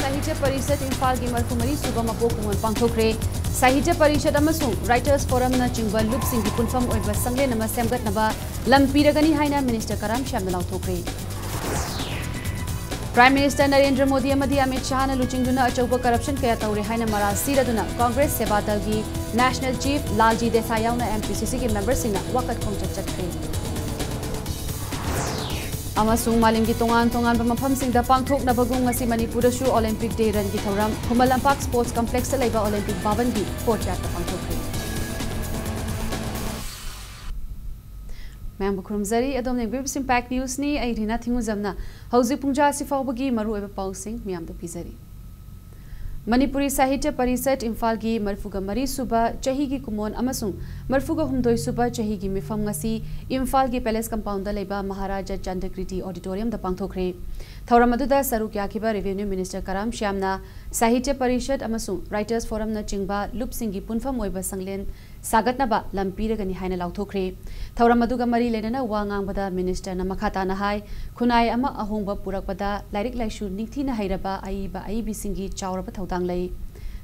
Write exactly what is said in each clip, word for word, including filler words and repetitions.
ꯁꯥꯍꯤꯇ꯭ꯌ ꯄꯔꯤꯁꯠ ꯏꯝꯐꯥꯜꯒꯤ ꯃꯔꯤꯐꯨ ꯃꯔꯤ ꯁꯨꯕ ꯃꯄꯣꯛ ꯀꯨꯝꯑꯣꯟ ꯄꯥꯡꯊꯣꯛꯈ꯭ꯔꯦ꯫ ꯁꯥꯍꯤꯇ꯭ꯌ ꯄꯔꯤꯁꯠ ꯑꯃꯁꯨꯡ Writers Forumꯅ ꯆꯤꯡꯕ ꯂꯨꯞꯁꯤꯡꯒꯤ ꯄꯨꯟꯐꯝ ꯑꯣꯏꯕ ꯁꯪꯂꯦꯟ ꯑꯃ ꯁꯦꯝꯒꯠꯅꯕ ꯂꯝ ꯄꯤꯔꯒꯅꯤ ꯍꯥꯏꯅ ꯃꯤꯅꯤꯁꯇꯔ ꯀꯔꯥꯝ ꯁ꯭ꯌꯥꯝꯅ ꯂꯥꯎꯊꯣꯛꯈ꯭ꯔꯦ꯫ ꯄ꯭ꯔꯥꯏꯝ ꯃꯤꯅꯤꯁꯇꯔ ꯅꯔꯦꯟꯗ꯭ꯔ ꯃꯣꯗꯤ ꯑꯃꯗꯤ ꯑꯃꯤꯠ ꯁꯍꯥꯅ ꯂꯨꯆꯤꯡꯗꯨꯅ ꯑꯆꯧꯕ ꯀꯔꯞꯁꯟ ꯀꯌꯥ ꯇꯧꯔꯦ ꯍꯥꯏꯅ ꯃꯔꯥꯜ ꯁꯤꯔꯗꯨꯅ ꯀꯣꯡꯒ꯭ꯔꯦꯁ ꯁꯦꯕꯥ ꯗꯜꯒꯤ ꯅꯦꯁꯅꯦꯜ ꯆꯤꯐ ꯂꯥꯜꯖꯤ ꯗꯦꯁꯥꯏ ꯌꯥꯎꯅ MPCCꯒꯤ ꯃꯦꯝꯕꯔꯁꯤꯡꯅ ꯋꯥꯀꯠ ꯈꯣꯡꯆꯠ ꯆꯠꯈ꯭ꯔꯦ꯫ ꯑꯃꯁꯨꯡ ꯃꯥꯂꯦꯝꯒꯤ ꯇꯣꯉꯥꯟ ꯇꯣꯉꯥꯟꯕ ꯃꯐꯝꯁꯤꯡꯗ ꯄꯥꯡꯊꯣꯛꯅꯕꯒꯨꯝ ꯉꯁꯤ ꯃꯅꯤꯄꯨꯔꯗꯁꯨ Olympic Day runꯒꯤ ꯊꯧꯔꯝ ꯈꯨꯃꯟ ꯂꯝꯄꯥꯛ Sports Complexꯇ ꯂꯩꯕ Olympic ꯚꯕꯟꯒꯤ courtyardꯇ ꯄꯥꯡꯊꯣꯛꯈ꯭ꯔꯦ꯫ ꯃꯌꯥꯝꯕꯨ ꯈꯨꯔꯨꯝꯖꯔꯤ꯫ ꯑꯗꯣꯝꯅ ꯌꯦꯡꯕꯤꯔꯤꯕꯁꯤ Impact Newsꯅꯤ꯫ ꯑꯩ ꯔꯤꯅꯥ ꯊꯤꯡꯉꯨꯖꯝꯅ ꯍꯧꯖꯤꯛ ꯄꯨꯡ ꯖꯥ ꯑꯁꯤ ꯐꯥꯎꯕꯒꯤ ꯃꯔꯨꯑꯣꯏꯕ ꯄꯥꯎꯁꯤꯡ ꯃꯌꯥꯝꯗ ꯄꯤꯖꯔꯤ꯫ ꯃꯅꯤꯄꯨꯔꯤ ꯁꯥꯍꯤꯇ꯭ꯌ ꯄꯔꯤꯁꯠ ꯏꯝꯐꯥꯜꯒꯤ ꯃꯔꯤꯐꯨꯒ ꯃꯔꯤ ꯁꯨꯕ ꯆꯍꯤꯒꯤ ꯀꯨꯝꯑꯣꯟ ꯑꯃꯁꯨꯡ ꯃꯔꯤꯐꯨꯒ ꯍꯨꯝꯗꯣꯏ ꯁꯨꯕ ꯆꯍꯤꯒꯤ ꯃꯤꯐꯝ ꯉꯁꯤ ꯏꯝꯐꯥꯜꯒꯤ Palace Compoundꯗ ꯂꯩꯕ ꯃꯍꯥꯔꯥꯖꯥ ꯆꯟꯗ꯭ꯔꯀꯤꯔꯇꯤ Auditoriumꯗ ꯄꯥꯡꯊꯣꯛꯈ꯭ꯔꯦ꯫ ꯊꯧꯔꯝ ꯑꯗꯨꯗ ꯁꯔꯨꯛ ꯌꯥꯈꯤꯕ Revenue Minister ꯀꯔꯥꯝ ꯁ꯭ꯌꯥꯝꯅ ꯁꯥꯍꯤꯇ꯭ꯌ ꯄꯔꯤꯁꯠ ꯑꯃꯁꯨꯡ Writers Forumꯅ ꯆꯤꯡꯕ ꯂꯨꯞꯁꯤꯡꯒꯤ ꯄꯨꯟꯐꯝ ꯑꯣꯏꯕ ꯁꯪꯂꯦꯟ ꯁꯥꯒꯠꯅꯕ ꯂꯝ ꯄꯤꯔꯒꯅꯤ ꯍꯥꯏꯅ ꯂꯥꯎꯊꯣꯛꯈ꯭ꯔꯦ꯫ ꯊꯧꯔꯝ ꯑꯗꯨꯒ ꯃꯔꯤ ꯂꯩꯅꯅ ꯋꯥ ꯉꯥꯡꯕꯗ ꯃꯤꯅꯤꯁꯇꯔꯅ ꯃꯈꯥ ꯇꯥꯅ ꯍꯥꯏ, ꯈꯨꯟꯅꯥꯏ ꯑꯃ ꯑꯍꯣꯡꯕ ꯄꯨꯔꯛꯄꯗ ꯂꯥꯏꯔꯤꯛ ꯂꯥꯏꯁꯨ ꯅꯤꯡꯊꯤꯅ ꯍꯩꯔꯕ ꯑꯏꯕ ꯑꯏꯕꯤꯁꯤꯡꯒꯤ ꯆꯥꯎꯔꯕ ꯊꯧꯗꯥꯡ ꯂꯩ꯫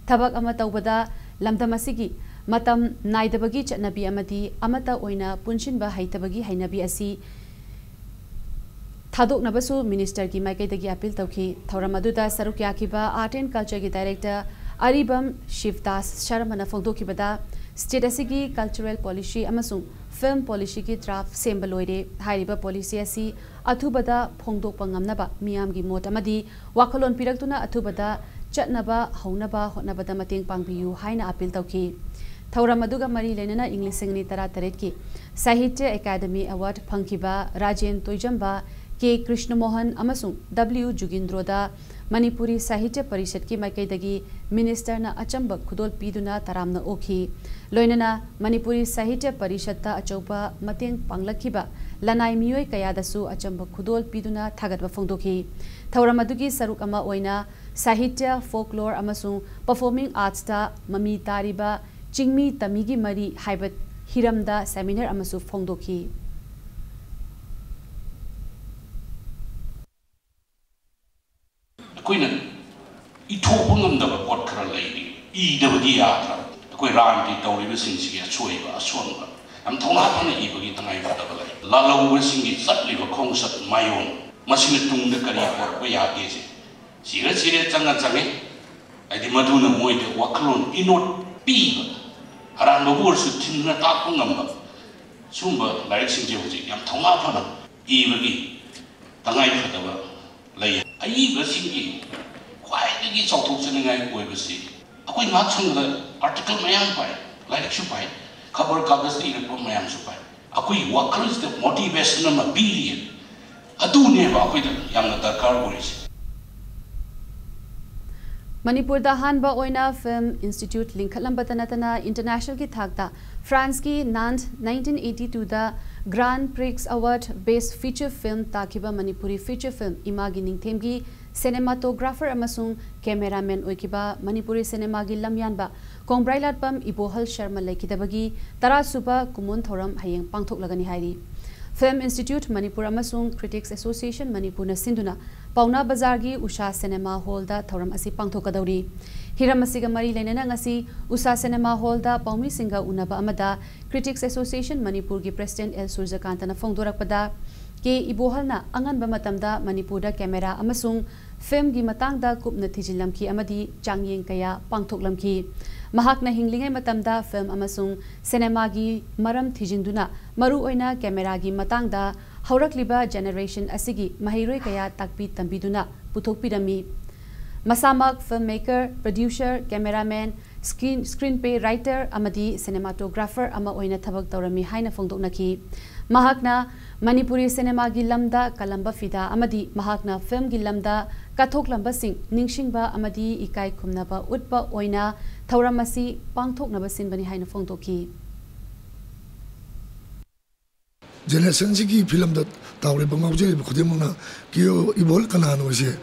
ꯊꯕꯛ ꯑꯃ ꯇꯧꯕꯗ ꯂꯝꯗꯝ ꯑꯁꯤꯒꯤ ꯃꯇꯝ ꯅꯥꯏꯗꯕꯒꯤ ꯆꯠꯅꯕꯤ ꯑꯃꯗꯤ ꯑꯃꯠꯇ ꯑꯣꯏꯅ ꯄꯨꯟꯁꯤꯟꯕ ꯍꯩꯇꯕꯒꯤ ꯍꯩꯅꯕꯤ ꯑꯁꯤ ꯊꯥꯗꯣꯛꯅꯕꯁꯨ ꯃꯤꯅꯤꯁꯇꯔꯒꯤ ꯃꯥꯏꯀꯩꯗꯒꯤ ꯑꯄꯤꯜ ꯇꯧꯈꯤ꯫ ꯊꯧꯔꯝ ꯑꯗꯨꯗ ꯁꯔꯨꯛ ꯌꯥꯈꯤꯕ Art and Cultureꯒꯤ Director ꯑꯔꯤꯕꯝ ꯁꯤꯕꯗꯥꯁ ꯁꯔꯃꯅ ꯐꯣꯡꯗꯣꯛꯈꯤꯕꯗ, ꯁ꯭ꯇꯦꯠ ꯑꯁꯤꯒꯤ cultural policy ꯑꯃꯁꯨꯡ film policyꯒꯤ draft ꯁꯦꯝꯕ ꯂꯣꯏꯔꯦ꯫ ꯍꯥꯏꯔꯤꯕ policy ꯑꯁꯤ ꯑꯊꯨꯕꯗ ꯐꯣꯡꯗꯣꯛꯄ ꯉꯝꯅꯕ ꯃꯤꯌꯥꯝꯒꯤ ꯃꯣꯠ ꯑꯃꯗꯤ ꯋꯥꯈꯜꯂꯣꯟ ꯄꯤꯔꯛꯇꯨꯅ ꯑꯊꯨꯕꯗ ꯆꯠꯅꯕ ꯍꯧꯅꯕ ꯍꯣꯠꯅꯕꯗ ꯃꯇꯦꯡ ꯄꯥꯡꯕꯤꯌꯨ ꯍꯥꯏꯅ ꯑꯄꯤꯜ ꯇꯧꯈꯤ꯫ ꯊꯧꯔꯝ ꯑꯗꯨꯒ ꯃꯔꯤ ꯂꯩꯅꯅ ꯏꯪ ꯂꯤꯁꯤꯡ ꯑꯅꯤ ꯇꯔꯥꯇꯔꯦꯠꯀꯤ ꯁꯥꯍꯤꯇ꯭ꯌ ꯑꯦꯀꯥꯗꯃꯤ ꯑꯦꯋꯥꯔꯗ ꯐꯪꯈꯤꯕ ꯔꯥꯖꯦꯟ ꯇꯣꯏꯖꯝꯕ, ꯀꯦ ꯀ꯭ꯔꯤꯁꯅꯃꯣꯍꯟ ꯑꯃꯁꯨꯡ ꯗꯕ꯭ꯂꯤꯎ ꯖꯨꯒꯤꯟꯗ꯭ꯔꯣꯗ ꯃꯅꯤꯄꯨꯔꯤ ꯁꯥꯍꯤꯇ꯭ꯌ ꯄꯔꯤꯁꯠꯀꯤ ꯃꯥꯏꯀꯩꯗꯒꯤ ꯃꯤꯅꯤꯁꯇꯔꯅ ꯑꯆꯝꯕ ꯈꯨꯗꯣꯜ ꯄꯤꯗꯨꯅ ꯇꯔꯥꯝꯅ ꯑꯣꯛꯈꯤ꯫ ꯂꯣꯏꯅꯅ ꯃꯅꯤꯄꯨꯔꯤ ꯁꯥꯍꯤꯇ꯭ꯌ ꯄꯔꯤꯁꯠꯇ ꯑꯆꯧꯕ ꯃꯇꯦꯡ ꯄꯥꯡꯂꯛꯈꯤꯕ ꯂꯅꯥꯏ ꯃꯤꯑꯣꯏ ꯀꯌꯥꯗꯁꯨ ꯑꯆꯝꯕ ꯈꯨꯗꯣꯜ ꯄꯤꯗꯨꯅ ꯊꯥꯒꯠꯄ ꯐꯣꯡꯗꯣꯛꯈꯤ꯫ ꯊꯧꯔꯝ ꯑꯗꯨꯒꯤ ꯁꯔꯨꯛ ꯑꯃ ꯑꯣꯏꯅ ꯁꯥꯍꯤꯇ꯭ꯌ, folklore ꯑꯃꯁꯨꯡ performing artsꯇ ꯃꯃꯤ ꯇꯥꯔꯤꯕ ꯆꯤꯡꯃꯤ ꯇꯝꯃꯤꯒꯤ ꯃꯔꯤ ꯍꯥꯏꯕ ꯍꯤꯔꯝꯗ seminar ꯑꯃꯁꯨ ꯐꯣꯡꯗꯣꯛꯈꯤ꯫ ꯑꯩꯈꯣꯏꯅ ꯏꯗꯕꯗꯤ ꯌꯥꯗ꯭ꯔꯕ꯫ ꯑꯩꯈꯣꯏ ꯔꯥꯟꯒꯤ ꯇꯧꯔꯤꯕꯁꯤꯡꯁꯤꯒꯤ ꯑꯁꯣꯏꯕ ꯑꯁꯣꯟꯕ ꯌꯥꯝ ꯊꯧꯅꯥ ꯐꯅ ꯏꯕꯒꯤ ꯇꯉꯥꯏ ꯐꯗꯕ ꯂꯩ꯫ ꯂꯥꯜꯍꯧꯕꯁꯤꯡꯒꯤ ꯆꯠꯂꯤꯕ ꯈꯣꯡꯆꯠ ꯃꯥꯏꯑꯣꯟ, ꯃꯁꯤꯅ ꯇꯨꯡꯗ ꯀꯔꯤ ꯄꯨꯔꯛꯄ ꯌꯥꯒꯦꯁꯦ ꯆꯤꯔ ꯆꯤꯔ ꯆꯪꯉ ꯆꯪꯉꯤ꯫ ꯍꯥꯏꯗꯤ ꯃꯗꯨꯅ ꯃꯣꯏꯗ ꯋꯥꯈꯜꯂꯣꯟ ꯏꯅꯣꯠ ꯄꯤꯕ, ꯑꯔꯥꯟꯕꯕꯨ ꯑꯣꯏꯔꯁꯨ ꯊꯤꯟꯗꯨꯅ ꯇꯥꯛꯄ ꯉꯝꯕ, ꯁꯨꯝꯕ ꯂꯥꯏꯔꯤꯛꯁꯤꯡꯁꯦ ꯍꯧꯖꯤꯛ ꯌꯥꯝ ꯊꯧꯅꯥ ꯐꯅ ꯏꯕꯒꯤ ꯇꯉꯥꯏ ꯐꯗꯕ ꯂꯩ꯫ ꯑꯏꯕꯁꯤꯡꯒꯤ ꯈ꯭ꯋꯥꯏꯗꯒꯤ ꯆꯥꯎꯊꯣꯛꯆꯅꯤꯡꯉꯥꯏ ꯑꯣꯏꯕꯁꯤ ꯑꯩꯈꯣꯏ ꯉꯥꯏꯍꯥꯛ ꯁꯪꯕꯗ ꯑꯥꯔꯇꯤꯀꯜ ꯃꯌꯥꯝ ꯄꯥꯏ, ꯂꯥꯏꯔꯤꯛꯁꯨ ꯄꯥꯏ, ꯈꯕꯔ ꯀꯥꯒꯖꯇ ꯏꯔꯛꯄ ꯃꯌꯥꯝꯁꯨ ꯄꯥꯏ꯫ ꯑꯩꯈꯣꯏꯒꯤ ꯋꯥꯈꯜꯁꯤꯗ ꯃꯣꯇꯤꯚꯦꯁꯟ ꯑꯃ ꯄꯤꯔꯤ, ꯑꯗꯨꯅꯦꯕ ꯑꯩꯈꯣꯏꯗ ꯌꯥꯝꯅ ꯗꯔꯀꯥꯔ ꯑꯣꯏꯔꯤꯁꯦ꯫ ꯃꯅꯤꯄꯨꯔꯗ ꯑꯍꯥꯟꯕ ꯑꯣꯏꯅ ꯐꯤꯜꯝ ꯏꯟꯁꯇꯤꯇ꯭ꯌꯨꯠ ꯂꯤꯡꯈꯠꯂꯝꯕꯇ ꯅꯠꯇꯅ ꯏꯟꯇꯔꯅꯦꯁꯅꯦꯜꯒꯤ ꯊꯥꯛꯇ ꯐ꯭ꯔꯥꯟꯁꯀꯤ ꯅꯥꯟꯁ ꯅꯥꯏꯟꯇꯤꯟ ꯑꯩꯠꯇꯤ ꯇꯨꯗ ꯒ꯭ꯔꯥꯟ ꯄ꯭ꯔꯤꯛꯁ ꯑꯦꯋꯥꯔꯗ ꯕꯦꯁ ꯐꯤꯆꯔ ꯐꯤꯜꯝ ꯇꯥꯈꯤꯕ ꯃꯅꯤꯄꯨꯔꯤ ꯐꯤꯆꯔ ꯐꯤꯜꯝ ꯏꯃꯥꯒꯤ ꯅꯤꯡꯊꯦꯝꯒꯤ ꯁꯤꯅꯦꯃꯥꯇꯣꯒ꯭ꯔꯥꯐꯔ ꯑꯃꯁꯨꯡ ꯀꯦꯃꯦꯔꯥꯃꯦꯟ ꯑꯣꯏꯈꯤꯕ ꯃꯅꯤꯄꯨꯔꯤ ꯁꯤꯅꯦꯃꯥꯒꯤ ꯂꯝꯌꯥꯟꯕ ꯀꯣꯡꯕ꯭ꯔꯥꯏꯂꯥꯠꯄꯝ ꯏꯕꯣꯍꯜ ꯁꯔꯃ ꯂꯩꯈꯤꯗꯕꯒꯤ ꯇꯔꯥꯁꯨꯕ ꯀꯨꯝꯑꯣꯟ ꯊꯧꯔꯝ ꯍꯌꯦꯡ ꯄꯥꯡꯊꯣꯛꯂꯒꯅꯤ ꯍꯥꯏꯔꯤ꯫ ꯐꯤꯜꯝ ꯏꯟꯁꯇꯤꯇ꯭ꯌꯨꯠ ꯃꯅꯤꯄꯨꯔ ꯑꯃꯁꯨꯡ ꯀ꯭ꯔꯤꯇꯤꯛꯁ ꯑꯦꯁꯣꯁꯤꯌꯦꯁꯟ ꯃꯅꯤꯄꯨꯔꯅ ꯁꯤꯟꯗꯨꯅ ꯄꯥꯎꯅꯥ ꯕꯖꯥꯔꯒꯤ ꯎꯁꯥ ꯁꯤꯅꯦꯃꯥ ꯍꯣꯜꯗ ꯊꯧꯔꯝ ꯑꯁꯤ ꯄꯥꯡꯊꯣꯛꯀꯗꯧꯔꯤ꯫ ꯍꯤꯔꯝ ꯑꯁꯤꯒ ꯃꯔꯤ ꯂꯩꯅꯅ ꯉꯁꯤ ꯎꯁꯥ ꯁꯤꯅꯦꯃꯥ ꯍꯣꯜꯗ ꯄꯥꯎꯃꯤꯁꯤꯡꯒ ꯎꯅꯕ ꯑꯃꯗ ꯀ꯭ꯔꯤꯇꯤꯛꯁ ꯑꯦꯁꯣꯁꯤꯌꯦꯁꯟ ꯃꯅꯤꯄꯨꯔꯒꯤ ꯄ꯭ꯔꯦꯁꯤꯗꯦꯟꯠ ꯑꯦꯜ ꯁꯨꯔꯖꯀꯥꯟꯇꯅ ꯐꯣꯡꯗꯣꯔꯛꯄꯗ, ꯀꯦ ꯏꯕꯣꯍꯜꯅ ꯑꯉꯟꯕ ꯃꯇꯝꯗ ꯃꯅꯤꯄꯨꯔꯗ ꯀꯦꯃꯦꯔꯥ ꯑꯃꯁꯨꯡ ꯐꯤꯜꯝꯒꯤ ꯃꯇꯥꯡꯗ ꯀꯨꯞꯅ ꯊꯤꯖꯤꯜꯂꯝꯈꯤ ꯑꯃꯗꯤ ꯆꯥꯡꯌꯦꯡ ꯀꯌꯥ ꯄꯥꯡꯊꯣꯛꯂꯝꯈꯤ꯫ ꯃꯍꯥꯛꯅ ꯍꯤꯡꯂꯤꯉꯩ ꯃꯇꯝꯗ ꯐꯤꯜꯝ ꯑꯃꯁꯨꯡ ꯁꯤꯅꯦꯃꯥꯒꯤ ꯃꯔꯝ ꯊꯤꯖꯤꯟꯗꯨꯅ, ꯃꯔꯨꯑꯣꯏꯅ ꯀꯦꯃꯦꯔꯥꯒꯤ ꯃꯇꯥꯡꯗ ꯍꯧꯔꯛꯂꯤꯕ ꯖꯦꯅꯦꯔꯦꯁꯟ ꯑꯁꯤꯒꯤ ꯃꯍꯩꯔꯣꯏ ꯀꯌꯥ ꯇꯥꯛꯄꯤ ꯇꯝꯕꯤꯗꯨꯅ ꯄꯨꯊꯣꯛꯄꯤꯔꯝꯃꯤ꯫ ꯃꯁꯥꯃꯛ film maker, producer, cameraman, screen, screenplay writer ꯑꯃꯗꯤ ꯁꯤꯅꯦꯃꯥꯇꯣꯒ꯭ꯔꯥꯐꯔ ꯑꯃ ꯑꯣꯏꯅ ꯊꯕꯛ ꯇꯧꯔꯝꯃꯤ ꯍꯥꯏꯅ ꯐꯣꯡꯗꯣꯛꯅꯈꯤ꯫ ꯃꯍꯥꯛꯅ ꯃꯅꯤꯄꯨꯔꯤ ꯁꯤꯅꯦꯃꯥꯒꯤ ꯂꯝꯗ ꯀꯜꯂꯝꯕ ꯐꯤꯗꯥ ꯑꯃꯗꯤ ꯃꯍꯥꯛꯅ ꯐꯤꯜꯝꯒꯤ ꯂꯝꯗ ꯀꯠꯊꯣꯛꯂꯝꯕꯁꯤꯡ ꯅꯤꯡꯁꯤꯡꯕ ꯑꯃꯗꯤ ꯏꯀꯥꯏ ꯈꯨꯝꯅꯕ ꯎꯠꯄ ꯑꯣꯏꯅ ꯊꯧꯔꯝ ꯑꯁꯤ ꯄꯥꯡꯊꯣꯛꯅꯕ ꯁꯤꯟꯕꯅꯤ ꯍꯥꯏꯅ ꯐꯣꯡꯗꯣꯛꯈꯤ꯫ ꯖꯦꯅꯦꯔꯦꯁꯟꯁꯤꯒꯤ ꯐꯤꯂꯝꯗ ꯇꯥꯎꯔꯤꯕ ꯉꯥꯎꯖꯔꯤꯕ ꯈꯨꯗꯤꯡꯃꯛꯅ ꯀꯦ ꯏꯕꯣꯜ ꯀꯅꯥꯅꯣꯁꯦ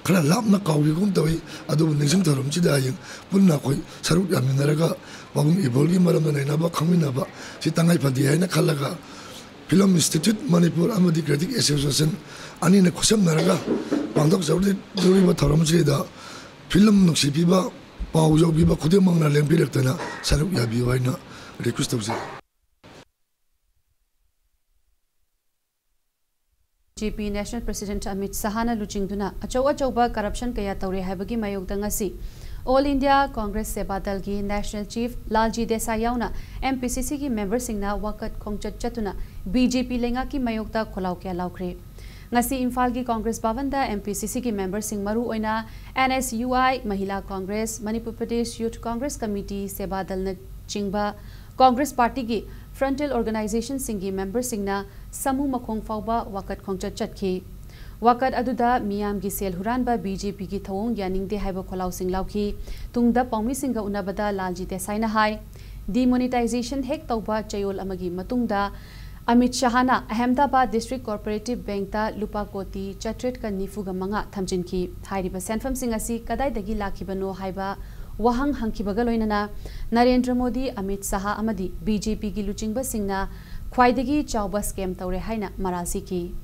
ꯈꯔ ꯂꯥꯞꯅ ꯀꯥꯎꯈꯤꯒꯨꯝ ꯇꯧꯏ꯫ ꯑꯗꯨꯕꯨ ꯅꯤꯡꯁꯤꯡ ꯊꯧꯔꯝꯁꯤꯗ ꯍꯌꯦꯡ ꯄꯨꯟꯅ ꯑꯩꯈꯣꯏ ꯁꯔꯨꯛ ꯌꯥꯃꯤꯟꯅꯔꯒ ꯄꯥꯕꯨꯡ ꯏꯕꯣꯜꯒꯤ ꯃꯔꯝꯗ ꯅꯩꯅꯕ ꯈꯪꯃꯤꯟꯅꯕ ꯁꯤ ꯇꯉꯥꯏ ꯐꯗꯦ ꯍꯥꯏꯅ ꯈꯜꯂꯒ ꯐꯤꯂꯝ ꯏꯟꯁꯇꯤꯇ꯭ꯌꯨꯠ ꯃꯅꯤꯄꯨꯔ ꯑꯃꯗꯤ ꯀ꯭ꯔꯤꯇꯤꯛ ꯑꯦꯁꯣꯁꯤꯌꯦꯁꯟ ꯑꯅꯤꯅ ꯈꯨꯠꯁꯝꯅꯔꯒ ꯄꯥꯡꯊꯣꯛꯆꯔꯤꯕ ꯊꯧꯔꯝꯁꯤꯗ ꯐꯤꯂꯝ ꯅꯨꯡꯁꯤꯕꯤꯕ ꯄꯥꯎ ꯌꯧꯕꯤꯕ ꯈꯨꯗꯤꯡꯃꯛꯅ ꯂꯦꯡꯕꯤꯔꯛꯇꯅ ꯁꯔꯨꯛ ꯌꯥꯕꯤꯌꯨ ꯍꯥꯏꯅ request ꯇꯧꯖꯩ꯫ BJP National President Amit Shahꯅ ꯂꯨꯆꯤꯡꯗꯨꯅ ꯑꯆꯧ ꯑꯆꯧꯕ corruption ꯀꯌꯥ ꯇꯧꯔꯦ ꯍꯥꯏꯕꯒꯤ ꯃꯥꯌꯣꯛꯇ ꯉꯁꯤ All India Congress ꯁꯦꯕꯥ ꯗꯜꯒꯤ National Chief ꯂꯥꯜꯖꯤ ꯗꯦꯁꯥꯏ ꯌꯥꯎꯅ MPCCꯒꯤ memberꯁꯤꯡꯅ ꯋꯥꯀꯠ ꯈꯣꯡꯆꯠ ꯆꯠꯇꯨꯅ BJP ꯂꯩꯉꯥꯛꯀꯤ ꯃꯥꯌꯣꯛꯇ ꯈꯣꯜꯂꯥꯎ ꯀꯌꯥ ꯂꯥꯎꯈ꯭ꯔꯦ꯫ ꯉꯁꯤ ꯏꯝꯐꯥꯜꯒꯤ Congress ꯚꯕꯟꯗ MPCCꯒꯤ memberꯁꯤꯡ ꯃꯔꯨ ꯑꯣꯏꯅ NSUI, Mahila Congress, Manipur Pradesh Youth Congress Committee, ꯁꯦꯕꯥ ꯗꯜꯅꯆꯤꯡꯕ Congress partyꯒꯤ frontal organizationꯁꯤꯡꯒꯤ memberꯁꯤꯡꯅ ꯁꯥꯃꯨ ꯃꯈꯣꯡ ꯐꯥꯎꯕ ꯋꯥꯀꯠ ꯈꯣꯡꯆꯠ ꯆꯠꯈꯤ꯫ ꯋꯥꯀꯠ ꯑꯗꯨꯗ ꯃꯤꯌꯥꯝꯒꯤ ꯁꯦꯜ ꯍꯨꯔꯥꯟꯕ BJPꯒꯤ ꯊꯧꯑꯣꯡ ꯌꯥꯅꯤꯡꯗꯦ ꯍꯥꯏꯕ ꯈꯣꯜꯂꯥꯎꯁꯤꯡ ꯂꯥꯎꯈꯤ꯫ ꯇꯨꯡꯗ ꯄꯥꯎꯃꯤꯁꯤꯡꯒ ꯎꯅꯕꯗ ꯂꯥꯜꯖꯤ ꯗꯦꯁꯥꯏꯅ ꯍꯥꯏ, demonetization ꯍꯦꯛ ꯇꯧꯕ ꯆꯌꯣꯜ ꯑꯃꯒꯤ ꯃꯇꯨꯡꯗ ꯑꯃꯤꯠ ꯁꯍꯥꯅ ꯑꯍꯃꯦꯗꯥꯕꯥꯗ District Cooperative Bankꯇ ꯂꯨꯄꯥ ꯀꯣꯇꯤ ꯆꯥꯇ꯭ꯔꯦꯠꯀ ꯅꯤꯐꯨꯒ ꯃꯉꯥ ꯊꯝꯖꯤꯟꯈꯤ꯫ ꯍꯥꯏꯔꯤꯕ ꯁꯦꯟꯐꯝꯁꯤꯡ ꯑꯁꯤ ꯀꯗꯥꯏꯗꯒꯤ ꯂꯥꯛꯈꯤꯕꯅꯣ ꯍꯥꯏꯕ ꯋꯥꯍꯪ ꯍꯪꯈꯤꯕꯒ ꯂꯣꯏꯅꯅ ꯅꯔꯦꯟꯗ꯭ꯔ ꯃꯣꯗꯤ, ꯑꯃꯤꯠ ꯁꯍꯥ ꯑꯃꯗꯤ BJPꯒꯤ ꯂꯨꯆꯤꯡꯕꯁꯤꯡꯅ ꯈ꯭ꯋꯥꯏꯗꯒꯤ ꯆꯥꯎꯕ scam ꯇꯧꯔꯦ ꯍꯥꯏꯅ ꯃꯔꯥꯜ ꯁꯤꯈꯤ꯫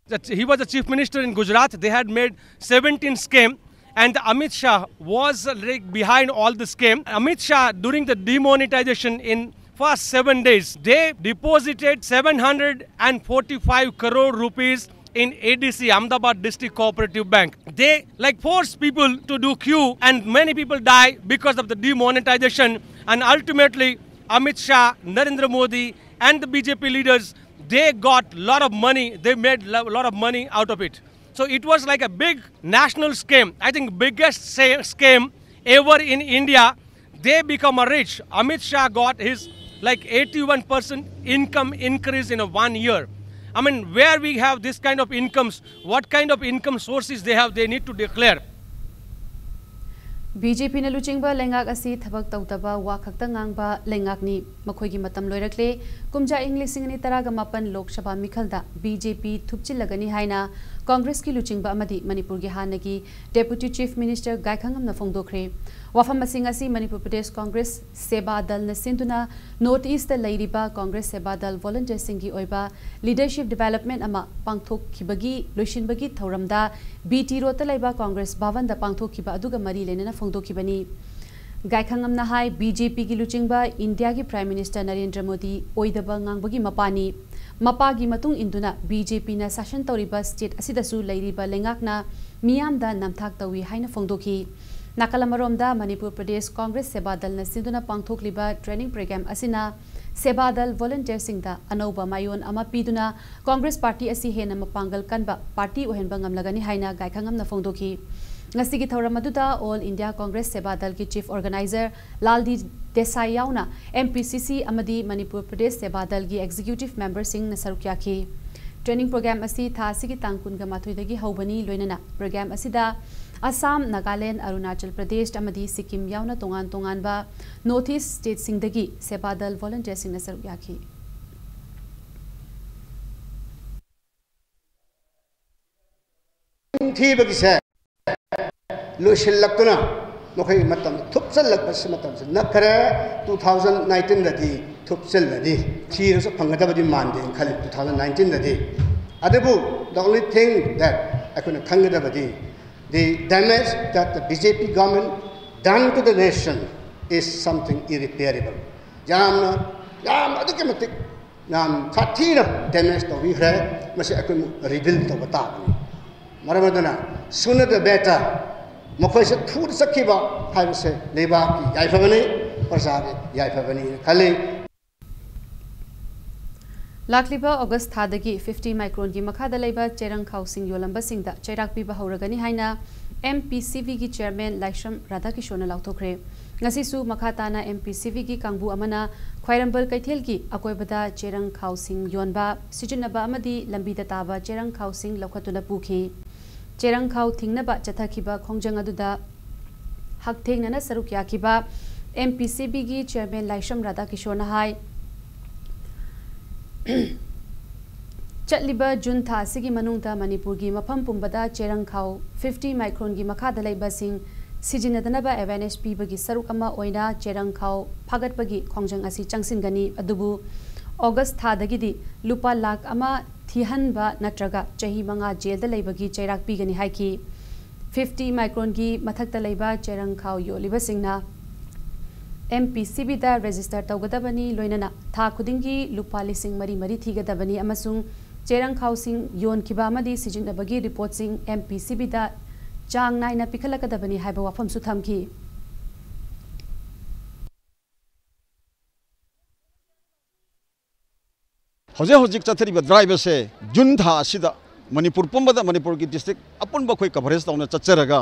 That he was the chief minister in Gujarat. They had made seventeen scam, and Amit Shah was, like, behind all the scam. Amit Shah, during the demonetization in first seven days, they deposited seven hundred and forty-five crore rupees in ADC, Ahmedabad District Cooperative Bank. They, like, forced people to do queue, and many people die because of the demonetization. And ultimately, Amit Shah, Narendra Modi, and the BJP leaders, they got lot of money. They made a lot of money out of it. So it was like a big national scam. I think biggest sa- scam ever in India. They become a rich. Amit Shah got his, like, eighty-one percent income increase in a one year. I mean, where we have this kind of incomes, what kind of income sources they have, they need to declare. BJPꯅ ꯂꯨꯆꯤꯡꯕ ꯂꯩꯉꯥꯛ ꯑꯁꯤ ꯊꯕꯛ ꯇꯧꯗꯕ, ꯋꯥ ꯈꯛꯇ ꯉꯥꯡꯕ ꯂꯩꯉꯥꯛꯅꯤ꯫ ꯃꯈꯣꯏꯒꯤ ꯃꯇꯝ ꯂꯣꯏꯔꯛꯂꯦ꯫ ꯀꯨꯝꯖꯥ ꯏꯪ ꯂꯤꯁꯤꯡ ꯑꯅꯤ ꯇꯔꯥꯒ ꯃꯥꯄꯟ ꯂꯣꯛ ꯁꯚꯥ ꯃꯤꯈꯜꯗ BJP ꯊꯨꯞꯆꯤꯜꯂꯒꯅꯤ ꯍꯥꯏꯅ ꯀꯣꯡꯒ꯭ꯔꯦꯁꯀꯤ ꯂꯨꯆꯤꯡꯕ ꯑꯃꯗꯤ ꯃꯅꯤꯄꯨꯔꯒꯤ ꯍꯥꯟꯅꯒꯤ Deputy Chief Minister ꯒꯥꯏꯈꯉꯝꯅ ꯐꯣꯡꯗꯣꯛꯈ꯭ꯔꯦ꯫ ꯋꯥꯐꯝꯁꯤꯡ ꯑꯁꯤ ꯃꯅꯤꯄꯨꯔ ꯄ꯭ꯔꯗꯦꯁ ꯀꯣꯡꯒ꯭ꯔꯦꯁ ꯁꯦꯕꯥ ꯗꯜꯅ ꯁꯤꯟꯗꯨꯅ ꯅꯣꯔꯠ ꯏꯁꯇ ꯂꯩꯔꯤꯕ ꯀꯣꯡꯒ꯭ꯔꯦꯁ ꯁꯦꯕꯥ ꯗꯜ ꯚꯣꯂꯨꯟꯇꯤꯌꯔꯁꯤꯡꯒꯤ ꯑꯣꯏꯕ ꯂꯤꯗꯔꯁꯤꯞ ꯗꯤꯕꯦꯂꯞꯃꯦꯟ ꯑꯃ ꯄꯥꯡꯊꯣꯛꯈꯤꯕꯒꯤ ꯂꯣꯏꯁꯤꯟꯕꯒꯤ ꯊꯧꯔꯝꯗ ꯕꯤ ꯇꯤ ꯔꯣꯗꯇ ꯂꯩꯕ ꯀꯣꯡꯒ꯭ꯔꯦꯁ ꯚꯕꯟꯗ ꯄꯥꯡꯊꯣꯛꯈꯤꯕ ꯑꯗꯨꯒ ꯃꯔꯤ ꯂꯩꯅꯅ ꯐꯣꯡꯗꯣꯛꯈꯤꯕꯅꯤ꯫ ꯒꯥꯏꯈꯪꯉꯝꯅ ꯍꯥꯏ, ꯕꯤ ꯖꯦ ꯄꯤꯒꯤ ꯂꯨꯆꯤꯡꯕ ꯏꯟꯗꯤꯌꯥꯒꯤ ꯄ꯭ꯔꯥꯏꯝ ꯃꯤꯅꯤꯁꯇꯔ ꯅꯔꯦꯟꯗ꯭ꯔ ꯃꯣꯗꯤ ꯑꯣꯏꯗꯕ ꯉꯥꯡꯕꯒꯤ ꯃꯄꯥꯅꯤ꯫ ꯃꯄꯥꯒꯤ ꯃꯇꯨꯡ ꯏꯟꯗꯨꯅ ꯕꯤ ꯖꯦ ꯄꯤꯅ ꯁꯥꯁꯟ ꯇꯧꯔꯤꯕ ꯁ꯭ꯇꯦꯠ ꯑꯁꯤꯗꯁꯨ ꯂꯩꯔꯤꯕ ꯂꯩꯉꯥꯛꯅ ꯃꯤꯌꯥꯝꯗ ꯅꯝꯊꯥꯛ ꯇꯧꯏ ꯍꯥꯏꯅ ꯐꯣꯡꯗꯣꯛꯈꯤ꯫ ꯅꯥꯀꯜ ꯑꯃꯔꯣꯝꯗ, ꯃꯅꯤꯄꯨꯔ ꯄ꯭ꯔꯗꯦꯁ ꯀꯣꯡꯒ꯭ꯔꯦꯁ ꯁꯦꯕꯥ ꯗꯜꯅ ꯁꯤꯟꯗꯨꯅ ꯄꯥꯡꯊꯣꯛꯂꯤꯕ ꯇ꯭ꯔꯦꯅꯤꯡ ꯄ꯭ꯔꯣꯒ꯭ꯔꯥꯝ ꯑꯁꯤꯅ ꯁꯦꯕꯥ ꯗꯜ ꯚꯣꯂꯨꯟꯇꯤꯌꯔꯁꯤꯡꯗ ꯑꯅꯧꯕ ꯃꯥꯏꯑꯣꯟ ꯑꯃ ꯄꯤꯗꯨꯅ ꯀꯣꯡꯒ꯭ꯔꯦꯁ ꯄꯥꯔꯇꯤ ꯑꯁꯤ ꯍꯦꯟꯅ ꯃꯄꯥꯡꯒꯜ ꯀꯟꯕ ꯄꯥꯔꯇꯤ ꯑꯣꯏꯍꯟꯕ ꯉꯝꯂꯒꯅꯤ ꯍꯥꯏꯅ ꯒꯥꯏꯈꯪꯉꯝꯅ ꯐꯣꯡꯗꯣꯛꯈꯤ꯫ ꯉꯁꯤꯒꯤ ꯊꯧꯔꯝ ꯑꯗꯨꯗ ꯑꯣꯜ ꯏꯟꯗꯤꯌꯥ ꯀꯣꯡꯒ꯭ꯔꯦꯁ ꯁꯦꯕꯥ ꯗꯜꯒꯤ ꯆꯤꯐ ꯑꯣꯔꯒꯅꯥꯏꯖꯔ ꯂꯥꯜꯗꯤ ꯗꯦꯁꯥꯏ ꯌꯥꯎꯅ ꯑꯦꯝ ꯄꯤ ꯁꯤ ꯁꯤ ꯑꯃꯗꯤ ꯃꯅꯤꯄꯨꯔ ꯄ꯭ꯔꯗꯦꯁ ꯁꯦꯕꯥ ꯗꯜꯒꯤ ꯑꯦꯛꯖꯤꯀ꯭ꯌꯨꯇꯤꯚ ꯃꯦꯝꯕꯔꯁꯤꯡꯅ ꯁꯔꯨꯛ ꯌꯥꯈꯤ꯫ ꯇ꯭ꯔꯦꯅꯤꯡ ꯄ꯭ꯔꯣꯒ꯭ꯔꯥꯝ ꯑꯁꯤ ꯊꯥ ꯑꯁꯤꯒꯤ ꯇꯥꯡ ꯀꯨꯟꯒ ꯃꯥꯊꯣꯏꯗꯒꯤ ꯍꯧꯕꯅꯤ꯫ ꯂꯣꯏꯅꯅ ꯄ꯭ꯔꯣꯒ꯭ꯔꯥꯝ ꯑꯁꯤꯗ ꯑꯁꯥꯝ, ꯅꯥꯒꯥꯂꯦꯟ, ꯑꯔꯨꯅꯥꯆꯜ ꯄ꯭ꯔꯗꯦꯁ ꯑꯃꯗꯤ ꯁꯤꯛꯀꯤꯝ ꯌꯥꯎꯅ ꯇꯣꯉꯥꯟ ꯇꯣꯉꯥꯟꯕ ꯅꯣꯔꯠ ꯏꯁ ꯁ꯭ꯇꯦꯠꯁꯤꯡꯗꯒꯤ ꯁꯦꯕꯥ ꯗꯜ ꯚꯣꯂꯨꯟꯇꯤꯌꯔꯁꯤꯡꯅ ꯁꯔꯨꯛ ꯌꯥꯈꯤ꯫ ꯊꯤꯕꯒꯤꯁꯦ ꯂꯣꯏꯁꯤꯜꯂꯛꯇꯨꯅ ꯃꯈꯣꯏꯒꯤ ꯃꯇꯝ ꯊꯨꯞꯆꯜꯂꯛꯄꯁꯤ ꯃꯇꯝꯁꯤ ꯅꯛꯈꯔꯦ꯫ Two thousand nineteenꯗꯗꯤ ꯊꯨꯞꯆꯜꯂꯅꯤ꯫ ꯊꯤꯔꯁꯨ ꯐꯪꯒꯗꯕꯗꯤ ꯃꯥꯟꯗꯦꯅ ꯈꯜꯂꯤ two thousand nineteenꯗꯗꯤ꯫ ꯑꯗꯨꯕꯨ the only thing that ꯑꯩꯈꯣꯏꯅ ꯈꯪꯒꯗꯕꯗꯤ the damage that the B J P government done to the nation is something irreparable. ꯌꯥꯝꯅ ꯌꯥꯝ ꯑꯗꯨꯛꯀꯤ ꯃꯇꯤꯛ ꯌꯥꯝ ꯁꯥꯊꯤꯅ ꯗꯦꯃꯦꯖ ꯇꯧꯕꯤꯈ꯭ꯔꯦ꯫ ꯃꯁꯤ ꯑꯩꯈꯣꯏ ꯑꯃꯨꯛ ꯔꯤꯕꯤꯜ ꯇꯧꯕ ꯇꯥꯕꯅꯤ꯫ ꯃꯔꯝ ꯑꯗꯨꯅ sooner the better ꯃꯈꯣꯏꯁꯦ ꯊꯨꯅ ꯆꯠꯈꯤꯕ ꯍꯥꯏꯕꯁꯦ ꯂꯩꯕꯥꯛꯀꯤ ꯌꯥꯏꯐꯕꯅꯤ, ꯄ꯭ꯔꯖꯥꯒꯤ ꯌꯥꯏꯐꯕꯅꯤ ꯈꯜꯂꯤ꯫ ꯂꯥꯛꯂꯤꯕ ꯑꯣꯒꯁ ꯊꯥꯗꯒꯤ fifty micronꯒꯤ ꯃꯈꯥꯗ ꯂꯩꯕ ꯆꯦꯔꯪ ꯈꯥꯎꯁꯤꯡ ꯌꯣꯜꯂꯝꯕꯁꯤꯡꯗ ꯆꯩꯔꯥꯛ ꯄꯤꯕ ꯍꯧꯔꯒꯅꯤ ꯍꯥꯏꯅ M P C Vꯒꯤ ꯆꯦꯌꯔꯃꯦꯟ ꯂꯥꯏꯁ꯭ꯔꯝ ꯔꯥꯙꯥꯀꯤꯁꯣꯔꯅ ꯂꯥꯎꯊꯣꯛꯈ꯭ꯔꯦ꯫ ꯉꯁꯤꯁꯨ ꯃꯈꯥ ꯇꯥꯅ M P C Vꯒꯤ ꯀꯥꯡꯕꯨ ꯑꯃꯅ ꯈ꯭ꯋꯥꯏꯔꯝꯕꯟ ꯀꯩꯊꯦꯜꯒꯤ ꯑꯀꯣꯏꯕꯗ ꯆꯦꯔꯪ ꯈꯥꯎꯁꯤꯡ ꯌꯣꯟꯕ, ꯁꯤꯖꯤꯟꯅꯕ ꯑꯃꯗꯤ ꯂꯝꯕꯤꯗ ꯇꯥꯕ ꯆꯦꯔꯪ ꯈꯥꯎꯁꯤꯡ ꯂꯧꯈꯠꯇꯨꯅ ꯄꯨꯈꯤ꯫ ꯆꯦꯔꯪ ꯈꯥꯎ ꯊꯤꯡꯅꯕ ꯆꯠꯊꯈꯤꯕ ꯈꯣꯡꯖꯪ ꯑꯗꯨꯗ ꯍꯛꯊꯦꯡꯅꯅ ꯁꯔꯨꯛ ꯌꯥꯈꯤꯕ M P C Vꯒꯤ ꯆꯦꯌꯔꯃꯦꯟ ꯂꯥꯏꯁ꯭ꯔꯝ ꯔꯥꯙꯥꯀꯤꯁꯣꯔꯅ ꯍꯥꯏ, ꯆꯠꯂꯤꯕ ꯖꯨꯟ ꯊꯥ ꯑꯁꯤꯒꯤ ꯃꯅꯨꯡꯗ ꯃꯅꯤꯄꯨꯔꯒꯤ ꯃꯐꯝ ꯄꯨꯝꯕꯗ ꯆꯦꯔꯪ ꯈꯥꯎ fifty micronꯒꯤ ꯃꯈꯥꯗ ꯂꯩꯕꯁꯤꯡ ꯁꯤꯖꯤꯟꯅꯗꯅꯕ ꯑꯦꯋꯦꯔꯅꯦꯁ ꯄꯤꯕꯒꯤ ꯁꯔꯨꯛ ꯑꯃ ꯑꯣꯏꯅ ꯆꯦꯔꯪ ꯈꯥꯎ ꯐꯥꯒꯠꯄꯒꯤ ꯈꯣꯡꯖꯪ ꯑꯁꯤ ꯆꯪꯁꯤꯟꯒꯅꯤ꯫ ꯑꯗꯨꯕꯨ ꯑꯣꯒꯁ ꯊꯥꯗꯒꯤꯗꯤ ꯂꯨꯄꯥ ꯂꯥꯈ ꯑꯃ ꯊꯤꯍꯟꯕ ꯅꯠꯇ꯭ꯔꯒ ꯆꯍꯤ ꯃꯉꯥ ꯖꯦꯜꯗ ꯂꯩꯕꯒꯤ ꯆꯩꯔꯥꯛ ꯄꯤꯒꯅꯤ ꯍꯥꯏꯈꯤ꯫ ꯐꯤꯐꯇꯤ ꯃꯥꯏꯀ꯭ꯔꯣꯟꯒꯤ ꯃꯊꯛꯇ ꯂꯩꯕ ꯆꯦꯔꯪ ꯈꯥꯎ ꯌꯣꯜꯂꯤꯕꯁꯤꯡꯅ ꯑꯦꯝ ꯄꯤ ꯁꯤ ꯕꯤꯗ ꯔꯦꯖꯤꯁꯇꯔ ꯇꯧꯒꯗꯕꯅꯤ, ꯂꯣꯏꯅꯅ ꯊꯥ ꯈꯨꯗꯤꯡꯒꯤ ꯂꯨꯄꯥ ꯂꯤꯁꯤꯡ ꯃꯔꯤ ꯃꯔꯤ ꯊꯤꯒꯗꯕꯅꯤ ꯑꯃꯁꯨꯡ ꯆꯦꯔꯪ ꯈꯥꯎꯁꯤꯡ ꯌꯣꯟꯈꯤꯕ ꯑꯃꯗꯤ ꯁꯤꯖꯤꯟꯅꯕꯒꯤ ꯔꯤꯄꯣꯔꯠꯁꯤꯡ ꯑꯦꯝ ꯄꯤ ꯁꯤ ꯕꯤꯗ ꯆꯥꯡ ꯅꯥꯏꯅ ꯄꯤꯈꯠꯂꯛꯀꯗꯕꯅꯤ ꯍꯥꯏꯕ ꯋꯥꯐꯝꯁꯨ ꯊꯝꯈꯤ꯫ ꯍꯧꯖꯤꯛ ꯍꯧꯖꯤꯛ ꯆꯠꯊꯔꯤꯕ ꯗ꯭ꯔꯥꯏꯚ ꯑꯁꯦ ꯖꯨꯟ ꯊꯥ ꯑꯁꯤꯗ ꯃꯅꯤꯄꯨꯔ ꯄꯨꯝꯕꯗ, ꯃꯅꯤꯄꯨꯔꯒꯤ ꯗꯤꯁꯇ꯭ꯔꯤꯛ ꯑꯄꯨꯟꯕ ꯑꯩꯈꯣꯏ ꯀꯚꯔꯦꯖ ꯇꯧꯅ ꯆꯠꯆꯔꯒ,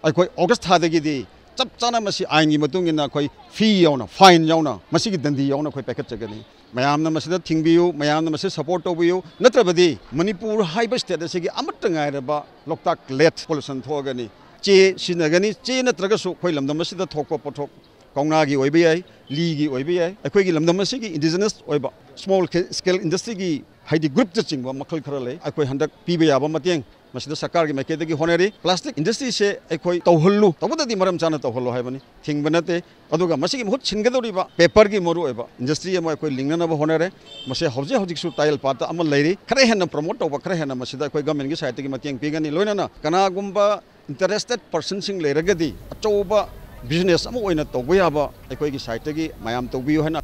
ꯑꯩꯈꯣꯏ ꯑꯣꯒꯁ ꯊꯥꯗꯒꯤꯗꯤ ꯆꯞ ꯆꯥꯅ ꯃꯁꯤ ꯑꯥꯏꯟꯒꯤ ꯃꯇꯨꯡ ꯏꯟꯅ ꯑꯩꯈꯣꯏ ꯐꯤ ꯌꯥꯎꯅ, ꯐꯥꯏꯟ ꯌꯥꯎꯅ, ꯃꯁꯤꯒꯤ ꯗꯟꯗꯤ ꯌꯥꯎꯅ ꯑꯩꯈꯣꯏ ꯄꯥꯏꯈꯠꯆꯒꯅꯤ꯫ ꯃꯌꯥꯝꯅ ꯃꯁꯤꯗ ꯊꯤꯡꯕꯤꯌꯨ, ꯃꯌꯥꯝꯅ ꯃꯁꯤ ꯁꯄꯣꯔꯠ ꯇꯧꯕꯤꯌꯨ꯫ ꯅꯠꯇ꯭ꯔꯕꯗꯤ ꯃꯅꯤꯄꯨꯔ ꯍꯥꯏꯕ ꯁ꯭ꯇꯦꯠ ꯑꯁꯤꯒꯤ ꯑꯃꯠꯇ ꯉꯥꯏꯔꯕ ꯂꯣꯛꯇꯥꯛ ꯂꯦꯠ ꯄꯣꯂꯨꯁꯟ ꯊꯣꯛꯑꯒꯅꯤ꯫ ꯆꯦ ꯁꯤꯖꯤꯟꯅꯒꯅꯤ꯫ ꯆꯦ ꯅꯠꯇ꯭ꯔꯒꯁꯨ ꯑꯩꯈꯣꯏ ꯂꯝꯗꯝ ꯑꯁꯤꯗ ꯊꯣꯛꯄ ꯄꯣꯠꯊꯣꯛ ꯀꯧꯅꯥꯒꯤ ꯑꯣꯏꯕ ꯌꯥꯏ, ꯂꯤꯒꯤ ꯑꯣꯏꯕ ꯌꯥꯏ꯫ ꯑꯩꯈꯣꯏꯒꯤ ꯂꯝꯗꯝ ꯑꯁꯤꯒꯤ ꯏꯟꯗꯤꯖꯤꯅꯁ ꯑꯣꯏꯕ ꯁ꯭ꯃꯣꯜ ꯁ꯭ꯀꯦꯜ ꯏꯟꯗꯁꯇ꯭ꯔꯤꯒꯤ, ꯍꯥꯏꯗꯤ, ꯒ꯭ꯔꯨꯞꯇꯆꯤꯡꯕ ꯃꯈꯜ ꯈꯔ ꯂꯩ꯫ ꯑꯩꯈꯣꯏ ꯍꯟꯗꯛ ꯄꯤꯕ ꯌꯥꯕ ꯃꯇꯦꯡ ꯃꯁꯤꯗ ꯁꯔꯀꯥꯔꯒꯤ ꯃꯥꯏꯀꯩꯗꯒꯤ ꯍꯣꯠꯅꯔꯤ꯫ ꯄ꯭ꯂꯥꯁꯇꯤꯛ ꯏꯟꯗꯁꯇ꯭ꯔꯤꯁꯦ ꯑꯩꯈꯣꯏ ꯇꯧꯍꯜꯂꯨ, ꯇꯧꯕꯗꯗꯤ ꯃꯔꯝ ꯆꯥꯅ ꯇꯧꯍꯜꯂꯨ ꯍꯥꯏꯕꯅꯤ, ꯊꯤꯡꯕ ꯅꯠꯇꯦ꯫ ꯑꯗꯨꯒ ꯃꯁꯤꯒꯤ ꯃꯍꯨꯠ ꯁꯤꯟꯒꯗꯧꯔꯤꯕ ꯄꯦꯄꯔꯒꯤ ꯃꯔꯨꯑꯣꯏꯕ ꯏꯟꯗꯁꯇ꯭ꯔꯤ ꯑꯃ ꯑꯩꯈꯣꯏ ꯂꯤꯡꯅꯅꯕ ꯍꯣꯠꯅꯔꯦ꯫ ꯃꯁꯤ ꯍꯧꯖꯤꯛ ꯍꯧꯖꯤꯛꯁꯨ ꯇꯥꯏꯌꯦꯜ ꯄꯥꯠꯇ ꯑꯃ ꯂꯩꯔꯤ꯫ ꯈꯔ ꯍꯦꯟꯅ ꯄ꯭ꯔꯣꯃꯣꯠ ꯇꯧꯕ, ꯈꯔ ꯍꯦꯟꯅ ꯃꯁꯤꯗ ꯑꯩꯈꯣꯏ ꯒꯃꯦꯟꯒꯤ ꯁꯥꯏꯠꯇꯒꯤ ꯃꯇꯦꯡ ꯄꯤꯒꯅꯤ꯫ ꯂꯣꯏꯅꯅ ꯀꯅꯥꯒꯨꯝꯕ ꯏꯟꯇꯔꯦꯁꯇꯦꯠ ꯄꯔꯁꯟꯁꯤꯡ ꯂꯩꯔꯒꯗꯤ ꯑꯆꯧꯕ ꯕꯤꯖꯤꯅꯦꯁ ꯑꯃ ꯑꯣꯏꯅ ꯇꯧꯕ ꯌꯥꯕ ꯑꯩꯈꯣꯏꯒꯤ ꯁꯥꯏꯠꯇꯒꯤ ꯃꯌꯥꯝ ꯇꯧꯕꯤꯌꯨ ꯍꯥꯏꯅ꯫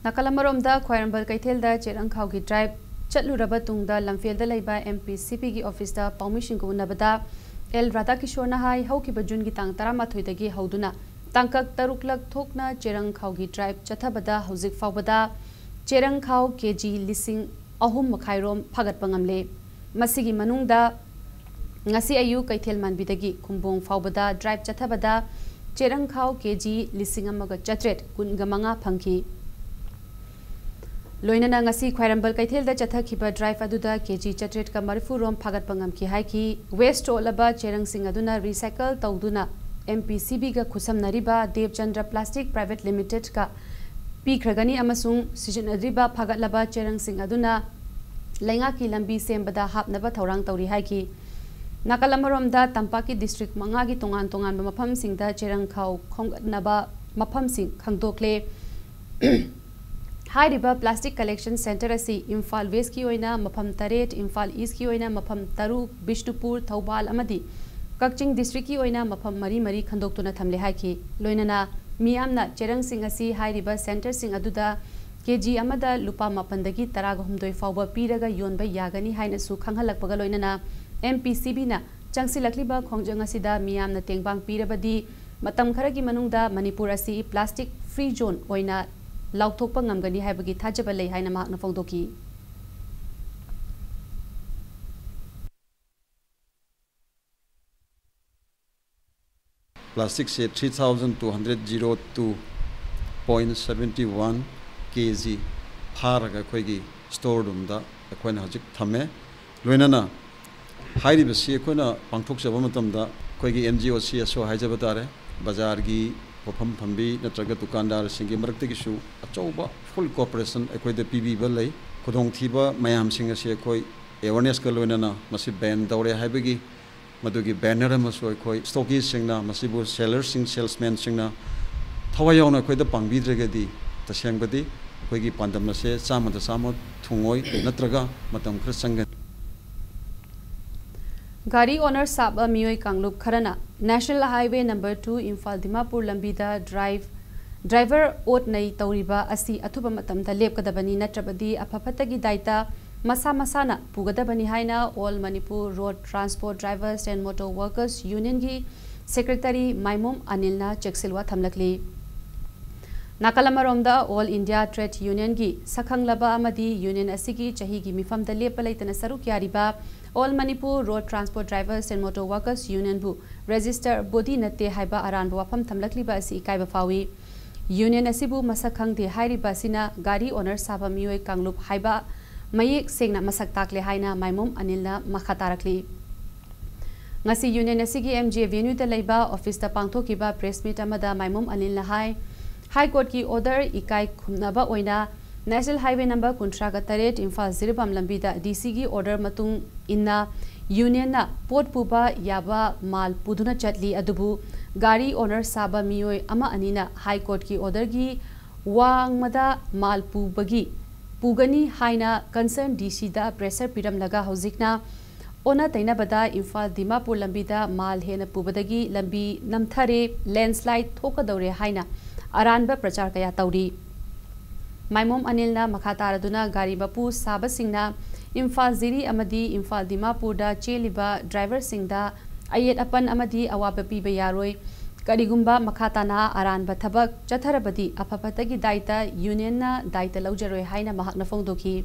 ꯅꯥꯀꯜ ꯑꯃꯔꯣꯝꯗ ꯈ꯭ꯋꯥꯏꯔꯝꯕꯟ ꯀꯩꯊꯦꯜꯗ ꯆꯦꯔꯪ ꯈꯥꯎꯒꯤ ꯗ꯭ꯔꯥꯏꯚ ꯆꯠꯂꯨꯔꯕ ꯇꯨꯡꯗ ꯂꯝꯐꯦꯜꯗ ꯂꯩꯕ ꯑꯦꯝ ꯄꯤ ꯁꯤ ꯕꯤꯒꯤ ꯑꯣꯐꯤꯁꯇ ꯄꯥꯎꯃꯤꯁꯤꯡꯒ ꯎꯅꯕꯗ ꯑꯦꯜ ꯔꯥꯙꯥꯀꯤꯁꯣꯔꯅ ꯍꯥꯏ, ꯍꯧꯈꯤꯕ ꯖꯨꯟꯒꯤ ꯇꯥꯡ ꯇꯔꯥꯃꯥꯊꯣꯏꯗꯒꯤ ꯍꯧꯗꯨꯅ ꯇꯥꯡꯀꯛ ꯇꯔꯨꯛꯂꯛ ꯊꯣꯛꯅ ꯆꯦꯔꯪ ꯈꯥꯎꯒꯤ ꯗ꯭ꯔꯥꯏꯚ ꯆꯠꯊꯕꯗ ꯍꯧꯖꯤꯛ ꯐꯥꯎꯕꯗ ꯆꯦꯔꯪ ꯈꯥꯎ ꯀꯦ ꯖꯤ ꯂꯤꯁꯤꯡ ꯑꯍꯨꯝ ꯃꯈꯥꯏꯔꯣꯝ ꯐꯥꯒꯠꯄ ꯉꯝꯂꯦ꯫ ꯃꯁꯤꯒꯤ ꯃꯅꯨꯡꯗ ꯉꯁꯤ ꯑꯌꯨꯛ ꯀꯩꯊꯦꯜ ꯃꯥꯟꯕꯤꯗꯒꯤ ꯈꯨꯝꯕꯣꯡ ꯐꯥꯎꯕꯗ ꯗ꯭ꯔꯥꯏꯚ ꯆꯠꯊꯕꯗ ꯆꯦꯔꯪ ꯈꯥꯎ ꯀꯦ ꯖꯤ ꯂꯤꯁꯤꯡ ꯑꯃꯒ ꯆꯥꯇ꯭ꯔꯦꯠ ꯀꯨꯟꯒ ꯃꯉꯥ ꯐꯪꯈꯤ꯫ ꯂꯣꯏꯅꯅ ꯉꯁꯤ ꯈ꯭ꯋꯥꯏꯔꯝꯕꯟ ꯀꯩꯊꯦꯜꯗ ꯆꯠꯊꯈꯤꯕ ꯗ꯭ꯔꯥꯏꯚ ꯑꯗꯨꯗ ꯀꯦ ꯖꯤ ꯆꯥꯇ꯭ꯔꯦꯠꯀ ꯃꯔꯤꯐꯨ ꯔꯣꯝ ꯐꯥꯒꯠꯄ ꯉꯝꯈꯤ ꯍꯥꯏꯈꯤ꯫ ꯋꯦꯁ꯭ꯠ ꯑꯣꯜꯂꯕ ꯆꯦꯔꯪꯁꯤꯡ ꯑꯗꯨꯅ ꯔꯤꯁꯥꯏꯀꯜ ꯇꯧꯗꯨꯅ ꯑꯦꯝ ꯄꯤ ꯁꯤ ꯕꯤꯒ ꯈꯨꯠꯁꯝꯅꯔꯤꯕ ꯗꯦꯕꯆꯟꯗ꯭ꯔ ꯄ꯭ꯂꯥꯁꯇꯤꯛ ꯄ꯭ꯔꯥꯏꯚꯦꯠ ꯂꯤꯃꯤꯇꯦꯗꯀ ꯄꯤꯈ꯭ꯔꯒꯅꯤ ꯑꯃꯁꯨꯡ ꯁꯤꯖꯤꯟꯅꯗ꯭ꯔꯤꯕ ꯐꯥꯒꯠꯂꯕ ꯆꯦꯔꯪꯁꯤꯡ ꯑꯗꯨꯅ ꯂꯩꯉꯥꯛꯀꯤ ꯂꯝꯕꯤ ꯁꯦꯝꯕꯗ ꯍꯥꯞꯅꯕ ꯊꯧꯔꯥꯡ ꯇꯧꯔꯤ ꯍꯥꯏꯈꯤ꯫ ꯅꯥꯀꯜ ꯑꯃꯔꯣꯝꯗ, ꯇꯝꯄꯥꯛꯀꯤ ꯗꯤꯁꯇ꯭ꯔꯤꯛ ꯃꯉꯥꯒꯤ ꯇꯣꯉꯥꯟ ꯇꯣꯉꯥꯟꯕ ꯃꯐꯝꯁꯤꯡꯗ ꯆꯦꯔꯪ ꯈꯥꯎ ꯈꯣꯝꯒꯠꯅꯕ ꯃꯐꯝꯁꯤꯡ ꯈꯪꯗꯣꯛꯂꯦ꯫ ꯍꯥꯏꯔꯤꯕ plastic collection centre ꯑꯁꯤ ꯏꯝꯐꯥꯜ ꯋꯦꯁꯀꯤ ꯑꯣꯏꯅ ꯃꯐꯝ ꯇꯔꯦꯠ, ꯏꯝꯐꯥꯜ ꯏꯁꯀꯤ ꯑꯣꯏꯅ ꯃꯐꯝ ꯇꯔꯨꯛ, ꯕꯤꯁꯅꯨꯄꯨꯔ, ꯊꯧꯕꯥꯜ ꯑꯃꯗꯤ ꯀꯛꯆꯤꯡ ꯗꯤꯁꯇ꯭ꯔꯤꯛꯀꯤ ꯑꯣꯏꯅ ꯃꯐꯝ ꯃꯔꯤ ꯃꯔꯤ ꯈꯟꯗꯣꯛꯇꯨꯅ ꯊꯝꯂꯦ ꯍꯥꯏꯈꯤ꯫ ꯂꯣꯏꯅꯅ ꯃꯤꯌꯥꯝꯅ ꯆꯦꯔꯪꯁꯤꯡ ꯑꯁꯤ ꯍꯥꯏꯔꯤꯕ centreꯁꯤꯡ ꯑꯗꯨꯗ ꯀꯦ ꯖꯤ ꯑꯃꯗ ꯂꯨꯄꯥ ꯃꯥꯄꯟꯗꯒꯤ ꯇꯔꯥꯒ ꯍꯨꯝꯗꯣꯏ ꯐꯥꯎꯕ ꯄꯤꯔꯒ ꯌꯣꯟꯕ ꯌꯥꯒꯅꯤ ꯍꯥꯏꯅꯁꯨ ꯈꯪꯍꯜꯂꯛꯄꯒ ꯂꯣꯏꯅꯅ ꯑꯦꯝ ꯄꯤ ꯁꯤ ꯕꯤꯅ ꯆꯪꯁꯤꯜꯂꯛꯂꯤꯕ ꯈꯣꯡꯖꯪ ꯑꯁꯤꯗ ꯃꯤꯌꯥꯝꯅ ꯇꯦꯡꯕꯥꯡ ꯄꯤꯔꯕꯗꯤ ꯃꯇꯝ ꯈꯔꯒꯤ ꯃꯅꯨꯡꯗ ꯃꯅꯤꯄꯨꯔ ꯑꯁꯤ plastic free zone ꯑꯣꯏꯅ ꯂꯥꯎꯊꯣꯛꯄ ꯉꯝꯒꯅꯤ ꯍꯥꯏꯕꯒꯤ ꯊꯥꯖꯕ ꯂꯩ ꯍꯥꯏꯅ ꯃꯍꯥꯛꯅ ꯐꯣꯡꯗꯣꯛꯈꯤ꯫ Plasticꯁꯦ three thousand two hundred zero two point seventy one K G ꯐꯥꯔꯒ ꯑꯩꯈꯣꯏꯒꯤ store roomꯗ ꯑꯩꯈꯣꯏꯅ ꯍꯧꯖꯤꯛ ꯊꯝꯃꯦ꯫ ꯂꯣꯏꯅꯅ ꯍꯥꯏꯔꯤꯕꯁꯤ ꯑꯩꯈꯣꯏꯅ ꯄꯥꯡꯊꯣꯛꯆꯕ ꯃꯇꯝꯗ ꯑꯩꯈꯣꯏꯒꯤ N G O C S O ꯍꯥꯏꯖꯕ ꯇꯥꯔꯦ, ꯕꯖꯥꯔꯒꯤ ꯄꯣꯠꯐꯝ ꯐꯝꯕꯤ ꯅꯠꯇ꯭ꯔꯒ ꯗꯨꯀꯥꯟꯗꯥꯔꯁꯤꯡꯒꯤ ꯃꯔꯛꯇꯒꯤꯁꯨ ꯑꯆꯧꯕ full cooperation ꯑꯩꯈꯣꯏꯗ ꯄꯤꯕꯤꯕ ꯂꯩ꯫ ꯈꯨꯗꯣꯡꯊꯤꯕ ꯃꯌꯥꯝꯁꯤꯡ ꯑꯁꯤ ꯑꯩꯈꯣꯏ awarenessꯀ ꯂꯣꯏꯅꯅ ꯃꯁꯤ ban ꯇꯧꯔꯦ ꯍꯥꯏꯕꯒꯤ ꯃꯗꯨꯒꯤ banner ꯑꯃꯁꯨ ꯑꯩꯈꯣꯏ stockistꯁꯤꯡꯅ, ꯃꯁꯤꯕꯨ sellerꯁꯤꯡ, salesmanꯁꯤꯡꯅ ꯊꯋꯥꯏ ꯌꯥꯎꯅ ꯑꯩꯈꯣꯏꯗ ꯄꯥꯡꯕꯤꯗ꯭ꯔꯒꯗꯤ ꯇꯁꯦꯡꯕꯗꯤ ꯑꯩꯈꯣꯏꯒꯤ ꯄꯥꯟꯗꯝ ꯑꯁꯦ ꯆꯥꯝꯃꯗ ꯆꯥꯝꯃ ꯊꯨꯡꯉꯣꯏ, ꯅꯠꯇ꯭ꯔꯒ ꯃꯇꯝ ꯈꯔ ꯆꯪꯒꯅꯤ꯫ ꯒꯥꯔꯤ ꯑꯣꯅꯔ ꯁꯥꯕ ꯃꯤꯑꯣꯏ ꯀꯥꯡꯂꯨꯞ ꯈꯔꯅ National Highway number two Imphal Dimapur ꯂꯝꯕꯤꯗ drive driver ꯑꯣꯠ ꯅꯩ ꯇꯧꯔꯤꯕ ꯑꯁꯤ ꯑꯊꯨꯕ ꯃꯇꯝꯗ ꯂꯦꯞꯀꯗꯕꯅꯤ, ꯅꯠꯇ꯭ꯔꯕꯗꯤ ꯑꯐ ꯐꯠꯇꯒꯤ ꯗꯥꯏꯇ ꯃꯁꯥ ꯃꯁꯥꯅ ꯄꯨꯒꯗꯕꯅꯤ ꯍꯥꯏꯅ All Manipur Road Transport Drivers and Motor Workers Unionꯒꯤ secretary ꯃꯥꯏꯃꯣꯝ ꯑꯅꯤꯜꯅ ꯆꯦꯛꯁꯤꯜꯋꯥ ꯊꯝꯂꯛꯂꯤ꯫ ꯅꯥꯀꯜ ꯑꯃꯔꯣꯝꯗ, All India Trade Unionꯒꯤ ꯁꯛꯈꯪꯂꯕ ꯑꯃꯗꯤ union ꯑꯁꯤꯒꯤ ꯆꯍꯤꯒꯤ ꯃꯤꯐꯝꯗ ꯂꯦꯞꯄ ꯂꯩꯇꯅ ꯁꯔꯨꯛ ꯌꯥꯔꯤꯕ All Manipur Road Transport Drivers and Motor Workers Unionꯕꯨ register body ꯅꯠꯇꯦ ꯍꯥꯏꯕ ꯑꯔꯥꯟꯕ ꯋꯥꯐꯝ ꯊꯝꯂꯛꯂꯤꯕ ꯑꯁꯤ ꯏꯀꯥꯏꯕ ꯐꯥꯎꯏ꯫ Union ꯑꯁꯤꯕꯨ ꯃꯁꯛ ꯈꯪꯗꯦ ꯍꯥꯏꯔꯤꯕ ꯑꯁꯤꯅ ꯒꯥꯔꯤ ꯑꯣꯅꯔ ꯁꯥꯕ ꯃꯤꯑꯣꯏ ꯀꯥꯡꯂꯨꯞ ꯍꯥꯏꯕ ꯃꯌꯦꯛ ꯁꯦꯡꯅ ꯃꯁꯛ ꯇꯥꯛꯂꯦ ꯍꯥꯏꯅ ꯃꯥꯏꯃꯣꯝ ꯑꯅꯤꯜꯅ ꯃꯈꯥ ꯇꯥꯔꯛꯂꯤ꯫ ꯉꯁꯤ union ꯑꯁꯤꯒꯤ M G Avenueꯗ ꯂꯩꯕ officeꯇ ꯄꯥꯡꯊꯣꯛꯈꯤꯕ press meet ꯑꯃꯗ ꯃꯥꯏꯃꯣꯝ ꯑꯅꯤꯜꯅ ꯍꯥꯏ, High Courtꯀꯤ order ꯏꯀꯥꯏ ꯈꯨꯝꯅꯕ ꯑꯣꯏꯅ National Highway number ꯀꯨꯟꯊ꯭ꯔꯥꯒ ꯇꯔꯦꯠ ꯏꯝꯐꯥꯜ ꯖꯤꯔꯤꯕꯥꯝ ꯂꯝꯕꯤꯗ D Cꯒꯤ order ꯃꯇꯨꯡ ꯏꯟꯅ ꯌꯨꯅꯤꯌꯟꯅ ꯄꯣꯠ ꯄꯨꯕ ꯌꯥꯕ ꯃꯥꯜ ꯄꯨꯗꯨꯅ ꯆꯠꯂꯤ, ꯑꯗꯨꯕꯨ ꯒꯥꯔꯤ ꯑꯣꯅꯔ ꯁꯥꯕ ꯃꯤꯑꯣꯏ ꯑꯃ ꯑꯅꯤꯅ ꯍꯥꯏ ꯀꯣꯔꯠꯀꯤ ꯑꯣꯔꯗꯔꯒꯤ ꯋꯥꯡꯃꯗ ꯃꯥꯜ ꯄꯨꯕꯒꯤ, ꯄꯨꯒꯅꯤ ꯍꯥꯏꯅ ꯀꯟꯁꯔꯟ ꯗꯤ ꯁꯤꯗ ꯄ꯭ꯔꯦꯁꯔ ꯄꯤꯔꯝꯂꯒ ꯍꯧꯖꯤꯛꯅ ꯑꯣꯟꯅ ꯇꯩꯅꯕꯗ ꯏꯝꯐꯥꯜ ꯗꯤꯃꯥꯄꯨꯔ ꯂꯝꯕꯤꯗ ꯃꯥꯜ ꯍꯦꯟꯅ ꯄꯨꯕꯗꯒꯤ ꯂꯝꯕꯤ ꯅꯝꯊꯔꯦ, ꯂꯦꯟꯁ꯭ꯂꯥꯏꯗ ꯊꯣꯛꯀꯗꯧꯔꯦ ꯍꯥꯏꯅ ꯑꯔꯥꯟꯕ ꯄ꯭ꯔꯆꯥꯔ ꯀꯌꯥ ꯇꯧꯔꯤ꯫ ꯃꯥꯏꯃꯣꯝ ꯑꯅꯤꯜꯅ ꯃꯈꯥ ꯇꯥꯔꯗꯨꯅ ꯒꯥꯔꯤ ꯃꯄꯨ ꯁꯥꯕꯁꯤꯡꯅ ꯏꯝꯐꯥꯜ ꯖꯤꯔꯤ ꯑꯃꯗꯤ ꯏꯝꯐꯥꯜ ꯗꯤꯃꯥꯄꯨꯔꯗ ꯆꯦꯜꯂꯤꯕ ꯗ꯭ꯔꯥꯏꯚꯔꯁꯤꯡꯗ ꯑꯌꯦꯠ ꯑꯄꯟ ꯑꯃꯗꯤ ꯑꯋꯥꯕ ꯄꯤꯕ ꯌꯥꯔꯣꯏ꯫ ꯀꯔꯤꯒꯨꯝꯕ ꯃꯈꯥ ꯇꯥꯅ ꯑꯔꯥꯟꯕ ꯊꯕꯛ ꯆꯠꯊꯔꯕꯗꯤ ꯑꯐ ꯐꯠꯇꯒꯤ ꯗꯥꯏꯇ ꯌꯨꯅꯤꯌꯟꯅ ꯗꯥꯏꯇ ꯂꯧꯖꯔꯣꯏ ꯍꯥꯏꯅ ꯃꯍꯥꯛꯅ ꯐꯣꯡꯗꯣꯛꯈꯤ꯫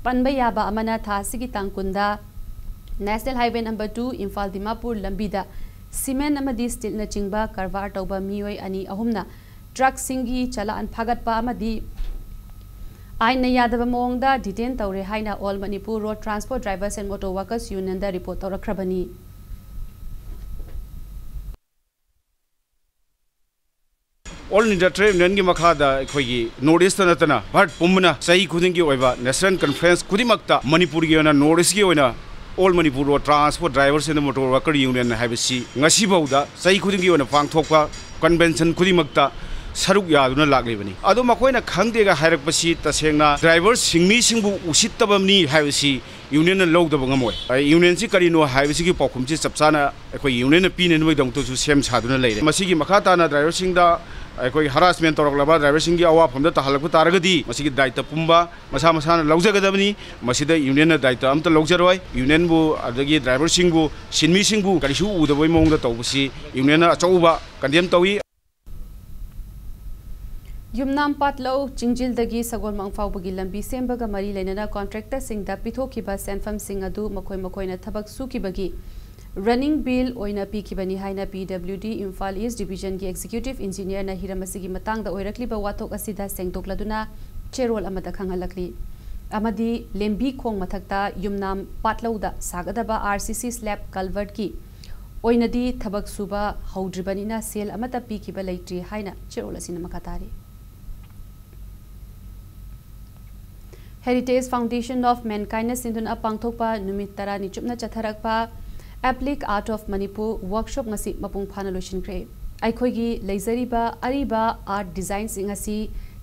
ꯄꯟꯕ ꯌꯥꯕ ꯑꯃꯅ ꯊꯥ ꯑꯁꯤꯒꯤ ꯇꯥꯡ ꯀꯨꯟꯗ national highway number two Imphal Dimapur ꯂꯝꯕꯤꯗ ꯁꯤꯃꯦꯟ ꯑꯃꯗꯤ ꯁ꯭ꯇꯤꯜꯅꯆꯤꯡꯕ ꯀꯔꯕꯥꯔ ꯇꯧꯕ ꯃꯤꯑꯣꯏ ꯑꯅꯤ ꯑꯍꯨꯝꯅ ꯇ꯭ꯔꯛꯁꯤꯡꯒꯤ ꯆꯂꯥꯟ ꯐꯥꯒꯠꯄ ꯑꯃꯗꯤ ꯑꯥꯏꯟꯅ ꯌꯥꯗꯕ ꯃꯑꯣꯡꯗ ꯗꯤꯇꯦꯟ ꯇꯧꯔꯦ ꯍꯥꯏꯅ All Manipur Road Transport Drivers and Motor Workers Unionꯗ ꯔꯤꯄꯣꯔꯠ ꯇꯧꯔꯛꯈ꯭ꯔꯕꯅꯤ꯫ ꯑꯣꯜ ꯏꯟꯗꯤꯌꯥ ꯇ꯭ꯔꯦꯗ ꯌꯨꯅꯤꯌꯟꯒꯤ ꯃꯈꯥꯗ ꯑꯩꯈꯣꯏꯒꯤ ꯅꯣꯔꯠ ꯏꯁꯇ ꯅꯠꯇꯅ ꯚꯥꯔꯠ ꯄꯨꯝꯕꯅ ꯆꯍꯤ ꯈꯨꯗꯤꯡꯒꯤ ꯑꯣꯏꯕ ꯅꯦꯁꯅꯦꯜ ꯀꯟꯐ꯭ꯔꯦꯟꯁ ꯈꯨꯗꯤꯡꯃꯛꯇ ꯃꯅꯤꯄꯨꯔꯒꯤ ꯑꯣꯏꯅ ꯅꯣꯔꯠ ꯏꯁꯀꯤ ꯑꯣꯏꯅ All Manipur Road Transport Drivers and Motor Worker Union ꯍꯥꯏꯕꯁꯤ ꯉꯁꯤꯐꯥꯎꯗ ꯆꯍꯤ ꯈꯨꯗꯤꯡꯒꯤ ꯑꯣꯏꯅ ꯄꯥꯡꯊꯣꯛꯄ ꯀꯟꯚꯦꯟꯁꯟ ꯈꯨꯗꯤꯡꯃꯛꯇ ꯁꯔꯨꯛ ꯌꯥꯗꯨꯅ ꯂꯥꯛꯂꯤꯕꯅꯤ꯫ ꯑꯗꯣ ꯃꯈꯣꯏꯅ ꯈꯪꯗꯦꯒ ꯍꯥꯏꯔꯛꯄꯁꯤ ꯇꯁꯦꯡꯅ ꯗ꯭ꯔꯥꯏꯚꯔ ꯁꯤꯡꯃꯤꯁꯤꯡꯕꯨ ꯎꯁꯤꯠꯇꯕꯅꯤ ꯍꯥꯏꯕꯁꯤ ꯌꯨꯅꯤꯌꯟꯅ ꯂꯧꯗꯕ ꯉꯝꯃꯣꯏ꯫ ꯌꯨꯅꯤꯌꯟꯁꯤ ꯀꯔꯤꯅꯣ ꯍꯥꯏꯕꯁꯤꯒꯤ ꯄꯥꯎꯈꯨꯝꯁꯤ ꯆꯞ ꯆꯥꯅ ꯑꯩꯈꯣꯏ ꯌꯨꯅꯤꯌꯟꯅ ꯄꯤꯅꯅꯕꯒꯤꯗꯃꯛꯇꯁꯨ ꯁꯦꯝ ꯁꯥꯗꯨꯅ ꯂꯩꯔꯦ꯫ ꯃꯁꯤꯒꯤ ꯃꯈꯥ ꯇꯥꯅ ꯗ꯭ꯔꯥꯏꯚꯔꯁꯤꯡꯗ ꯑꯩꯈꯣꯏ ꯍꯔꯥꯁꯃꯦꯟ ꯇꯧꯔꯛꯂꯕ ꯗ꯭ꯔꯥꯏꯚꯔꯁꯤꯡꯒꯤ ꯑꯋꯥꯐꯝꯗ ꯇꯥꯍꯜꯂꯛꯄ ꯇꯥꯔꯒꯗꯤ ꯃꯁꯤꯒꯤ ꯗꯥꯏꯇ ꯄꯨꯝꯕ ꯃꯁꯥ ꯃꯁꯥꯅ ꯂꯧꯖꯒꯗꯕꯅꯤ꯫ ꯃꯁꯤꯗ ꯌꯨꯅꯤꯌꯟꯅ ꯗꯥꯏꯇ ꯑꯝꯇ ꯂꯧꯖꯔꯣꯏ꯫ ꯌꯨꯅꯤꯌꯟꯕꯨ ꯑꯗꯒꯤ ꯗ꯭ꯔꯥꯏꯚꯔꯁꯤꯡꯕꯨ ꯁꯤꯟꯃꯤꯁꯤꯡꯕꯨ ꯀꯔꯤꯁꯨ ꯎꯗꯕꯒꯤ ꯃꯑꯣꯡꯗ ꯇꯧꯕꯁꯤ ꯌꯨꯅꯤꯌꯟꯅ ꯑꯆꯧꯕ ꯀꯟꯗꯦꯝ ꯇꯧꯏ꯫ ꯌꯨꯝꯅꯥꯝ ꯄꯥꯠꯂꯧ ꯆꯤꯡꯖꯤꯜꯗꯒꯤ ꯁꯒꯣꯜꯃꯥꯡ ꯐꯥꯎꯕꯒꯤ ꯂꯝꯕꯤ ꯁꯦꯝꯕꯒ ꯃꯔꯤ ꯂꯩꯅꯅ ꯀꯣꯟꯇ꯭ꯔꯦꯛꯇꯔꯁꯤꯡꯗ ꯄꯤꯊꯣꯛꯈꯤꯕ ꯁꯦꯟꯐꯝꯁꯤꯡ ꯑꯗꯨ ꯃꯈꯣꯏ ꯃꯈꯣꯏꯅ ꯊꯕꯛ ꯁꯨꯈꯤꯕꯒꯤ ꯔꯟꯅꯤꯡ ꯕꯤꯜ ꯑꯣꯏꯅ ꯄꯤꯈꯤꯕꯅꯤ ꯍꯥꯏꯅ ꯄꯤ ꯗꯕ꯭ꯂꯤꯎ ꯗꯤ ꯏꯝꯐꯥꯜ ꯏꯁ ꯗꯤꯕꯤꯖꯟꯒꯤ ꯑꯦꯛꯖꯤꯀ꯭ꯌꯨꯇꯤꯚ ꯏꯟꯖꯤꯅꯤꯌꯔꯅ ꯍꯤꯔꯝ ꯑꯁꯤꯒꯤ ꯃꯇꯥꯡꯗ ꯑꯣꯏꯔꯛꯂꯤꯕ ꯋꯥꯊꯣꯛ ꯑꯁꯤꯗ ꯁꯦꯡꯗꯣꯛꯂꯗꯨꯅ ꯆꯦꯔꯣꯜ ꯑꯃꯗ ꯈꯪꯍꯜꯂꯛꯂꯤ꯫ ꯑꯃꯗꯤ ꯂꯦꯝꯕꯤ ꯈꯣꯡ ꯃꯊꯛꯇ ꯌꯨꯝꯅꯥꯝ ꯄꯥꯠꯂꯧꯗ ꯁꯥꯒꯗꯕ ꯑꯥꯔ ꯁꯤ ꯁꯤ ꯁ꯭ꯂꯦꯕ ꯀꯜꯚꯔꯠꯀꯤ ꯑꯣꯏꯅꯗꯤ ꯊꯕꯛ ꯁꯨꯕ ꯍꯧꯗ꯭ꯔꯤꯕꯅꯤꯅ ꯁꯦꯜ ꯑꯃꯠꯇ ꯄꯤꯈꯤꯕ ꯂꯩꯇ꯭ꯔꯤ ꯍꯥꯏꯅ ꯆꯦꯔꯣꯜ ꯑꯁꯤꯅ ꯃꯈꯥ ꯇꯥꯔꯤ꯫ Heritage Foundation of Mankindꯅ ꯁꯤꯟꯗꯨꯅ ꯄꯥꯡꯊꯣꯛꯄ ꯅꯨꯃꯤꯠ ꯇꯔꯥꯅꯤ ꯆꯨꯞꯅ ꯆꯠꯊꯔꯛꯄ Applic Art of Manipur workshop ꯉꯁꯤ ꯃꯄꯨꯡ ꯐꯥꯅ ꯂꯣꯏꯁꯤꯟꯈ꯭ꯔꯦ꯫ ꯑꯩꯈꯣꯏꯒꯤ ꯂꯩꯖꯔꯤꯕ ꯑꯔꯤꯕ art designꯁꯤꯡ ꯑꯁꯤ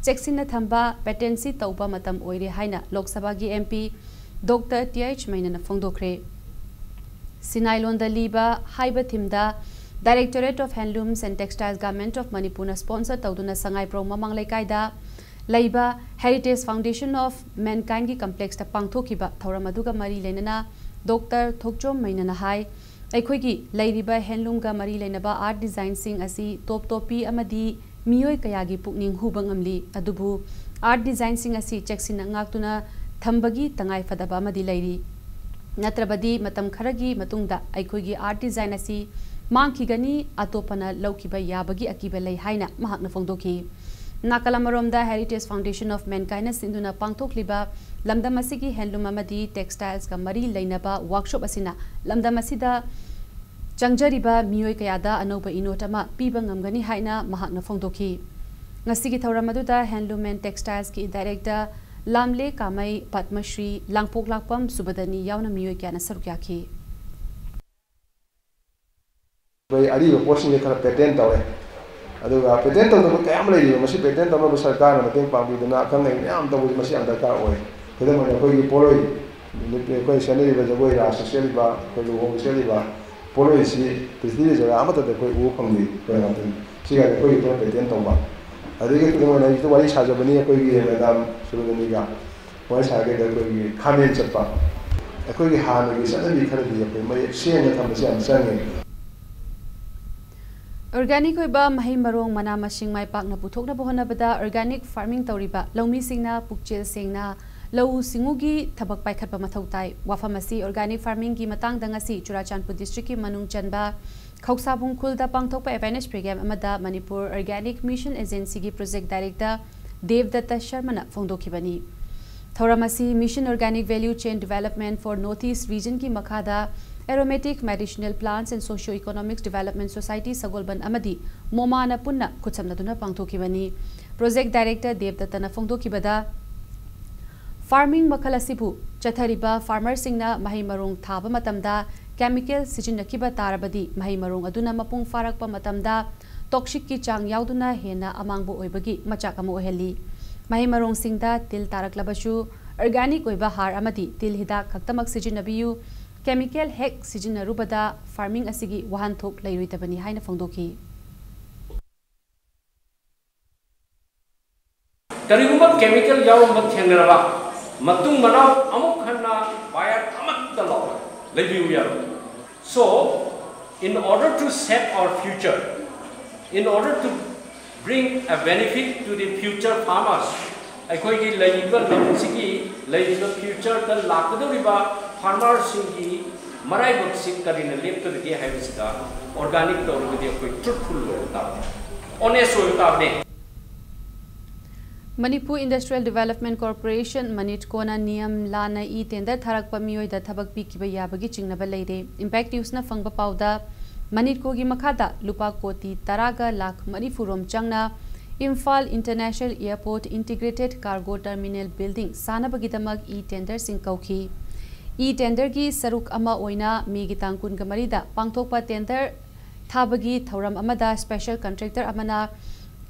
ꯆꯦꯛꯁꯤꯟꯅ ꯊꯝꯕ, patency ꯇꯧꯕ ꯃꯇꯝ ꯑꯣꯏꯔꯦ ꯍꯥꯏꯅ ꯂꯣꯛ ꯁꯚꯥꯒꯤ MP Doctor Th ꯃꯩꯅꯅ ꯐꯣꯡꯗꯣꯛꯈ꯭ꯔꯦ꯫ ꯁꯤꯅꯥꯏꯂꯣꯟꯗ ꯂꯤꯕ ꯍꯥꯏꯕ themeꯗ Directorate of Handlooms and Textiles, Government of Manipurꯅ sponsor ꯇꯧꯗꯨꯅ ꯁꯉꯥꯏꯄ꯭ꯔꯧ ꯃꯃꯥꯡ ꯂꯩꯀꯥꯏꯗ ꯂꯩꯕ Heritage Foundation of Mankindꯒꯤ complexꯇ ꯄꯥꯡꯊꯣꯛꯈꯤꯕ ꯊꯧꯔꯝ ꯑꯗꯨꯒ ꯃꯔꯤ ꯂꯩꯅꯅ Doctor ꯊꯣꯛꯆꯣꯝ ꯃꯩꯅꯅ ꯍꯥꯏ, ꯑꯩꯈꯣꯏꯒꯤ ꯂꯩꯔꯤꯕ handloomꯒ ꯃꯔꯤ ꯂꯩꯅꯕ art designꯁꯤꯡ ꯑꯁꯤ top topꯄꯤ ꯑꯃꯗꯤ ꯃꯤꯑꯣꯏ ꯀꯌꯥꯒꯤ ꯄꯨꯛꯅꯤꯡ ꯍꯨꯕ ꯉꯝꯂꯤ꯫ ꯑꯗꯨꯕꯨ art designꯁꯤꯡ ꯑꯁꯤ ꯆꯦꯛꯁꯤꯟꯅ ꯉꯥꯛꯇꯨꯅ ꯊꯝꯕꯒꯤ ꯇꯉꯥꯏ ꯐꯗꯕ ꯑꯃꯗꯤ ꯂꯩꯔꯤ꯫ ꯅꯠꯇ꯭ꯔꯕꯗꯤ ꯃꯇꯝ ꯈꯔꯒꯤ ꯃꯇꯨꯡꯗ ꯑꯩꯈꯣꯏꯒꯤ art design ꯑꯁꯤ ꯃꯥꯡꯈꯤꯒꯅꯤ, ꯑꯇꯣꯞꯄꯅ ꯂꯧꯈꯤꯕ ꯌꯥꯕꯒꯤ ꯑꯀꯤꯕ ꯂꯩ ꯍꯥꯏꯅ ꯃꯍꯥꯛꯅ ꯐꯣꯡꯗꯣꯛꯈꯤ꯫ ꯅꯥꯀꯜ ꯑꯃꯔꯣꯝꯗ Heritage Foundation of Mankindꯅ ꯁꯤꯟꯗꯨꯅ ꯄꯥꯡꯊꯣꯛꯂꯤꯕ ꯂꯝꯗꯝ ꯑꯁꯤꯒꯤ handloom ꯑꯃꯗꯤ textilesꯀ ꯃꯔꯤ ꯂꯩꯅꯕ workshop ꯑꯁꯤꯅ ꯂꯝꯗꯝ ꯑꯁꯤꯗ ꯆꯪꯖꯔꯤꯕ ꯃꯤꯑꯣꯏ ꯀꯌꯥꯗ ꯑꯅꯧꯕ ꯏꯅꯣꯠ ꯑꯃ ꯄꯤꯕ ꯉꯝꯒꯅꯤ ꯍꯥꯏꯅ ꯃꯍꯥꯛꯅ ꯐꯣꯡꯗꯣꯛꯈꯤ꯫ ꯉꯁꯤꯒꯤ ꯊꯧꯔꯝ ꯑꯗꯨꯗ Handloom and Textilesꯀꯤ Director ꯂꯥꯝꯂꯦ ꯀꯥꯃꯩ, ꯄꯗꯃꯁ꯭ꯔꯤ ꯂꯥꯡꯄꯣꯛꯂꯥꯛꯄꯝ ꯁꯨꯕꯗꯅꯤ ꯌꯥꯎꯅ ꯃꯤꯑꯣꯏ ꯀꯌꯥꯅ ꯁꯔꯨꯛ ꯌꯥꯈꯤ꯫ ꯑꯩꯈꯣꯏ ꯑꯔꯤꯕ ꯄꯣꯠꯁꯤꯡꯁꯦ ꯈꯔ patent ꯇꯧꯔꯦ꯫ ꯑꯗꯨꯒ patent ꯇꯧꯗꯕ ꯀꯌꯥ ꯑꯃ ꯂꯩꯔꯤꯕ, ꯃꯁꯤ patent ꯇꯧꯅꯕ ꯁꯔꯀꯥꯔꯅ ꯃꯇꯦꯡ ꯄꯥꯡꯕꯤꯗꯨꯅ ꯑꯈꯪ ꯑꯍꯩ ꯃꯌꯥꯝ ꯇꯧꯕꯁꯤ, ꯃꯁꯤ ꯌꯥꯝ ꯗꯔꯀꯥꯔ ꯑꯣꯏ꯫ ꯈꯨꯗꯝ ꯑꯣꯏꯅ, ꯑꯩꯈꯣꯏꯒꯤ ꯄꯣꯠꯂꯣꯏ, ꯅꯨꯄꯤ, ꯑꯩꯈꯣꯏ ꯁꯦꯠꯅꯔꯤꯕ ꯖꯒꯣꯏ, ꯔꯥꯁ ꯁꯦꯠꯂꯤꯕ, ꯑꯩꯈꯣꯏ ꯂꯨꯍꯣꯡꯕ ꯁꯦꯠꯂꯤꯕ ꯄꯣꯠꯂꯣꯏꯁꯤ ꯄ꯭ꯔꯤꯊꯤꯕꯤꯒꯤ ꯖꯒꯥ ꯑꯃꯠꯇꯗ ꯑꯩꯈꯣꯏ ꯎꯕ ꯐꯪꯗꯦ꯫ ꯑꯩꯈꯣꯏ ꯉꯥꯛꯇꯅꯤ꯫ ꯁꯤꯒ ꯑꯩꯈꯣꯏꯒꯤ ꯄꯨꯟꯅ patent ꯇꯧꯕ꯫ ꯑꯗꯒꯤ ꯈꯨꯗꯝ ꯑꯣꯏꯅ, ꯑꯩꯁꯨ ꯋꯥꯔꯤ ꯁꯥꯖꯕꯅꯤ ꯑꯩꯈꯣꯏꯒꯤ madam ꯁꯨꯕꯗꯅꯤꯒ꯫ ꯋꯥꯔꯤ ꯁꯥꯒꯦꯗ ꯑꯩꯈꯣꯏꯒꯤ ꯈꯥꯃꯦꯟ ꯆꯠꯄ, ꯑꯩꯈꯣꯏꯒꯤ ꯍꯥꯟꯅꯒꯤ ꯆꯠꯅꯕꯤ ꯈꯔꯗꯤ ꯑꯩꯈꯣꯏ ꯃꯌꯦꯛ ꯁꯦꯡꯅ ꯊꯝꯕꯁꯦ ꯌꯥꯝ ꯆꯪꯉꯦ꯫ Organic ꯑꯣꯏꯕ ꯃꯍꯩ ꯃꯔꯣꯡ, ꯃꯅꯥ ꯃꯁꯤꯡ ꯃꯥꯏ ꯄꯥꯛꯅ ꯄꯨꯊꯣꯛꯅꯕ ꯍꯣꯠꯅꯕꯗ organic farming ꯇꯧꯔꯤꯕ ꯂꯧꯃꯤꯁꯤꯡꯅ ꯄꯨꯛꯆꯦꯜ ꯁꯦꯡꯅ ꯂꯧꯎ ꯁꯤꯡꯎꯒꯤ ꯊꯕꯛ ꯄꯥꯏꯈꯠꯄ ꯃꯊꯧ ꯇꯥꯏ꯫ ꯋꯥꯐꯝ ꯑꯁꯤ organic farmingꯒꯤ ꯃꯇꯥꯡꯗ ꯉꯁꯤ ꯆꯨꯔꯥꯆꯥꯟꯄꯨꯔ districtꯀꯤ ꯃꯅꯨꯡ ꯆꯟꯕ ꯈꯧꯁꯥꯕꯨꯡ ꯈꯨꯜꯗ ꯄꯥꯡꯊꯣꯛꯄ awareness program ꯑꯃꯗ Manipur Organic Mission Agencyꯒꯤ project director ꯗꯦꯕꯗꯠꯇ ꯁꯔꯃꯅ ꯐꯣꯡꯗꯣꯛꯈꯤꯕꯅꯤ꯫ ꯊꯧꯔꯝ ꯑꯁꯤ Mission Organic Value Chain Development for North East Regionꯒꯤ ꯃꯈꯥꯗ Aromatic Medicinal Plants and Socio-Economic Development Society ꯁꯒꯣꯜꯕꯟ ꯑꯃꯗꯤ ꯃꯣꯃꯥꯅ ꯄꯨꯟꯅ ꯈꯨꯠꯁꯝꯅꯗꯨꯅ ꯄꯥꯡꯊꯣꯛꯈꯤꯕꯅꯤ꯫ Project director ꯗꯦꯕꯗꯠꯇꯅ ꯐꯣꯡꯗꯣꯛꯈꯤꯕꯗ, ꯐꯥꯔꯃꯤꯡ ꯃꯈꯜ ꯑꯁꯤꯕꯨ ꯆꯠꯊꯔꯤꯕ ꯐꯥꯔꯃꯔꯁꯤꯡꯅ ꯃꯍꯩ ꯃꯔꯣꯡ ꯊꯥꯕ ꯃꯇꯝꯗ ꯀꯦꯃꯤꯀꯦꯜ ꯁꯤꯖꯤꯟꯅꯈꯤꯕ ꯇꯥꯔꯕꯗꯤ ꯃꯍꯩ ꯃꯔꯣꯡ ꯑꯗꯨꯅ ꯃꯄꯨꯡ ꯐꯥꯔꯛꯄ ꯃꯇꯝꯗ ꯇꯣꯛꯁꯤꯛꯀꯤ ꯆꯥꯡ ꯌꯥꯎꯗꯨꯅ ꯍꯦꯟꯅ ꯑꯃꯥꯡꯕ ꯑꯣꯏꯕꯒꯤ ꯃꯆꯥꯛ ꯑꯃ ꯑꯣꯏꯍꯜꯂꯤ꯫ ꯃꯍꯩ ꯃꯔꯣꯡꯁꯤꯡꯗ ꯇꯤꯜ ꯇꯥꯔꯛꯂꯕꯁꯨ ꯑꯣꯔꯒꯥꯅꯤꯛ ꯑꯣꯏꯕ ꯍꯥꯔ ꯑꯃꯗꯤ ꯇꯤꯜ ꯍꯤꯗꯥꯛ ꯈꯛꯇꯃꯛ ꯁꯤꯖꯤꯟꯅꯕꯤꯌꯨ꯫ ꯀꯦꯃꯤꯀꯦꯜ ꯍꯦꯛ ꯁꯤꯖꯤꯟꯅꯔꯨꯕꯗ ꯐꯥꯔꯃꯤꯡ ꯑꯁꯤꯒꯤ ꯋꯥꯍꯟꯊꯣꯛ ꯂꯩꯔꯣꯏꯗꯕꯅꯤ ꯍꯥꯏꯅ ꯐꯣꯡꯗꯣꯛꯈꯤ꯫ ꯀꯔꯤꯒꯨꯝꯕ ꯀꯦꯃꯤꯀꯦꯜ ꯌꯥꯎꯔꯝꯕ ꯊꯦꯡꯅꯔꯕ ꯃꯇꯨꯡ ꯃꯅꯥꯎ ꯑꯃꯨꯛ ꯍꯟꯅ ꯕꯥꯌꯔ ꯑꯃꯠꯇ ꯂꯥꯛꯑꯣꯏ, ꯂꯩꯕꯤꯌꯨ ꯌꯥꯔꯣꯏ꯫ So, in order to save our future, in order to bring a benefit to the future farmers, ꯑꯩꯈꯣꯏꯒꯤ ꯂꯩꯔꯤꯕ ꯂꯝꯁꯤꯒꯤ ꯂꯩꯔꯤꯕ ꯐ꯭ꯌꯨꯆꯔꯗ ꯂꯥꯛꯀꯗꯧꯔꯤꯕ ꯐꯥꯔꯃꯔꯁꯤꯡꯒꯤ ꯃꯔꯥꯏꯕꯛꯁꯤ ꯀꯔꯤꯅ ꯂꯦꯞꯀꯗꯒꯦ ꯍꯥꯏꯕꯁꯤꯗ ꯑꯣꯔꯒꯥꯅꯤꯛ ꯇꯧꯔꯒꯗꯤ ꯑꯩꯈꯣꯏ ꯇ꯭ꯔꯨꯠꯐꯨꯜ ꯑꯣꯏꯕ ꯇꯥꯕꯅꯤ, ꯑꯣꯅꯦꯁ ꯑꯣꯏꯕ ꯇꯥꯕꯅꯤ꯫ ꯃꯅꯤꯄꯨꯔ ꯏꯟꯗꯁꯇ꯭ꯔꯤꯌꯦꯜ ꯗꯤꯚꯦꯂꯞꯃꯦꯟ ꯀꯣꯔꯄꯣꯔꯦꯁꯟ, ꯃꯅꯤꯠꯀꯣꯅ ꯅꯤꯌꯝ ꯂꯥꯟꯅ ꯏ ꯇꯦꯟꯗꯔ ꯊꯥꯔꯛꯄ ꯃꯤꯑꯣꯏꯗ ꯊꯕꯛ ꯄꯤꯈꯤꯕ ꯌꯥꯕꯒꯤ ꯆꯤꯡꯅꯕ ꯂꯩꯔꯦ꯫ ꯏꯝꯄꯦꯛ ꯅ꯭ꯌꯨꯁꯅ ꯐꯪꯕ ꯄꯥꯎꯗ, ꯃꯅꯤꯠꯀꯣꯒꯤ ꯃꯈꯥꯗ ꯂꯨꯄꯥ ꯀꯣꯇꯤ ꯇꯔꯥꯒ ꯂꯥꯈ ꯃꯔꯤꯐꯨ ꯔꯣꯝ ꯆꯪꯅ Imphal international airport integrated cargo terminal building ꯁꯥꯅꯕꯒꯤꯗꯃꯛ ꯏ ꯇꯦꯟꯗꯔꯁꯤꯡ ꯀꯧꯈꯤ꯫ ꯏ ꯇꯦꯟꯗꯔꯒꯤ ꯁꯔꯨꯛ ꯑꯃ ꯑꯣꯏꯅ ꯃꯦꯒꯤ ꯇꯥꯡ ꯀꯨꯟꯒ ꯃꯔꯤꯗ ꯄꯥꯡꯊꯣꯛꯄ ꯇꯦꯟꯗꯔ ꯊꯥꯕꯒꯤ ꯊꯧꯔꯝ ꯑꯃꯗ ꯁ꯭ꯄꯦꯁꯦꯜ ꯀꯟꯇ꯭ꯔꯦꯛꯇꯔ ꯑꯃꯅ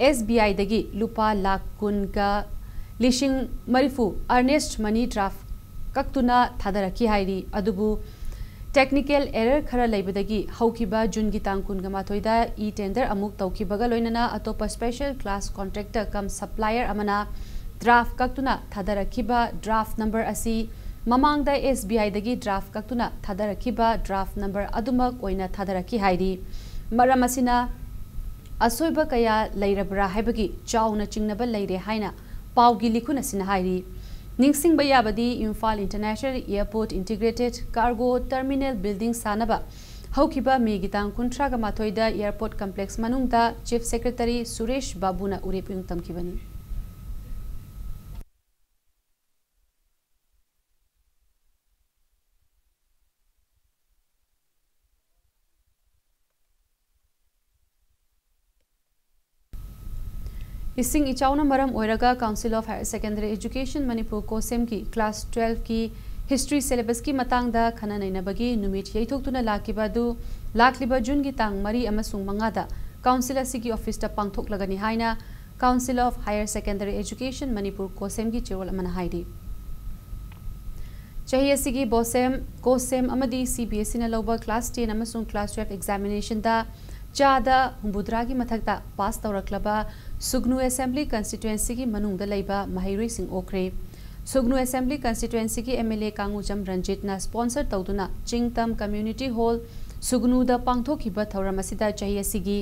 ꯑꯦꯁ ꯕꯤ ꯑꯥꯏꯗꯒꯤ ꯂꯨꯄꯥ ꯂꯥꯈ ꯀꯨꯟꯒ ꯂꯤꯁꯤꯡ ꯃꯔꯤꯐꯨ ꯑꯔꯅꯦꯁ ꯃꯅꯤ ꯗ꯭ꯔꯥꯐ ꯀꯛꯇꯨꯅ ꯊꯥꯗꯔꯛꯈꯤ ꯍꯥꯏꯔꯤ꯫ ꯑꯗꯨꯕꯨ ꯇꯦꯛꯅꯤꯀꯦꯜ ꯑꯦꯔꯔ ꯈꯔ ꯂꯩꯕꯗꯒꯤ ꯍꯧꯈꯤꯕ ꯖꯨꯟꯒꯤ ꯇꯥꯡ ꯀꯨꯟꯒ ꯃꯥꯊꯣꯏꯗ ꯏ ꯇꯦꯟꯗꯔ ꯑꯃꯨꯛ ꯇꯧꯈꯤꯕꯒ ꯂꯣꯏꯅꯅ ꯑꯇꯣꯞꯄ ꯁ꯭ꯄꯦꯁꯦꯜ ꯀ꯭ꯂꯥꯁ ꯀꯟꯇ꯭ꯔꯦꯛꯇꯔ ꯀꯝ ꯁꯞꯄ꯭ꯂꯥꯏꯌꯔ ꯑꯃꯅ ꯗ꯭ꯔꯥꯐ ꯀꯛꯇꯨꯅ ꯊꯥꯗꯔꯛꯈꯤꯕ ꯗ꯭ꯔꯥꯐ ꯅꯝꯕꯔ ꯑꯁꯤ ꯃꯃꯥꯡꯗ ꯑꯦꯁ ꯕꯤ ꯑꯥꯏꯗꯒꯤ ꯗ꯭ꯔꯥꯐ ꯀꯛꯇꯨꯅ ꯊꯥꯗꯔꯛꯈꯤꯕ ꯗ꯭ꯔꯥꯐ ꯅꯝꯕꯔ ꯑꯗꯨꯃꯛ ꯑꯣꯏꯅ ꯊꯥꯗꯔꯛꯈꯤ ꯍꯥꯏꯔꯤ꯫ ꯃꯔꯝ ꯑꯁꯤꯅ ꯑꯁꯣꯏꯕ ꯀꯌꯥ ꯂꯩꯔꯕ꯭ꯔꯥ ꯍꯥꯏꯕꯒꯤ ꯆꯥꯎꯅ ꯆꯤꯡꯅꯕ ꯂꯩꯔꯦ ꯍꯥꯏꯅ ꯄꯥꯎꯒꯤ ꯂꯤꯈꯨꯟ ꯑꯁꯤꯅ ꯍꯥꯏꯔꯤ꯫ ꯅꯤꯡꯁꯤꯡꯕ ꯌꯥꯕꯗꯤ, Imphal international airport integrated cargo terminal building ꯁꯥꯅꯕ ꯍꯧꯈꯤꯕ ꯃꯦꯒꯤ ꯇꯥꯡ ꯀꯨꯟꯊ꯭ꯔꯥꯒ ꯃꯥꯊꯣꯏꯗ ꯑꯦꯌꯔꯄꯣꯔꯠ ꯀꯝꯄ꯭ꯂꯦꯛꯁ ꯃꯅꯨꯡꯗ ꯆꯤꯐ ꯁꯦꯀ꯭ꯔꯦꯇꯔꯤ ꯁꯨꯔꯦꯁ ꯕꯥꯕꯨꯅ ꯎꯔꯦꯞ ꯎꯌꯨꯡ ꯇꯝꯈꯤꯕꯅꯤ꯫ ꯏꯁꯤꯡ ꯏꯆꯥꯎꯅ ꯃꯔꯝ ꯑꯣꯏꯔꯒ Council of Higher Secondary Education Manipur, COHSEM ꯒꯤ class twelve ꯀꯤ history syllabus ꯀꯤ ꯃꯇꯥꯡꯗ ꯈꯟꯅ ꯅꯩꯅꯕꯒꯤ ꯅꯨꯃꯤꯠ ꯌꯩꯊꯣꯛꯇꯨꯅ ꯂꯥꯛꯈꯤꯕ ꯑꯗꯨ ꯂꯥꯛꯂꯤꯕ June ꯒꯤ ꯇꯥꯡ ꯃꯔꯤ ꯑꯃꯁꯨꯡ ꯃꯉꯥꯗ council ꯑꯁꯤꯒꯤ office ꯇ ꯄꯥꯡꯊꯣꯛꯂꯒꯅꯤ ꯍꯥꯏꯅ Council of Higher Secondary Education Manipur, COHSEM ꯒꯤ ꯆꯦꯔꯣꯜ ꯑꯃꯅ ꯍꯥꯏꯔꯤ꯫ ꯆꯍꯤ ꯑꯁꯤꯒꯤ BOSEM, COHSEM ꯑꯃꯗꯤ CBSE ꯅ ꯂꯧꯕ class ten ꯑꯃꯁꯨꯡ class twelve examination ꯗ ꯆꯥꯗ ꯍꯨꯝꯐꯨꯇꯔꯥꯒꯤ ꯃꯊꯛꯇ pass ꯇꯧꯔꯛꯂꯕ ꯁꯨꯒꯅꯨ Assembly Constituency ꯒꯤ ꯃꯅꯨꯡꯗ ꯂꯩꯕ ꯃꯍꯩꯔꯣꯏꯁꯤꯡ ꯑꯣꯛꯈ꯭ꯔꯦ꯫ ꯁꯨꯒꯅꯨ Assembly Constituency ꯒꯤ MLA ꯀꯥꯡꯉꯨꯖꯝ ꯔꯟꯖꯤꯠꯅ sponsor ꯇꯧꯗꯨꯅ ꯆꯤꯡꯇꯝ Community Hall ꯁꯨꯒꯅꯨꯗ ꯄꯥꯡꯊꯣꯛꯈꯤꯕ ꯊꯧꯔꯝ ꯑꯁꯤꯗ ꯆꯍꯤ ꯑꯁꯤꯒꯤ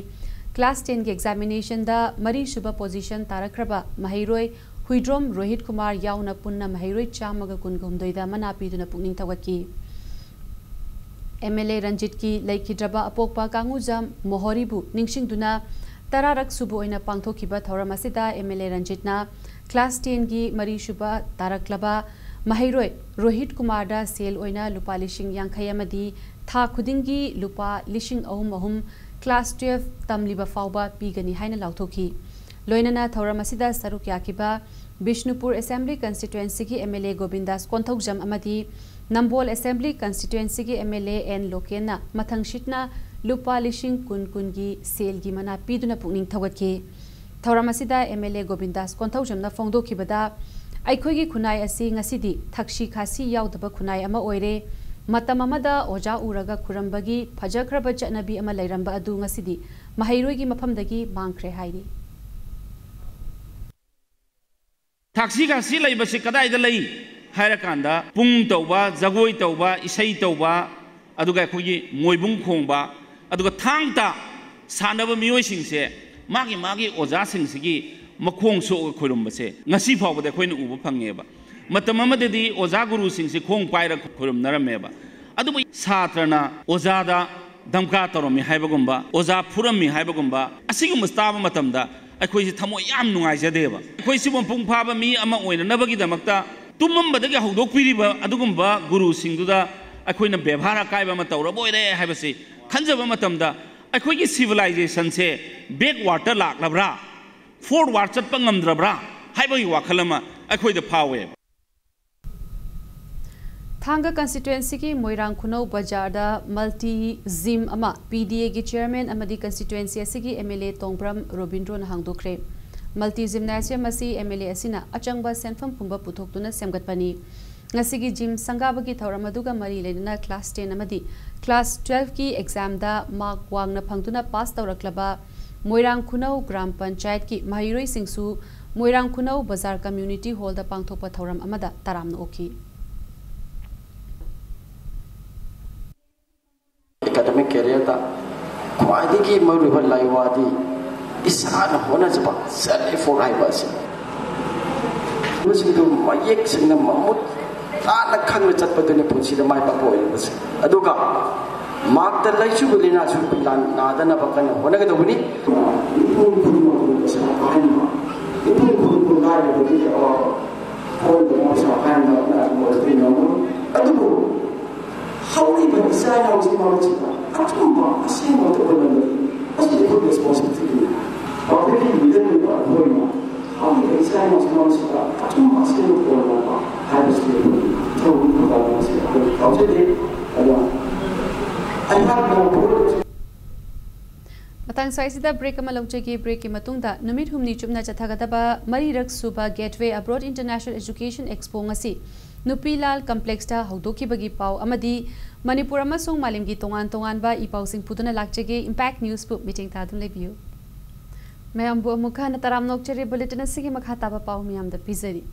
class ten ꯒꯤ examination ꯗ ꯃꯔꯤꯁꯨꯕ position ꯇꯥꯔꯛꯈ꯭ꯔꯕ ꯃꯍꯩꯔꯣꯏ ꯍꯨꯏꯗ꯭ꯔꯣꯝ ꯔꯣꯍꯤꯠ ꯀꯨꯃꯥꯔ ꯌꯥꯎꯅ ꯄꯨꯟꯅ ꯃꯍꯩꯔꯣꯏ ꯆꯥꯝꯃꯒ ꯀꯨꯟꯒ ꯍꯨꯝꯗꯣꯏꯗ ꯃꯅꯥ ꯄꯤꯗꯨꯅ ꯄꯨꯛꯅꯤꯡ ꯊꯧꯒꯠꯈꯤ꯫ MLA ꯔꯟꯖꯤꯠꯀꯤ ꯂꯩꯈꯤꯗ꯭ꯔꯕ ꯑꯄꯣꯛꯄ ꯀꯥꯡꯉꯨꯖꯝ ꯃꯣꯍꯣꯔꯤꯕꯨ ꯅꯤꯡꯁꯤꯡꯗꯨꯅ ꯇꯔꯥꯔꯛ ꯁꯨꯕ ꯑꯣꯏꯅ ꯄꯥꯡꯊꯣꯛꯈꯤꯕ ꯊꯧꯔꯝ ꯑꯁꯤꯗ MLA ꯔꯟꯖꯤꯠꯅ class ten ꯒꯤ ꯃꯔꯤꯁꯨꯕ ꯇꯥꯔꯛꯂꯕ ꯃꯍꯩꯔꯣꯏ ꯔꯣꯍꯤꯠ ꯀꯨꯃꯥꯔꯗ ꯁꯦꯜ ꯑꯣꯏꯅ ꯂꯨꯄꯥ ꯂꯤꯁꯤꯡ ꯌꯥꯡꯈꯩ ꯑꯃꯗꯤ ꯊꯥ ꯈꯨꯗꯤꯡꯒꯤ ꯂꯨꯄꯥ ꯂꯤꯁꯤꯡ ꯑꯍꯨꯝ ꯑꯍꯨꯝ class twelve ꯇꯝꯂꯤꯕ ꯐꯥꯎꯕ ꯄꯤꯒꯅꯤ ꯍꯥꯏꯅ ꯂꯥꯎꯊꯣꯛꯈꯤ꯫ ꯂꯣꯏꯅꯅ ꯊꯧꯔꯝ ꯑꯁꯤꯗ ꯁꯔꯨꯛ ꯌꯥꯈꯤꯕ ꯕꯤꯁꯅꯨꯄꯨꯔ Assembly Constituency ꯒꯤ MLA ꯒꯣꯕꯤꯟꯗꯥꯁ ꯀꯣꯟꯊꯧꯖꯝ ꯑꯃꯗꯤ ꯅꯝꯕꯣꯜ Assembly Constituency ꯒꯤ MLA ꯑꯦꯟ ꯂꯣꯀꯦꯟꯅ ꯃꯊꯪꯁꯤꯠꯅ ꯂꯨꯄꯥ ꯂꯤꯁꯤꯡ ꯀꯨꯟ ꯀꯨꯟꯒꯤ ꯁꯦꯜꯒꯤ ꯃꯅꯥ ꯄꯤꯗꯨꯅ ꯄꯨꯛꯅꯤꯡ ꯊꯧꯒꯠꯈꯤ꯫ ꯊꯧꯔꯝ ꯑꯁꯤꯗ MLA ꯒꯣꯕꯤꯟꯗꯥꯁ ꯀꯣꯟꯊꯧꯖꯝꯅ ꯐꯣꯡꯗꯣꯛꯈꯤꯕꯗ, ꯑꯩꯈꯣꯏꯒꯤ ꯈꯨꯟꯅꯥꯏ ꯑꯁꯤ ꯉꯁꯤꯗꯤ ꯊꯛꯁꯤ ꯈꯥꯁꯤ ꯌꯥꯎꯗꯕ ꯈꯨꯟꯅꯥꯏ ꯑꯃ ꯑꯣꯏꯔꯦ꯫ ꯃꯇꯝ ꯑꯃꯗ ꯑꯣꯖꯥ ꯎꯔꯒ ꯈꯨꯔꯝꯕꯒꯤ ꯐꯖꯈ꯭ꯔꯕ ꯆꯠꯅꯕꯤ ꯑꯃ ꯂꯩꯔꯝꯕ ꯑꯗꯨ ꯉꯁꯤꯗꯤ ꯃꯍꯩꯔꯣꯏꯒꯤ ꯃꯐꯝꯗꯒꯤ ꯃꯥꯡꯈ꯭ꯔꯦ ꯍꯥꯏꯔꯤ꯫ ꯊꯛꯁꯤ ꯈꯥꯁꯤ ꯂꯩꯕꯁꯤ ꯀꯗꯥꯏꯗ ꯂꯩ ꯍꯥꯏꯔꯀꯥꯟꯗ, ꯄꯨꯡ ꯇꯧꯕ, ꯖꯒꯣꯏ ꯇꯧꯕ, ꯏꯁꯩ ꯇꯧꯕ, ꯑꯗꯨꯒ ꯑꯩꯈꯣꯏꯒꯤ ꯃꯣꯏꯕꯨꯡ ꯈꯣꯡꯕ, ꯑꯗꯨꯒ ꯊꯥꯡ ꯇꯥ ꯁꯥꯟꯅꯕ ꯃꯤꯑꯣꯏꯁꯤꯡꯁꯦ ꯃꯥꯒꯤ ꯃꯥꯒꯤ ꯑꯣꯖꯥꯁꯤꯡꯁꯤꯒꯤ ꯃꯈꯣꯡ ꯁꯣꯛꯑꯒ ꯈꯣꯏꯔꯝꯕꯁꯦ ꯉꯁꯤ ꯐꯥꯎꯕꯗ ꯑꯩꯈꯣꯏꯅ ꯎꯕ ꯐꯪꯉꯦꯕ꯫ ꯃꯇꯝ ꯑꯃꯗꯗꯤ ꯑꯣꯖꯥ ꯒꯨꯔꯨꯁꯤꯡꯁꯦ ꯈꯣꯡ ꯄꯥꯏꯔꯒ ꯈꯣꯏꯔꯝꯅꯔꯝꯃꯦꯕ꯫ ꯑꯗꯨꯕꯨ ꯁꯥꯇ꯭ꯔꯅ ꯑꯣꯖꯥꯗ ꯙꯝꯀꯥ ꯇꯧꯔꯝꯃꯤ ꯍꯥꯏꯕꯒꯨꯝꯕ, ꯑꯣꯖꯥ ꯐꯨꯔꯝꯃꯤ ꯍꯥꯏꯕꯒꯨꯝꯕ, ꯑꯁꯤꯒꯨꯝꯕ ꯇꯥꯕ ꯃꯇꯝꯗ ꯑꯩꯈꯣꯏꯁꯤ ꯊꯃꯣꯏ ꯌꯥꯝ ꯅꯨꯡꯉꯥꯏꯖꯗꯦꯕ꯫ ꯑꯩꯈꯣꯏ ꯁꯤꯕꯨ ꯃꯄꯨꯡ ꯐꯥꯕ ꯃꯤ ꯑꯃ ꯑꯣꯏꯅꯅꯕꯒꯤꯗꯃꯛꯇ ꯇꯨꯝꯃꯝꯕꯗꯒꯤ ꯍꯧꯗꯣꯛꯄꯤꯔꯤꯕ ꯑꯗꯨꯒꯨꯝꯕ ꯒꯨꯔꯨꯁꯤꯡꯗꯨꯗ ꯑꯩꯈꯣꯏꯅ ꯕꯦꯕꯥꯔ ꯑꯀꯥꯏꯕ ꯑꯃ ꯇꯧꯔꯕ ꯑꯣꯏꯔꯦ ꯍꯥꯏꯕꯁꯤ ꯈꯟꯖꯕ ꯃꯇꯝꯗ, ꯑꯩꯈꯣꯏꯒꯤ civilizationꯁꯦ backwardꯇ ꯂꯥꯛꯂꯕ꯭ꯔꯥ? ꯐꯣꯔꯋꯥꯔꯗ ꯆꯠꯄ ꯉꯝꯗ꯭ꯔꯕ꯭ꯔꯥ ꯍꯥꯏꯕꯒꯤ ꯋꯥꯈꯜ ꯑꯃ ꯑꯩꯈꯣꯏꯗ ꯐꯥꯎꯋꯦ꯫ ꯊꯥꯡꯒ ꯀꯟꯁꯇꯤꯇ꯭ꯋꯦꯟꯁꯤꯒꯤ ꯃꯣꯏꯔꯥꯡ ꯈꯨꯅꯧ ꯕꯖꯥꯔꯗ ꯃꯜꯇꯤ ꯖꯤꯝ ꯑꯃ ꯄꯤ ꯗꯤ ꯑꯦꯒꯤ ꯆꯤꯌꯔꯃꯦꯟ ꯑꯃꯗꯤ ꯀꯟꯁꯇꯤꯇ꯭ꯋꯦꯟꯁꯤ ꯑꯁꯤꯒꯤ ꯑꯦꯝ ꯑꯦꯜ ꯑꯦ ꯇꯣꯡꯕ꯭ꯔꯝ ꯔꯣꯕꯤꯟꯗ꯭ꯔꯣꯅ ꯍꯥꯡꯗꯣꯛꯈ꯭ꯔꯦ꯫ ꯃꯜꯇꯤ ꯖꯤꯝꯅꯥꯁꯤꯌꯝ ꯑꯁꯤ ꯑꯦꯝ ꯑꯦꯜ ꯑꯦ ꯑꯁꯤꯅ ꯑꯆꯪꯕ ꯁꯦꯟꯐꯝ ꯄꯨꯝꯕ ꯄꯨꯊꯣꯛꯇꯨꯅ ꯁꯦꯝꯒꯠꯄꯅꯤ꯫ ꯉꯁꯤꯒꯤ ꯖꯤꯝ ꯁꯪꯒꯥꯕꯒꯤ ꯊꯧꯔꯝ ꯑꯗꯨꯒ ꯃꯔꯤ ꯂꯩꯅꯅ ꯀ꯭ꯂꯥꯁ ꯇꯦꯟ ꯑꯃꯗꯤ ꯀ꯭ꯂꯥꯁ ꯇꯨꯋꯦꯜꯐꯀꯤ ꯑꯦꯛꯖꯥꯝꯗ ꯃꯥꯔꯛ ꯋꯥꯡꯅ ꯐꯪꯗꯨꯅ ꯄꯥꯁ ꯇꯧꯔꯛꯂꯕ ꯃꯣꯏꯔꯥꯡ ꯈꯨꯅꯧ ꯒ꯭ꯔꯥꯝ ꯄꯟꯆꯥꯌꯠꯀꯤ ꯃꯍꯩꯔꯣꯏꯁꯤꯡꯁꯨ ꯃꯣꯏꯔꯥꯡ ꯈꯨꯅꯧ ꯕꯖꯥꯔ ꯀꯝꯃ꯭ꯌꯨꯅꯤꯇꯤ ꯍꯣꯜꯗ ꯄꯥꯡꯊꯣꯛꯄ ꯊꯧꯔꯝ ꯑꯃꯗ ꯇꯔꯥꯝꯅ ꯑꯣꯛꯈꯤ꯫ ꯑꯦꯀꯥꯗꯃꯤꯛ ꯀꯦꯔꯤꯌꯔꯗ ꯈ꯭ꯋꯥꯏꯗꯒꯤ ꯃꯔꯨꯑꯣꯏꯕ ꯂꯥꯏꯋꯥꯗꯤ ꯏꯁꯥꯅ ꯍꯣꯠꯅꯖꯕ, ꯁꯦꯜꯐ ꯑꯦꯐꯣꯔꯠ ꯍꯥꯏꯕ ꯑꯁꯤ꯫ ꯃꯁꯤꯡꯗꯨ ꯃꯌꯦꯛ ꯁꯦꯡꯅ ꯃꯃꯨꯠ ꯇꯥꯅ ꯈꯪꯅ ꯆꯠꯄꯗꯨꯅꯤ ꯄꯨꯟꯁꯤꯗ ꯃꯥꯏ ꯄꯥꯛꯄ ꯑꯣꯏꯔꯤꯕꯁꯦ꯫ ꯑꯗꯨꯒ ꯃꯍꯥꯛꯇ ꯂꯩꯆꯨꯕ ꯂꯥꯏꯅꯥꯁꯨ ꯅꯥꯗꯅꯕ ꯀꯟꯅ ꯍꯣꯠꯅꯒꯗꯧꯕꯅꯤ꯫ ꯃꯤꯄꯨꯝ ꯈꯨꯗꯤꯡꯃꯛꯄꯨ ꯄꯩꯁꯥ ꯄꯥꯏꯍꯟꯕ, ꯃꯤꯄꯨꯝ ꯈꯨꯗꯤꯡꯃꯛꯄꯨ ꯂꯥꯏꯔꯕꯗꯒꯤ ꯑꯋꯥꯕ ꯐꯥꯎꯕ ꯄꯩꯁꯥ ꯄꯥꯏꯍꯟꯕ ꯀꯅꯥꯒꯨꯝꯕ ꯑꯣꯏꯔꯛꯄ ꯉꯝꯃꯣꯏ꯫ ꯑꯗꯨꯕꯨ ꯍꯧꯔꯤꯕ ꯏꯆꯥ ꯏꯅꯥꯎꯁꯤꯡ ꯃꯔꯛꯁꯤꯗ ꯑꯆꯨꯝꯕ ꯑꯁꯦꯡꯕ ꯑꯗꯨ ꯑꯣꯏꯍꯟꯕꯗꯤ ꯃꯁꯤ ꯑꯩꯈꯣꯏꯒꯤ ꯔꯦꯁꯄꯣꯟꯁꯤꯕꯤꯂꯤꯇꯤꯅꯤ꯫ ꯄꯕ꯭ꯂꯤꯛꯀꯤ ꯂꯤꯗꯔ ꯑꯣꯏꯕ ꯑꯩꯈꯣꯏꯅ ꯍꯧꯔꯤꯕ ꯏꯆꯥ ꯏꯅꯥꯎꯁꯤꯡ ꯃꯔꯛꯁꯤꯗ ꯑꯆꯨꯝꯕ ꯑꯁꯦꯡꯕ ꯑꯣꯏꯍꯟꯕ ꯍꯥꯏꯕꯁꯤ ꯑꯩꯈꯣꯏꯒꯤ ꯏꯊꯧ ꯑꯃ ꯄꯥꯡꯊꯣꯛꯄ ꯑꯁꯤ ꯑꯩꯈꯣꯏ ꯌꯥꯎꯖꯗꯦ꯫ ꯑꯗꯨꯅ ꯑꯩꯍꯥꯛꯅ ꯚꯣꯠ ꯃꯇꯥꯡ ꯁ꯭ꯋꯥꯏꯁꯤꯗ ꯕ꯭ꯔꯦꯛ ꯑꯃ ꯂꯧꯖꯒꯦ꯫ ꯕ꯭ꯔꯦꯛꯀꯤ ꯃꯇꯨꯡꯗ ꯅꯨꯃꯤꯠ ꯍꯨꯝꯅꯤ ꯆꯨꯞꯅ ꯆꯠꯊꯒꯗꯕ ꯃꯔꯤꯔꯛ ꯁꯨꯕ ꯒꯦꯠꯋꯦ ꯑꯕ꯭ꯔꯣꯗ ꯏꯟꯇꯔꯅꯦꯁꯅꯦꯜ ꯑꯦꯖꯨꯀꯦꯁꯟ ꯑꯦꯛꯁꯄꯣ ꯉꯁꯤ ꯅꯨꯄꯤ ꯂꯥꯜ ꯀꯝꯄ꯭ꯂꯦꯛꯁꯇ ꯍꯧꯗꯣꯛꯈꯤꯕꯒꯤ ꯄꯥꯎ ꯑꯃꯗꯤ ꯃꯅꯤꯄꯨꯔ ꯑꯃꯁꯨꯡ ꯃꯥꯂꯦꯝꯒꯤ ꯇꯣꯉꯥꯟ ꯇꯣꯉꯥꯟꯕ ꯏ ꯄꯥꯎꯁꯤꯡ ꯄꯨꯗꯨꯅ ꯂꯥꯛꯆꯒꯦ꯫ ꯏꯝꯄꯦꯛ ꯅ꯭ꯌꯨꯁꯄꯨ ꯃꯤꯠꯌꯦꯡ ꯇꯥꯗꯨꯅ ꯂꯩꯕꯤꯌꯨ꯫ ꯃꯌꯥꯝꯕꯨ ꯑꯃꯨꯛꯀ ꯍꯟꯅ ꯇꯔꯥꯝꯅ ꯑꯣꯛꯆꯔꯤ꯫ ꯕꯨꯂꯦꯇꯤꯟ ꯑꯁꯤꯒꯤ ꯃꯈꯥ ꯇꯥꯕ ꯄꯥꯎ ꯃꯤꯌꯥꯝꯗ ꯄꯤꯖꯔꯤ꯫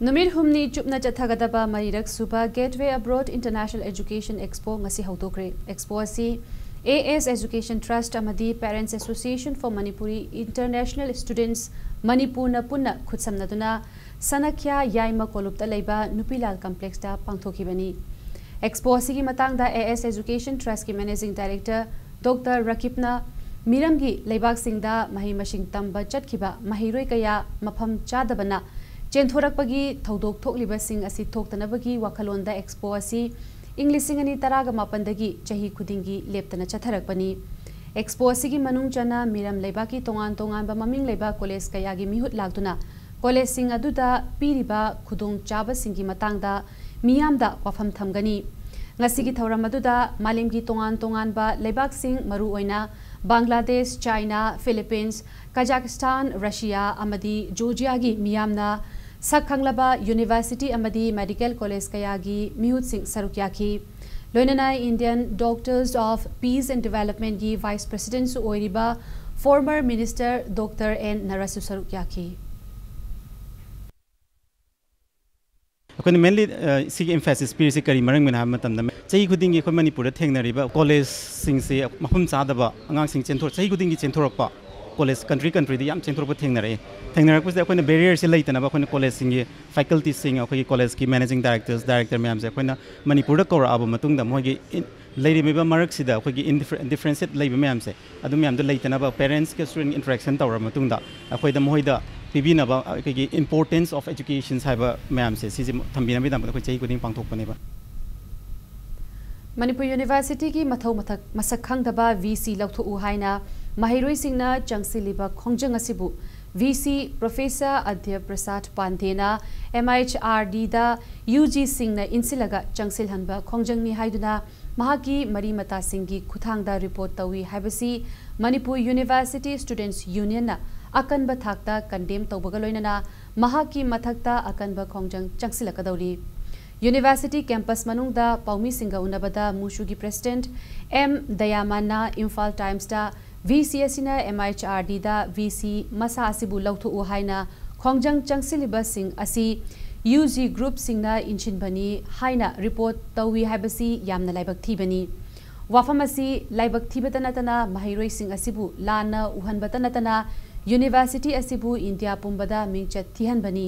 ꯅꯨꯃꯤꯠ ꯍꯨꯝꯅꯤ ꯆꯨꯞꯅ ꯆꯠꯊꯒꯗꯕ ꯃꯔꯤꯔꯛ ꯁꯨꯕ ꯒꯦꯠꯋꯦ ꯑꯕ꯭ꯔꯣꯗ ꯏꯟꯇꯔꯅꯦꯁꯅꯦꯜ ꯑꯦꯖꯨꯀꯦꯁꯟ ꯑꯦꯛꯁꯄꯣ ꯉꯁꯤ ꯍꯧꯗꯣꯛꯈ꯭ꯔꯦ꯫ ꯑꯦꯛꯁꯄꯣ ꯑꯁꯤ ꯑꯦ ꯑꯦꯁ ꯑꯦꯖꯨꯀꯦꯁꯟ ꯇ꯭ꯔꯁꯠ ꯑꯃꯗꯤ Parents Association for Manipuri International Students ꯃꯅꯤꯄꯨꯔꯅ ꯄꯨꯟꯅ ꯈꯨꯠꯁꯝꯅꯗꯨꯅ ꯁꯅꯈ꯭ꯌꯥ ꯌꯥꯏꯃ ꯀꯣꯂꯨꯞꯇ ꯂꯩꯕ ꯅꯨꯄꯤ ꯂꯥꯜ ꯀꯝꯄ꯭ꯂꯦꯛꯁꯇ ꯄꯥꯡꯊꯣꯛꯈꯤꯕꯅꯤ꯫ ꯑꯦꯛꯁꯄꯣ ꯑꯁꯤꯒꯤ ꯃꯇꯥꯡꯗ ꯑꯦ ꯑꯦꯁ ꯑꯦꯖꯨꯀꯦꯁꯟ ꯇ꯭ꯔꯁꯠꯀꯤ ꯃꯦꯅꯦꯖꯤꯡ ꯗꯥꯏꯔꯦꯛꯇꯔ ꯗꯣꯛꯇꯔ ꯔꯀꯤꯕꯅ ꯃꯤꯔꯝꯒꯤ ꯂꯩꯕꯥꯛꯁꯤꯡꯗ ꯃꯍꯩ ꯃꯁꯤꯡ ꯇꯝꯕ ꯆꯠꯈꯤꯕ ꯃꯍꯩꯔꯣꯏ ꯀꯌꯥ ꯃꯐꯝ ꯆꯥꯗꯕꯅ ꯆꯦꯟꯊꯣꯔꯛꯄꯒꯤ ꯊꯧꯗꯣꯛ ꯊꯣꯛꯂꯤꯕꯁꯤꯡ ꯑꯁꯤ ꯊꯣꯛꯇꯅꯕꯒꯤ ꯋꯥꯈꯜꯂꯣꯟꯗ ꯑꯦꯛꯁꯄꯣ ꯑꯁꯤ ꯏꯪ ꯂꯤꯁꯤꯡ ꯑꯅꯤ ꯇꯔꯥꯒ ꯃꯥꯄꯟꯗꯒꯤ ꯆꯍꯤ ꯈꯨꯗꯤꯡꯒꯤ ꯂꯦꯞꯇꯅ ꯆꯠꯊꯔꯛꯄꯅꯤ꯫ ꯑꯦꯛꯁꯄꯣ ꯑꯁꯤꯒꯤ ꯃꯅꯨꯡ ꯆꯟꯅ ꯃꯤꯔꯝ ꯂꯩꯕꯥꯛꯀꯤ ꯇꯣꯉꯥꯟ ꯇꯣꯉꯥꯟꯕ ꯃꯃꯤꯡ ꯂꯩꯕ ꯀꯣꯂꯦꯖ ꯀꯌꯥꯒꯤ ꯃꯤꯍꯨꯠ ꯂꯥꯛꯇꯨꯅ ꯀꯣꯂꯦꯖꯁꯤꯡ ꯑꯗꯨꯗ ꯄꯤꯔꯤꯕ ꯈꯨꯗꯣꯡꯆꯥꯕꯁꯤꯡꯒꯤ ꯃꯇꯥꯡꯗ ꯃꯤꯌꯥꯝꯗ ꯋꯥꯐꯝ ꯊꯝꯒꯅꯤ꯫ ꯉꯁꯤꯒꯤ ꯊꯧꯔꯝ ꯑꯗꯨꯗ ꯃꯥꯂꯦꯝꯒꯤ ꯇꯣꯉꯥꯟ ꯇꯣꯉꯥꯟꯕ ꯂꯩꯕꯥꯛꯁꯤꯡ, ꯃꯔꯨꯑꯣꯏꯅ ꯕꯪꯒ꯭ꯂꯥꯗꯦꯁ, ꯆꯥꯏꯅꯥ, ꯐꯤꯂꯤꯄꯤꯟꯁ, ꯀꯖꯥꯛꯁꯇꯥꯟ, ꯔꯁꯤꯌꯥ ꯑꯃꯗꯤ ꯖꯣꯔꯖꯤꯌꯥꯒꯤ ꯃꯤꯌꯥꯝꯅ ꯁꯛ ꯈꯪꯂꯕ ꯌꯨꯅꯤꯚꯔꯁꯤꯇꯤ ꯑꯃꯗꯤ ꯃꯦꯗꯤꯀꯦꯜ ꯀꯣꯂꯦꯖ ꯀꯌꯥꯒꯤ ꯃꯤꯍꯨꯠꯁꯤꯡ ꯁꯔꯨꯛ ꯌꯥꯈꯤ꯫ ꯂꯣꯏꯅꯅ Indian Doctors of Peace and Developmentꯒꯤ ꯚꯥꯏꯁ ꯄ꯭ꯔꯦꯁꯤꯗꯦꯟꯠꯁꯨ ꯑꯣꯏꯔꯤꯕ ꯐꯣꯔꯃꯔ ꯃꯤꯅꯤꯁꯇꯔ ꯗꯣꯛꯇꯔ ꯑꯦꯟ ꯅꯔꯁꯁꯨ ꯁꯔꯨꯛ ꯌꯥꯈꯤ꯫ ꯑꯩꯈꯣꯏꯅ mainly ꯁꯤꯒꯤ emphasis ꯄꯤꯔꯤꯁꯤ ꯀꯔꯤ ꯃꯔꯝꯒꯤꯅꯣ ꯍꯥꯏꯕ ꯃꯇꯝꯗ, ꯆꯍꯤ ꯈꯨꯗꯤꯡꯒꯤ ꯑꯩꯈꯣꯏ ꯃꯅꯤꯄꯨꯔꯗ ꯊꯦꯡꯅꯔꯤꯕ ꯀꯣꯂꯦꯖꯁꯤꯡꯁꯦ ꯃꯐꯝ ꯆꯥꯗꯕ, ꯑꯉꯥꯡꯁꯤꯡ ꯆꯦꯟꯊꯣꯔꯛ ꯆꯍꯤ ꯈꯨꯗꯤꯡꯒꯤ ꯆꯦꯟꯊꯣꯔꯛꯄ ꯀꯣꯂꯦꯖ country countryꯗ ꯌꯥꯝ ꯆꯦꯟꯊꯣꯔꯛꯄ ꯊꯦꯡꯅꯔꯛꯏ꯫ ꯊꯦꯡꯅꯔꯛꯄꯁꯤꯗ ꯑꯩꯈꯣꯏꯅ barrierꯁꯦ ꯂꯩꯇꯅꯕ ꯑꯩꯈꯣꯏꯅ ꯀꯣꯂꯦꯖꯁꯤꯡꯒꯤ facultyꯁꯤꯡ, ꯑꯩꯈꯣꯏꯒꯤ ꯀꯣꯂꯦꯖꯀꯤ managing directors, director ꯃꯌꯥꯝꯁꯦ ꯑꯩꯈꯣꯏꯅ ꯃꯅꯤꯄꯨꯔꯗ ꯀꯧꯔꯛꯑꯕ ꯃꯇꯨꯡꯗ ꯃꯣꯏꯒꯤ ꯂꯩꯔꯤꯕ ꯃꯔꯛꯁꯤꯗ ꯑꯩꯈꯣꯏꯒꯤ differentiate ꯂꯩꯕ ꯃꯌꯥꯝꯁꯦ, ꯑꯗꯨ ꯃꯌꯥꯝꯗꯣ ꯂꯩꯇꯅꯕ parentsꯀ student interaction ꯇꯧꯔꯕ ꯃꯇꯨꯡꯗ ꯑꯩꯈꯣꯏꯗ ꯃꯈꯣꯏꯗ ꯄꯤꯕꯤꯅꯕ ꯑꯩꯈꯣꯏꯒꯤ importance of educations ꯍꯥꯏꯕ ꯃꯌꯥꯝꯁꯦ, ꯁꯤꯁꯦ ꯊꯝꯕꯤꯅꯕꯒꯤꯗꯃꯛꯇ ꯑꯩꯈꯣꯏ ꯆꯍꯤ ꯈꯨꯗꯤꯡ ꯄꯥꯡꯊꯣꯛꯄꯅꯦꯕ꯫ ꯃꯅꯤꯄꯨꯔ ꯌꯨꯅꯤꯚꯔꯁꯤꯇꯤꯒꯤ ꯃꯊꯧ ꯃꯊꯛ ꯃꯁꯛ ꯈꯪꯗꯕ ꯚꯤ ꯁꯤ ꯂꯧꯊꯣꯛꯎ ꯍꯥꯏꯅ ꯃꯍꯩꯔꯣꯏꯁꯤꯡꯅ ꯆꯪꯁꯤꯜꯂꯤꯕ ꯈꯣꯡꯖꯪ ꯑꯁꯤꯕꯨ V C professor Adya Prasad ꯄꯥꯟꯗꯦꯅ ꯑꯦꯝ ꯑꯩꯆ ꯑꯥꯔ ꯗꯤꯗ ꯌꯨ ꯖꯤꯁꯤꯡꯅ ꯏꯟꯁꯤꯜꯂꯒ ꯆꯪꯁꯤꯜꯍꯟꯕ ꯈꯣꯡꯖꯪꯅꯤ ꯍꯥꯏꯗꯨꯅ ꯃꯍꯥꯛꯀꯤ ꯃꯔꯤ ꯃꯇꯥꯁꯤꯡꯒꯤ ꯈꯨꯠꯊꯥꯡꯗ ꯔꯤꯄꯣꯔꯠ ꯇꯧꯏ ꯍꯥꯏꯕꯁꯤ ꯃꯅꯤꯄꯨꯔ ꯌꯨꯅꯤꯚꯔꯁꯤꯇꯤ ꯁ꯭ꯇꯨꯗꯦꯟꯠꯁ ꯌꯨꯅꯤꯌꯟꯅ ꯑꯀꯟꯕ ꯊꯥꯛꯇ ꯀꯟꯗꯦꯝ ꯇꯧꯕꯒ ꯂꯣꯏꯅꯅ ꯃꯍꯥꯛꯀꯤ ꯃꯊꯛꯇ ꯑꯀꯟꯕ ꯈꯣꯡꯖꯪ ꯆꯪꯁꯤꯜꯂꯛꯀꯗꯧꯔꯤ꯫ ꯌꯨꯅꯤꯚꯔꯁꯤꯇꯤ ꯀꯦꯝꯄꯁ ꯃꯅꯨꯡꯗ ꯄꯥꯎꯃꯤꯁꯤꯡꯒ ꯎꯅꯕꯗ ꯃꯨꯁꯨꯒꯤ president M ꯗꯌꯥꯃꯥꯟꯅ Imphal ꯇꯥꯏꯝꯁꯇ V C ꯑꯁꯤꯅ M H R ꯗꯤꯗ V C ꯃꯁꯥ ꯑꯁꯤꯕꯨ ꯂꯧꯊꯣꯛꯎ ꯍꯥꯏꯅ ꯈꯣꯡꯖꯪ ꯆꯪꯁꯤꯜꯂꯤꯕꯁꯤꯡ ꯑꯁꯤ ꯌꯨ ꯖꯤ ꯒ꯭ꯔꯨꯞꯁꯤꯡꯅ ꯏꯟꯁꯤꯟꯕꯅꯤ ꯍꯥꯏꯅ ꯔꯤꯄꯣꯔꯠ ꯇꯧꯏ ꯍꯥꯏꯕꯁꯤ ꯌꯥꯝꯅ ꯂꯥꯏꯕꯛ ꯊꯤꯕꯅꯤ꯫ ꯋꯥꯐꯝ ꯑꯁꯤ ꯂꯥꯏꯕꯛ ꯊꯤꯕꯇ ꯅꯠꯇꯅ ꯃꯍꯩꯔꯣꯏꯁꯤꯡ ꯑꯁꯤꯕꯨ ꯂꯥꯟꯅ ꯎꯍꯟꯕꯇ ꯅꯠꯇꯅ ꯌꯨꯅꯤꯚꯔꯁꯤꯇꯤ ꯑꯁꯤꯕꯨ ꯏꯟꯗꯤꯌꯥ ꯄꯨꯝꯕꯗ ꯃꯤꯡꯆꯠ ꯊꯤꯍꯟꯕꯅꯤ꯫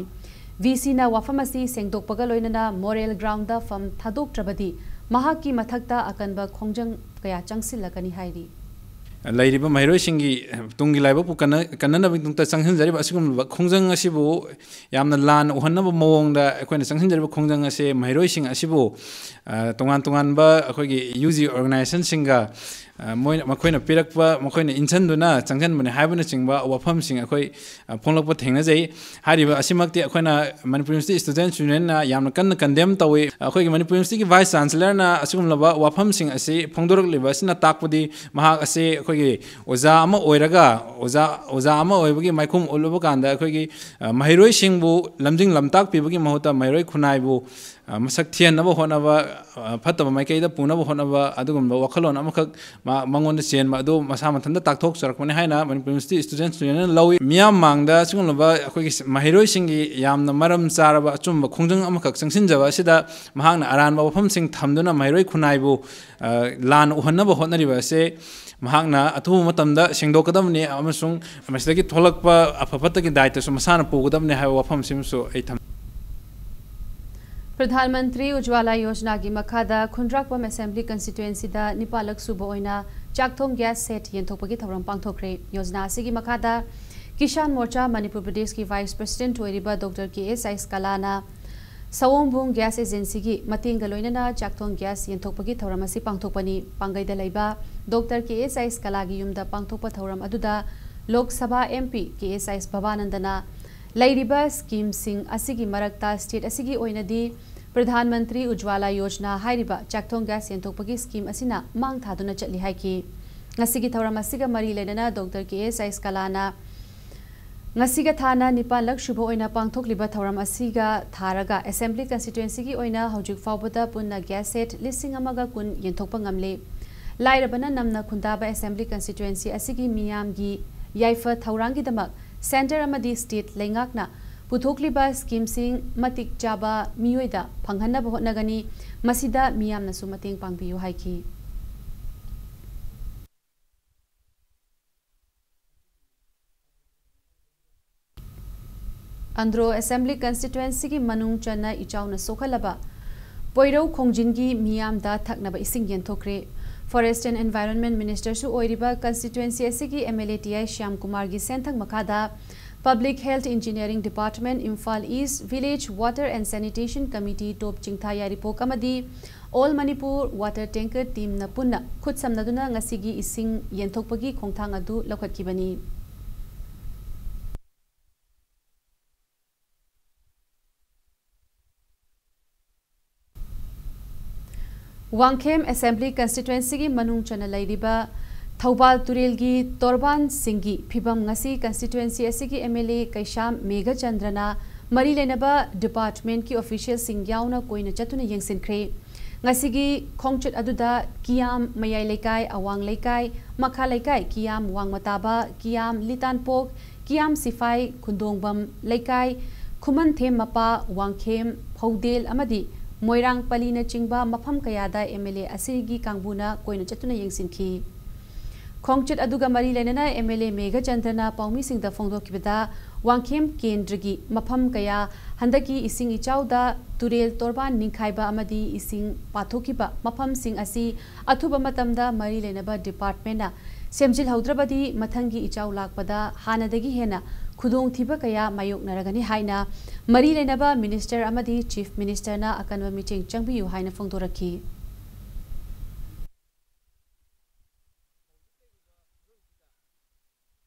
ꯚꯤ ꯁꯤꯅ ꯋꯥꯐꯝ ꯑꯁꯤ ꯁꯦꯡꯗꯣꯛꯄꯒ ꯂꯣꯏꯅꯅ ꯃꯣꯔꯦꯜ ꯒ꯭ꯔꯥꯎꯟꯗ ꯐꯝ ꯊꯥꯗꯣꯛꯇ꯭ꯔꯕꯗꯤ ꯃꯍꯥꯛꯀꯤ ꯃꯊꯛꯇ ꯑꯀꯟꯕ ꯈꯣꯡꯖꯪ ꯀꯌꯥ ꯆꯪꯁꯤꯜꯂꯛꯀꯅꯤ ꯍꯥꯏꯔꯤ꯫ ꯂꯩꯔꯤꯕ ꯃꯍꯩꯔꯣꯏꯁꯤꯡꯒꯤ ꯇꯨꯡꯒꯤ ꯂꯥꯏꯕꯛꯄꯨ ꯀꯟꯅ-, ꯀꯟꯅꯅꯕꯒꯤꯗꯃꯛꯇ ꯆꯪꯁꯤꯟꯖꯔꯤꯕ ꯑꯁꯤꯒꯨꯝꯂꯕ ꯈꯣꯡꯖꯪ ꯑꯁꯤꯕꯨ ꯌꯥꯝꯅ ꯂꯥꯟꯅ ꯎꯍꯟꯅꯕ ꯃꯑꯣꯡꯗ ꯑꯩꯈꯣꯏꯅ ꯆꯪꯁꯤꯟꯖꯔꯤꯕ ꯈꯣꯡꯖꯪ ꯑꯁꯦ ꯃꯍꯩꯔꯣꯏꯁꯤꯡ ꯑꯁꯤꯕꯨ, ꯑ, ꯇꯣꯉꯥꯟ ꯇꯣꯉꯥꯟꯕ ꯑꯩꯈꯣꯏꯒꯤ ꯌꯨ ꯖꯤ organisationꯁꯤꯡꯒ ꯑ, ꯃꯣꯏꯅ, ꯃꯈꯣꯏꯅ ꯄꯤꯔꯛꯄ, ꯃꯈꯣꯏꯅ ꯏꯟꯁꯤꯟꯗꯨꯅ ꯆꯪꯁꯤꯟꯕꯅꯤ ꯍꯥꯏꯕꯅꯆꯤꯡꯕ ꯋꯥꯐꯝꯁꯤꯡ ꯑꯩꯈꯣꯏ, ꯑ, ꯐꯣꯡꯂꯛꯄ ꯊꯦꯡꯅꯖꯩ꯫ ꯍꯥꯏꯔꯤꯕ ꯑꯁꯤꯃꯛꯇꯤ ꯑꯩꯈꯣꯏꯅ ꯃꯅꯤꯄꯨꯔ ꯌꯨꯅꯤꯚꯔꯁꯤꯇꯤ ꯁ꯭ꯇꯨꯗꯦꯟꯠꯁ ꯌꯨꯅꯤꯌꯟꯅ ꯌꯥꯝꯅ ꯀꯟꯅ ꯀꯟꯗꯦꯝ ꯇꯧꯏ꯫ ꯑꯩꯈꯣꯏꯒꯤ ꯃꯅꯤꯄꯨꯔ ꯌꯨꯅꯤꯚꯔꯁꯤꯇꯤꯒꯤ ꯚꯥꯏꯁ ꯆꯥꯟꯁꯦꯂꯔꯅ ꯑꯁꯤꯒꯨꯝꯂꯕ ꯋꯥꯐꯝꯁꯤꯡ ꯑꯁꯤ ꯐꯣꯡꯗꯣꯔꯛꯂꯤꯕ ꯑꯁꯤꯅ ꯇꯥꯛꯄꯗꯤ ꯃꯍꯥꯛ ꯑꯁꯤ ꯑꯩꯈꯣꯏꯒꯤ ꯑꯣꯖꯥ ꯑꯃ ꯑꯣꯏꯔꯒ, ꯑꯣꯖꯥ, ꯑꯣꯖꯥ ꯑꯃ ꯑꯣꯏꯕꯒꯤ ꯃꯥꯏꯈꯨꯝ ꯎꯠꯂꯨꯕ ꯀꯥꯟꯗ ꯑꯩꯈꯣꯏꯒꯤ, ꯑ, ꯃꯍꯩꯔꯣꯏꯁꯤꯡꯕꯨ ꯂꯝꯖꯤꯡ ꯂꯝꯇꯥꯛꯄꯤꯕꯒꯤ ꯃꯍꯨꯠꯇ ꯃꯍꯩꯔꯣꯏ ꯈꯨꯟꯅꯥꯏꯕꯨ, ꯑ, ꯃꯁꯛ ꯊꯤꯍꯟꯅꯕ ꯍꯣꯠꯅꯕ, ꯑ, ꯐꯠꯇꯕ ꯃꯥꯏꯀꯩꯗ ꯄꯨꯅꯕ ꯍꯣꯠꯅꯕ ꯑꯗꯨꯒꯨꯝꯕ ꯋꯥꯈꯜꯂꯣꯟ ꯑꯃꯈꯛ ꯃꯥ-, ꯃꯉꯣꯟꯗ ꯆꯦꯟꯕ ꯑꯗꯨ ꯃꯁꯥ ꯃꯊꯟꯇ ꯇꯥꯛꯊꯣꯛꯆꯔꯛꯄꯅꯤ ꯍꯥꯏꯅ ꯃꯅꯤꯄꯨꯔ ꯌꯨꯅꯤꯚꯔꯁꯤꯇꯤ ꯁ꯭ꯇꯨꯗꯦꯟꯠꯁ ꯌꯨꯅꯤꯌꯟꯅ ꯂꯧꯏ꯫ ꯃꯤꯌꯥꯝ ꯃꯥꯡꯗ ꯁꯤꯒꯨꯝꯂꯕ ꯑꯩꯈꯣꯏꯒꯤ ꯃꯍꯩꯔꯣꯏꯁꯤꯡꯒꯤ ꯌꯥꯝꯅ ꯃꯔꯝ ꯆꯥꯔꯕ ꯑꯆꯨꯝꯕ ꯈꯣꯡꯖꯪ ꯑꯃꯈꯛ ꯆꯪꯁꯤꯟꯖꯕ ꯑꯁꯤꯗ ꯃꯍꯥꯛꯅ ꯑꯔꯥꯟꯕ ꯋꯥꯐꯝꯁꯤꯡ ꯊꯝꯗꯨꯅ ꯃꯍꯩꯔꯣꯏ ꯈꯨꯟꯅꯥꯏꯕꯨ, ꯑ, ꯂꯥꯟꯅ ꯎꯍꯟꯅꯕ ꯍꯣꯠꯅꯔꯤꯕ ꯑꯁꯦ ꯃꯍꯥꯛꯅ ꯑꯊꯨꯕ ꯃꯇꯝꯗ ꯁꯦꯡꯗꯣꯛꯀꯗꯕꯅꯤ ꯑꯃꯁꯨꯡ ꯃꯁꯤꯗꯒꯤ ꯊꯣꯛꯂꯛꯄ ꯑꯐ ꯐꯠꯇꯒꯤ ꯗꯥꯏꯇꯁꯨ ꯃꯁꯥꯅ ꯄꯨꯒꯗꯕꯅꯤ ꯍꯥꯏꯕ ꯋꯥꯐꯝꯁꯤꯃꯁꯨ ꯑꯩ ꯊꯝꯖꯒꯦ꯫ ꯄ꯭ꯔꯙꯥꯟ ꯃꯟꯇ꯭ꯔꯤ ꯎꯖ꯭ꯋꯥꯂꯥ ꯌꯣꯖꯅꯥꯒꯤ ꯃꯈꯥꯗ ꯈꯨꯟꯗ꯭ꯔꯥꯛꯄꯝ ꯑꯦꯁꯦꯝꯕ꯭ꯂꯤ ꯀꯟꯁꯇꯤꯇ꯭ꯋꯦꯟꯁꯤꯗ ꯅꯤꯄꯥꯜꯂꯛ ꯁꯨꯕ ꯑꯣꯏꯅ ꯆꯥꯛꯊꯣꯡ ꯒ꯭ꯌꯥꯁ ꯁꯦꯠ ꯌꯦꯟꯊꯣꯛꯄꯒꯤ ꯊꯧꯔꯝ ꯄꯥꯡꯊꯣꯛꯈ꯭ꯔꯦ꯫ ꯌꯣꯖꯅꯥ ꯑꯁꯤꯒꯤ ꯃꯈꯥꯗ ꯀꯤꯁꯥꯟ ꯃꯣꯔꯆꯥ ꯃꯅꯤꯄꯨꯔ ꯄ꯭ꯔꯗꯦꯁꯀꯤ ꯚꯥꯏꯁ ꯄ꯭ꯔꯁꯤꯗꯦꯟꯠ ꯑꯣꯏꯔꯤꯕ ꯗꯣꯛꯇꯔ ꯀꯦ ꯑꯦꯁ ꯑꯥꯏꯁ ꯀꯂꯥꯅ ꯁꯑꯣꯝꯕꯨꯡ ꯒ꯭ꯌꯥꯁ ꯑꯦꯖꯦꯟꯁꯤꯒꯤ ꯃꯇꯦꯡꯒ ꯂꯣꯏꯅꯅ ꯆꯥꯛꯊꯣꯡ ꯒ꯭ꯌꯥꯁ ꯌꯦꯟꯊꯣꯛꯄꯒꯤ ꯊꯧꯔꯝ ꯑꯁꯤ ꯄꯥꯡꯊꯣꯛꯄꯅꯤ꯫ ꯄꯥꯡꯒꯩꯗ ꯂꯩꯕ ꯗꯣꯛꯇꯔ ꯀꯦ ꯑꯦꯁ ꯑꯥꯏꯁ ꯀꯂꯥꯒꯤ ꯌꯨꯝꯗ ꯄꯥꯡꯊꯣꯛꯄ ꯊꯧꯔꯝ ꯑꯗꯨꯗ Lok Sabha M P K ꯑꯦꯁ ꯑꯥꯏꯁ ꯚꯕꯥꯅꯟꯗꯅ ꯂꯩꯔꯤꯕ ꯁ꯭ꯀꯤꯝꯁꯤꯡ ꯑꯁꯤꯒꯤ ꯃꯔꯛꯇ ꯁ꯭ꯇꯦꯠ ꯑꯁꯤꯒꯤ ꯑꯣꯏꯅꯗꯤ ꯄ꯭ꯔꯙꯥꯟ ꯃꯟꯇ꯭ꯔꯤ ꯎꯖ꯭ꯋꯥꯂꯥ ꯌꯣꯖꯅꯥ ꯍꯥꯏꯔꯤꯕ ꯆꯥꯛꯊꯣꯡ ꯒ꯭ꯌꯥꯁ ꯌꯦꯟꯊꯣꯛꯄꯒꯤ ꯁ꯭ꯀꯤꯝ ꯑꯁꯤꯅ ꯃꯥꯡ ꯊꯥꯗꯨꯅ ꯆꯠꯂꯤ ꯍꯥꯏꯈꯤ꯫ ꯉꯁꯤꯒꯤ ꯊꯧꯔꯝ ꯑꯁꯤꯒ ꯃꯔꯤ ꯂꯩꯅꯅ ꯗꯣꯛꯇꯔ ꯀꯦ ꯑꯦꯁ ꯑꯥꯏꯁ ꯀꯂꯥꯅ ꯉꯁꯤꯒ ꯊꯥꯅ ꯅꯤꯄꯥꯜꯂꯛ ꯁꯨꯕ ꯑꯣꯏꯅ ꯄꯥꯡꯊꯣꯛꯂꯤꯕ ꯊꯧꯔꯝ ꯑꯁꯤꯒ ꯊꯥꯔꯒ ꯑꯦꯁꯦꯝꯕ꯭ꯂꯤ ꯀꯟꯁꯇꯤꯇ꯭ꯋꯦꯟꯁꯤꯒꯤ ꯑꯣꯏꯅ ꯍꯧꯖꯤꯛ ꯐꯥꯎꯕꯗ ꯄꯨꯟꯅ ꯒ꯭ꯌꯥꯁ ꯁꯦꯠ ꯂꯤꯁꯤꯡ ꯑꯃꯒ ꯀꯨꯟ ꯌꯦꯟꯊꯣꯛꯄ ꯉꯝꯂꯦ꯫ ꯂꯥꯏꯔꯕꯅ ꯅꯝꯅ ꯈꯨꯟꯗꯥꯕ ꯑꯦꯁꯦꯝꯕ꯭ꯂꯤ ꯀꯟꯁꯇꯤꯇ꯭ꯋꯦꯟꯁꯤ ꯑꯁꯤꯒꯤ ꯃꯤꯌꯥꯝꯒꯤ ꯌꯥꯏꯐ ꯊꯧꯔꯥꯡꯒꯤꯗꯃꯛ ꯁꯦꯟꯇꯔ ꯑꯃꯗꯤ ꯁ꯭ꯇꯦꯠ ꯂꯩꯉꯥꯛꯅ ꯄꯨꯊꯣꯛꯂꯤꯕ ꯁ꯭ꯀꯤꯝꯁꯤꯡ ꯃꯇꯤꯛ ꯆꯥꯕ ꯃꯤꯑꯣꯏꯗ ꯐꯪꯍꯟꯅꯕ ꯍꯣꯠꯅꯒꯅꯤ꯫ ꯃꯁꯤꯗ ꯃꯤꯌꯥꯝꯅꯁꯨ ꯃꯇꯦꯡ ꯄꯥꯡꯕꯤꯌꯨ ꯍꯥꯏꯈꯤ꯫ ꯑꯟꯗ꯭ꯔꯣ ꯑꯦꯁꯦꯝꯕ꯭ꯂꯤ ꯀꯟꯁꯇꯤꯇ꯭ꯋꯦꯟꯁꯤꯒꯤ ꯃꯅꯨꯡ ꯆꯟꯅ ꯏꯆꯥꯎꯅ ꯁꯣꯛꯍꯜꯂꯕ ꯄꯣꯏꯔꯧ ꯈꯣꯡꯖꯤꯟꯒꯤ ꯃꯤꯌꯥꯝꯗ ꯊꯛꯅꯕ ꯏꯁꯤꯡ ꯌꯦꯟꯊꯣꯛꯈ꯭ꯔꯦ꯫ ꯐꯣꯔꯦꯁ ꯑꯦꯟ ꯑꯦꯟꯚꯥꯏꯔꯣꯟꯃꯦꯟ ꯃꯤꯅꯤꯁꯇꯔꯁꯨ ꯑꯣꯏꯔꯤꯕ ꯀꯟꯁꯇꯤꯇ꯭ꯋꯦꯟꯁꯤ ꯑꯁꯤꯒꯤ ꯑꯦꯝ ꯑꯦꯜ ꯑꯦ ꯇꯤ ꯑꯥꯏ ꯁ꯭ꯌꯥꯝ ꯀꯨꯃꯥꯔꯒꯤ ꯁꯦꯟꯊꯪ ꯃꯈꯥꯗ Public Health Engineering Department, Imphal East Village Water and Sanitation Committee, Top Chingtha Yairipok ꯑꯃꯗꯤ All Manipur Water Tanker Teamꯅ ꯄꯨꯟꯅ ꯈꯨꯠꯁꯝꯅꯗꯨꯅ ꯉꯁꯤꯒꯤ ꯏꯁꯤꯡ ꯌꯦꯟꯊꯣꯛꯄꯒꯤ ꯈꯣꯡꯊꯥꯡ ꯑꯗꯨ ꯂꯧꯈꯠꯈꯤꯕꯅꯤ꯫ ꯋꯥꯡꯈꯦꯝ Assembly Constituencyꯒꯤ ꯃꯅꯨꯡ ꯆꯟꯅ ꯂꯩꯔꯤꯕ ꯊꯧꯕꯥꯜ ꯇꯨꯔꯦꯜꯒꯤ ꯇꯣꯔꯕꯥꯟꯁꯤꯡꯒꯤ ꯐꯤꯕꯝ ꯉꯁꯤ constituency ꯑꯁꯤꯒꯤ MLA ꯀꯩꯁꯥꯝ ꯃꯦꯘꯆꯟꯗ꯭ꯔꯅ ꯃꯔꯤ ꯂꯩꯅꯕ departmentꯀꯤ officialꯁꯤꯡ ꯌꯥꯎꯅ ꯀꯣꯏꯅ ꯆꯠꯇꯨꯅ ꯌꯦꯡꯁꯤꯟꯈ꯭ꯔꯦ꯫ ꯉꯁꯤꯒꯤ ꯈꯣꯡꯆꯠ ꯑꯗꯨꯗ ꯀꯤꯌꯥꯝ ꯃꯌꯥꯏ ꯂꯩꯀꯥꯏ, ꯑꯋꯥꯡ ꯂꯩꯀꯥꯏ, ꯃꯈꯥ ꯂꯩꯀꯥꯏ, ꯀꯤꯌꯥꯝ ꯋꯥꯡꯃ ꯇꯥꯕ, ꯀꯤꯌꯥꯝ ꯂꯤꯇꯥꯟꯄꯣꯛ, ꯀꯤꯌꯥꯝ ꯁꯤꯐꯥꯏ, ꯈꯨꯟꯗꯣꯡꯕꯝ ꯂꯩꯀꯥꯏ, ꯈꯨꯃꯟꯊꯦꯝ ꯃꯄꯥ, ꯋꯥꯡꯈꯦꯝ, ꯐꯧꯗꯦꯜ ꯑꯃꯗꯤ ꯃꯣꯏꯔꯥꯡ ꯄꯂꯤꯅꯆꯤꯡꯕ ꯃꯐꯝ ꯀꯌꯥꯗ MLA ꯑꯁꯤꯒꯤ ꯀꯥꯡꯕꯨꯅ ꯀꯣꯏꯅ ꯆꯠꯇꯨꯅ ꯌꯦꯡꯁꯤꯟꯈꯤ꯫ ꯈꯣꯡꯆꯠ ꯑꯗꯨꯒ ꯃꯔꯤ ꯂꯩꯅꯅ MLA ꯃꯦꯘꯆꯟꯗ꯭ꯔꯅ ꯄꯥꯎꯃꯤꯁꯤꯡꯗ ꯐꯣꯡꯗꯣꯛꯈꯤꯕꯗ, ꯋꯥꯡꯈꯦꯝ ꯀꯦꯟꯗ꯭ꯔꯒꯤ ꯃꯐꯝ ꯀꯌꯥ ꯍꯟꯗꯛꯀꯤ ꯏꯁꯤꯡ ꯏꯆꯥꯎꯗ ꯇꯨꯔꯦꯜ ꯇꯣꯔꯕꯥꯟ ꯅꯤꯡꯈꯥꯏꯕ ꯑꯃꯗꯤ ꯏꯁꯤꯡ ꯄꯥꯊꯣꯛꯈꯤꯕ ꯃꯐꯝꯁꯤꯡ ꯑꯁꯤ ꯑꯊꯨꯕ ꯃꯇꯝꯗ ꯃꯔꯤ ꯂꯩꯅꯕ departmentꯅ ꯁꯦꯝꯖꯤꯜꯍꯧꯗ꯭ꯔꯕꯗꯤ ꯃꯊꯪꯒꯤ ꯏꯆꯥꯎ ꯂꯥꯛꯄꯗ ꯍꯥꯟꯅꯗꯒꯤ ꯍꯦꯟꯅ ꯈꯨꯗꯣꯡꯊꯤꯕ ꯀꯌꯥ ꯃꯥꯌꯣꯛꯅꯔꯒꯅꯤ ꯍꯥꯏꯅ ꯃꯔꯤ ꯂꯩꯅꯕ minister ꯑꯃꯗꯤ Chief Ministerꯅ ꯑꯀꯟꯕ ꯃꯤꯠꯌꯦꯡ ꯆꯪꯕꯤꯌꯨ ꯍꯥꯏꯅ ꯐꯣꯡꯗꯣꯔꯛꯈꯤ꯫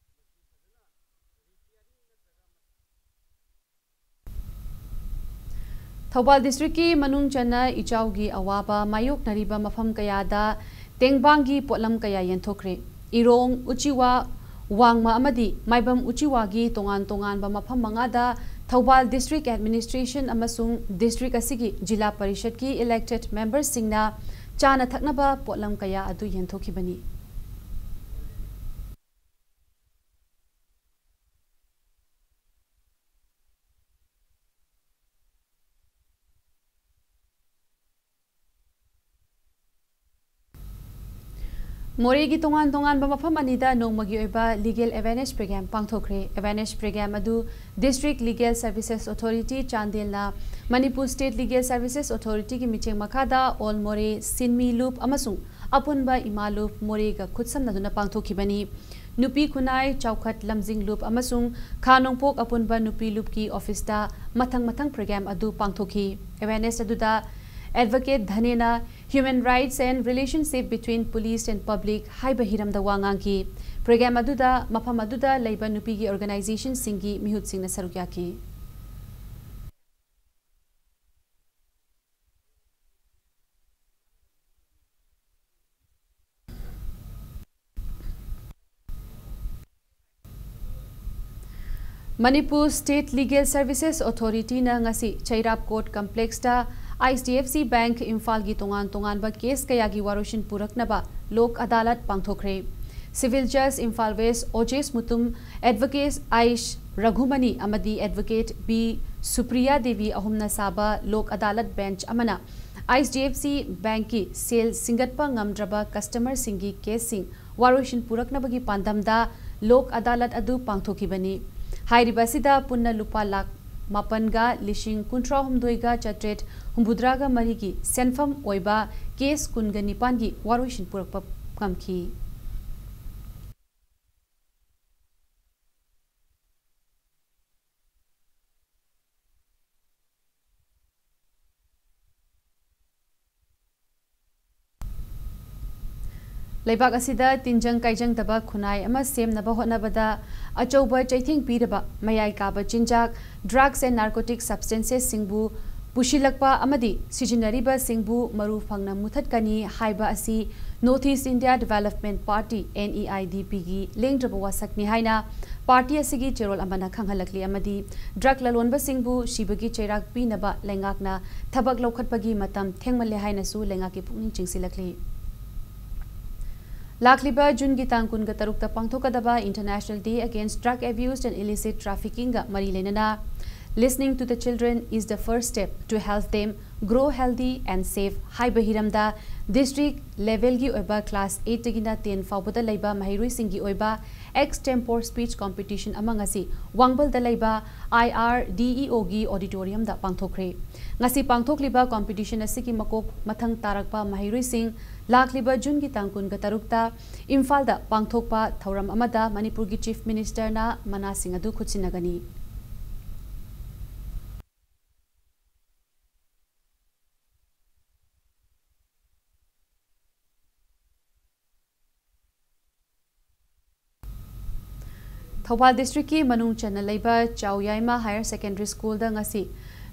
ꯊꯧꯕꯥꯜ districtꯀꯤ ꯃꯅꯨꯡ ꯆꯟꯅ ꯏꯆꯥꯎꯒꯤ ꯑꯋꯥꯕ ꯃꯥꯌꯣꯛꯅꯔꯤꯕ ꯃꯐꯝ ꯀꯌꯥꯗ ꯇꯦꯡꯕꯥꯡꯒꯤ ꯄꯣꯠꯂꯝ ꯀꯌꯥ ꯌꯦꯟꯊꯣꯛꯈ꯭ꯔꯦ꯫ ꯏꯔꯣꯡ, ꯎꯆꯤꯋꯥ, ꯋꯥꯡꯃ ꯑꯃꯗꯤ ꯃꯥꯏꯕꯝ ꯎꯆꯤꯋꯥꯒꯤ ꯇꯣꯉꯥꯟ ꯇꯣꯉꯥꯟꯕ ꯃꯐꯝ ꯃꯉꯥꯗ ꯊꯧꯕꯥꯜ district administration ꯑꯃꯁꯨꯡ district ꯑꯁꯤꯒꯤ ꯖꯤꯂꯥ ꯄꯔꯤꯁꯠꯀꯤ elected memberꯁꯤꯡꯅ ꯆꯥꯅ ꯊꯛꯅꯕ ꯄꯣꯠꯂꯝ ꯀꯌꯥ ꯑꯗꯨ ꯌꯦꯟꯊꯣꯛꯈꯤꯕꯅꯤ꯫ ꯃꯣꯔꯦꯒꯤ ꯇꯣꯉꯥꯟ ꯇꯣꯉꯥꯟꯕ ꯃꯐꯝ ꯑꯅꯤꯗ ꯅꯣꯡꯃꯒꯤ ꯑꯣꯏꯕ legal awareness program ꯄꯥꯡꯊꯣꯛꯈ꯭ꯔꯦ꯫ Awareness program ꯑꯗꯨ District Legal Services Authority ꯆꯥꯟꯗꯦꯜꯅ Manipur State Legal Services Authorityꯒꯤ ꯃꯤꯠꯌꯦꯡ ꯃꯈꯥꯗ All More ꯁꯤꯟꯃꯤ ꯂꯨꯞ ꯑꯃꯁꯨꯡ ꯑꯄꯨꯟꯕ ꯏꯃꯥ ꯂꯨꯞ ꯃꯣꯔꯦꯒ ꯈꯨꯠꯁꯝꯅꯗꯨꯅ ꯄꯥꯡꯊꯣꯛꯈꯤꯕꯅꯤ꯫ ꯅꯨꯄꯤ ꯈꯨꯟꯅꯥꯏ, ꯆꯥꯎꯈꯠ ꯂꯝꯖꯤꯡ ꯂꯨꯞ ꯑꯃꯁꯨꯡ ꯈꯥ ꯅꯣꯡꯄꯣꯛ ꯑꯄꯨꯟꯕ ꯅꯨꯄꯤ ꯂꯨꯞꯀꯤ ꯑꯣꯐꯤꯁꯇ ꯃꯊꯪ ꯃꯊꯪ ꯄ꯭ꯔꯣꯒ꯭ꯔꯥꯝ ꯑꯗꯨ ꯄꯥꯡꯊꯣꯛꯈꯤ꯫ ꯑꯦꯋꯦꯌꯔꯅꯦꯁ ꯑꯗꯨꯗ advocate ꯙꯅꯦꯅ Human Rights and Relationship Between Police and Public ꯍꯥꯏꯕ ꯍꯤꯔꯝꯗ ꯋꯥ ꯉꯥꯡꯈꯤ꯫ ꯄ꯭ꯔꯣꯒ꯭ꯔꯥꯝ ꯑꯗꯨꯗ ꯃꯐꯝ ꯑꯗꯨꯗ ꯂꯩꯕ ꯅꯨꯄꯤꯒꯤ ꯑꯣꯔꯒꯅꯥꯏꯖꯦꯁꯟꯁꯤꯡꯒꯤ ꯃꯤꯍꯨꯠꯁꯤꯡꯅ ꯁꯔꯨꯛ ꯌꯥꯈꯤ꯫ ꯃꯅꯤꯄꯨꯔ ꯁ꯭ꯇꯦꯠ ꯂꯤꯒꯦꯜ ꯁꯔꯚꯤꯁꯦꯁ ꯑꯣꯊꯣꯔꯤꯇꯤꯅ ꯉꯁꯤ ꯆꯩꯔꯥꯞ ꯀꯣꯔꯠ ꯀꯝꯄ꯭ꯂꯦꯛꯁꯇ H D F C bank ꯏꯝꯐꯥꯜꯒꯤ ꯇꯣꯉꯥꯟ ꯇꯣꯉꯥꯟꯕ ꯀꯦꯁ ꯀꯌꯥꯒꯤ ꯋꯥꯔꯣꯏꯁꯤꯟ ꯄꯨꯔꯛꯅꯕ ꯂꯣꯛ ꯑꯗꯥꯂꯠ ꯄꯥꯡꯊꯣꯛꯈ꯭ꯔꯦ꯫ ꯁꯤꯚꯤꯜ ꯖꯖ Imphal west Ojes Mutum, advocate H Raghumani ꯑꯃꯗꯤ ꯑꯦꯗꯚꯣꯀꯦꯠ ꯕꯤ ꯁꯨꯄ꯭ꯔꯤꯌꯥ ꯗꯦꯕꯤ ꯑꯍꯨꯝꯅ ꯁꯥꯕ ꯂꯣꯛ ꯑꯗꯥꯂꯠ ꯕꯦꯟꯆ ꯑꯃꯅ ꯑꯩꯆ ꯗꯤ ꯑꯦꯐ ꯁꯤ ꯕꯦꯡꯛꯀꯤ ꯁꯦꯜ ꯁꯤꯡꯒꯠꯄ ꯉꯝꯗ꯭ꯔꯕ ꯀꯁꯇꯃꯔꯁꯤꯡꯒꯤ ꯀꯦꯁꯁꯤꯡ ꯋꯥꯔꯣꯏꯁꯤꯟ ꯄꯨꯔꯛꯅꯕꯒꯤ ꯄꯥꯟꯗꯝꯗ ꯂꯣꯛ ꯑꯗꯥꯂꯠ ꯑꯗꯨ ꯄꯥꯡꯊꯣꯛꯈꯤꯕꯅꯤ꯫ ꯍꯥꯏꯔꯤꯕ ꯑꯁꯤꯗ ꯄꯨꯟꯅ ꯂꯨꯄꯥ ꯂꯥꯈ ꯃꯥꯄꯟꯒ ꯂꯤꯁꯤꯡ ꯀꯨꯟꯊ꯭ꯔꯥ ꯍꯨꯝꯗꯣꯏꯒ ꯆꯥꯇ꯭ꯔꯦꯠ ꯍꯨꯝꯐꯨꯇꯔꯥꯒ ꯃꯔꯤꯒꯤ ꯁꯦꯟꯐꯝ ꯑꯣꯏꯕ ꯀꯦꯁ ꯀꯨꯟꯒ ꯅꯤꯄꯥꯟꯒꯤ ꯋꯥꯔꯣꯏꯁꯤꯟ ꯄꯨꯔꯛꯄ ꯉꯝꯈꯤ꯫ ꯂꯩꯕꯥꯛ ꯑꯁꯤꯗ ꯇꯤꯟꯖꯪ ꯀꯥꯏꯖꯪꯗꯕ ꯈꯨꯟꯅꯥꯏ ꯑꯃ ꯁꯦꯝꯅꯕ ꯍꯣꯠꯅꯕꯗ ꯑꯆꯧꯕ ꯆꯩꯊꯦꯡ ꯄꯤꯔꯕ ꯃꯌꯥꯏ ꯀꯥꯕ ꯆꯤꯟꯖꯥꯛ, drugs and narcotic substances ꯁꯤꯡꯕꯨ ꯄꯨꯁꯤꯜꯂꯛꯄ ꯑꯃꯗꯤ ꯁꯤꯖꯤꯟꯅꯔꯤꯕꯁꯤꯡꯕꯨ ꯃꯔꯨ ꯐꯪꯅ ꯃꯨꯊꯠꯀꯅꯤ ꯍꯥꯏꯕ ꯑꯁꯤ North East India Development Party, N E I D P ꯒꯤ ꯂꯦꯡꯗ꯭ꯔꯕ ꯋꯥꯁꯛꯅꯤ ꯍꯥꯏꯅ ꯄꯥꯔꯇꯤ ꯑꯁꯤꯒꯤ ꯆꯦꯔꯣꯜ ꯑꯃꯅ ꯈꯪꯍꯜꯂꯛꯂꯤ ꯑꯃꯗꯤ ꯗ꯭ꯔꯒ ꯂꯂꯣꯟꯕꯁꯤꯡꯕꯨ ꯁꯤꯕꯒꯤ ꯆꯩꯔꯥꯛ ꯄꯤꯅꯕ ꯂꯩꯉꯥꯛꯅ ꯊꯕꯛ ꯂꯧꯈꯠꯄꯒꯤ ꯃꯇꯝ ꯊꯦꯡꯃꯜꯂꯦ ꯍꯥꯏꯅꯁꯨ ꯂꯩꯉꯥꯛꯀꯤ ꯄꯨꯛꯅꯤꯡ ꯆꯤꯡꯁꯤꯜꯂꯛꯂꯤ꯫ ꯂꯥꯛꯂꯤꯕ ꯖꯨꯟꯒꯤ ꯇꯥꯡ ꯀꯨꯟꯒ ꯇꯔꯨꯛꯇ ꯄꯥꯡꯊꯣꯛꯀꯗꯕ International Day Against Drug Abuse and Illicit Trafficking ꯒ ꯃꯔꯤ ꯂꯩꯅꯅ Listening to the Children is the First Step to Help Them Grow Healthy and Safe ꯍꯥꯏꯕ ꯍꯤꯔꯝꯗ ꯗꯤꯁꯇ꯭ꯔꯤꯛ ꯂꯦꯚꯦꯜꯒꯤ ꯑꯣꯏꯕ ꯀ꯭ꯂꯥꯁ ꯑꯩꯠꯇꯒꯤꯅ ꯇꯦꯟ ꯐꯥꯎꯕꯗ ꯂꯩꯕ ꯃꯍꯩꯔꯣꯏꯁꯤꯡꯒꯤ ꯑꯣꯏꯕ Extempore speech competition ꯑꯃ ꯉꯁꯤ ꯋꯥꯡꯕꯜꯗ ꯂꯩꯕ I R D E Oꯒꯤ auditoriumꯗ ꯄꯥꯡꯊꯣꯛꯈ꯭ꯔꯦ꯫ ꯉꯁꯤ ꯄꯥꯡꯊꯣꯛꯂꯤꯕ competition ꯑꯁꯤꯒꯤ ꯃꯀꯣꯛ ꯃꯊꯪ ꯇꯥꯔꯛꯄ ꯃꯍꯩꯔꯣꯏꯁꯤꯡ ꯂꯥꯛꯂꯤꯕ Juneꯒꯤ ꯇꯥꯡ ꯀꯨꯟꯒ ꯇꯔꯨꯛꯇ ꯏꯝꯐꯥꯜꯗ ꯄꯥꯡꯊꯣꯛꯄ ꯊꯧꯔꯝ ꯑꯃꯗ ꯃꯅꯤꯄꯨꯔꯒꯤ Chief Ministerꯅ ꯃꯅꯥꯁꯤꯡ ꯑꯗꯨ ꯈꯨꯠꯁꯤꯟꯅꯒꯅꯤ꯫ ꯊꯧꯕꯥꯜ districtꯀꯤ ꯃꯅꯨꯡ ꯆꯟꯅ ꯂꯩꯕ ꯆꯥꯎꯌꯥꯏꯃ Higher Secondary Schoolꯗ ꯉꯁꯤ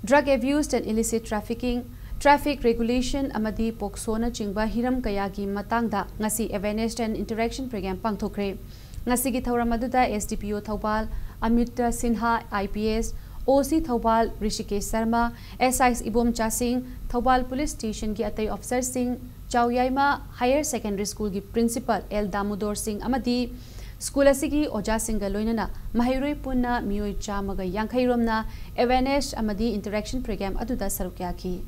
Drug Abuse and Illicit Trafficking, Traffic Regulation ꯑꯃꯗꯤ POCSOꯅꯆꯤꯡꯕ ꯍꯤꯔꯝ ꯀꯌꯥꯒꯤ ꯃꯇꯥꯡꯗ ꯉꯁꯤ awareness and interaction program ꯄꯥꯡꯊꯣꯛꯈ꯭ꯔꯦ꯫ ꯉꯁꯤꯒꯤ ꯊꯧꯔꯝ ꯑꯗꯨꯗ S D P O Thoubal Amita Sinha I P S, O C Thoubal Rishikesh Sharma, S I Ibomcha ꯁꯤꯡ, ꯊꯧꯕꯥꯜ Police Stationꯒꯤ ꯑꯇꯩ officerꯁꯤꯡ, ꯆꯥꯎꯌꯥꯏꯃ Higher Secondary Schoolꯒꯤ Principal L ꯗꯥꯃꯣꯗꯣꯔ ꯁꯤꯡ ꯑꯃꯗꯤ school ꯑꯁꯤꯒꯤ ꯑꯣꯖꯥꯁꯤꯡꯒ ꯂꯣꯏꯅꯅ ꯃꯍꯩꯔꯣꯏ ꯄꯨꯟꯅ ꯃꯤꯑꯣꯏ ꯆꯥꯝꯃꯒ ꯌꯥꯡꯈꯩ ꯔꯣꯝꯅ awareness ꯑꯃꯗꯤ interaction program ꯑꯗꯨꯗ ꯁꯔꯨꯛ ꯌꯥꯈꯤ꯫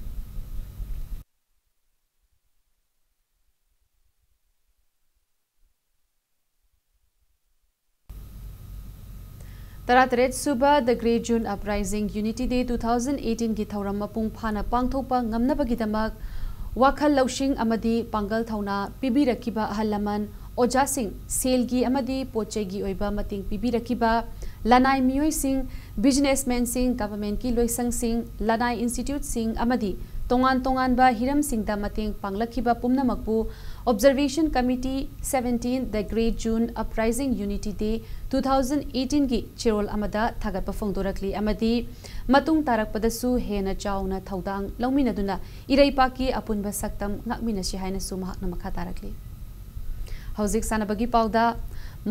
ꯇꯔꯥꯇꯔꯦꯠ ꯁꯨꯕ The Great June Uprising Unity Day two thousand eighteenꯒꯤ ꯊꯧꯔꯝ ꯃꯄꯨꯡ ꯐꯥꯅ ꯄꯥꯡꯊꯣꯛꯄ ꯉꯝꯅꯕꯒꯤꯗꯃꯛ ꯋꯥꯈꯜ ꯂꯧꯁꯤꯡ ꯑꯃꯗꯤ ꯄꯥꯡꯒꯜ ꯊꯧꯅꯥ ꯄꯤꯕꯤꯔꯛꯈꯤꯕ ꯑꯍꯜ ꯂꯃꯟ, ꯑꯣꯖꯥꯁꯤꯡ, ꯁꯦꯜꯒꯤ ꯑꯃꯗꯤ ꯄꯣꯠ ꯆꯩꯒꯤ ꯑꯣꯏꯕ ꯃꯇꯦꯡ ꯄꯤꯕꯤꯔꯛꯈꯤꯕ ꯂꯅꯥꯏ ꯃꯤꯑꯣꯏꯁꯤꯡ, businessmanꯁꯤꯡ, governmentꯀꯤ ꯂꯣꯏꯁꯪꯁꯤꯡ, ꯂꯅꯥꯏ instituteꯁꯤꯡ ꯑꯃꯗꯤ ꯇꯣꯉꯥꯟ ꯇꯣꯉꯥꯟꯕ ꯍꯤꯔꯝꯁꯤꯡꯗ ꯃꯇꯦꯡ ꯄꯥꯡꯂꯛꯈꯤꯕ ꯄꯨꯝꯅꯃꯛꯄꯨ Observation Committee seventeen The Great June Uprising Unity Day two thousand eighteenꯒꯤ ꯆꯦꯔꯣꯜ ꯑꯃꯗ ꯊꯥꯒꯠꯄ ꯐꯣꯡꯗꯣꯔꯛꯂꯤ ꯑꯃꯗꯤ ꯃꯇꯨꯡ ꯇꯥꯔꯛꯄꯗꯁꯨ ꯍꯦꯟꯅ ꯆꯥꯎꯅ ꯊꯧꯗꯥꯡ ꯂꯧꯃꯤꯟꯅꯗꯨꯅ ꯏꯔꯩꯄꯥꯛꯀꯤ ꯑꯄꯨꯟꯕ ꯁꯛꯇꯝ ꯉꯥꯛꯃꯤꯟꯅꯁꯤ ꯍꯥꯏꯅꯁꯨ ꯃꯍꯥꯛꯅ ꯃꯈꯥ ꯇꯥꯔꯛꯂꯤ꯫ ꯍꯧꯖꯤꯛ ꯁꯥꯟꯅꯕꯒꯤ ꯄꯥꯎꯗ,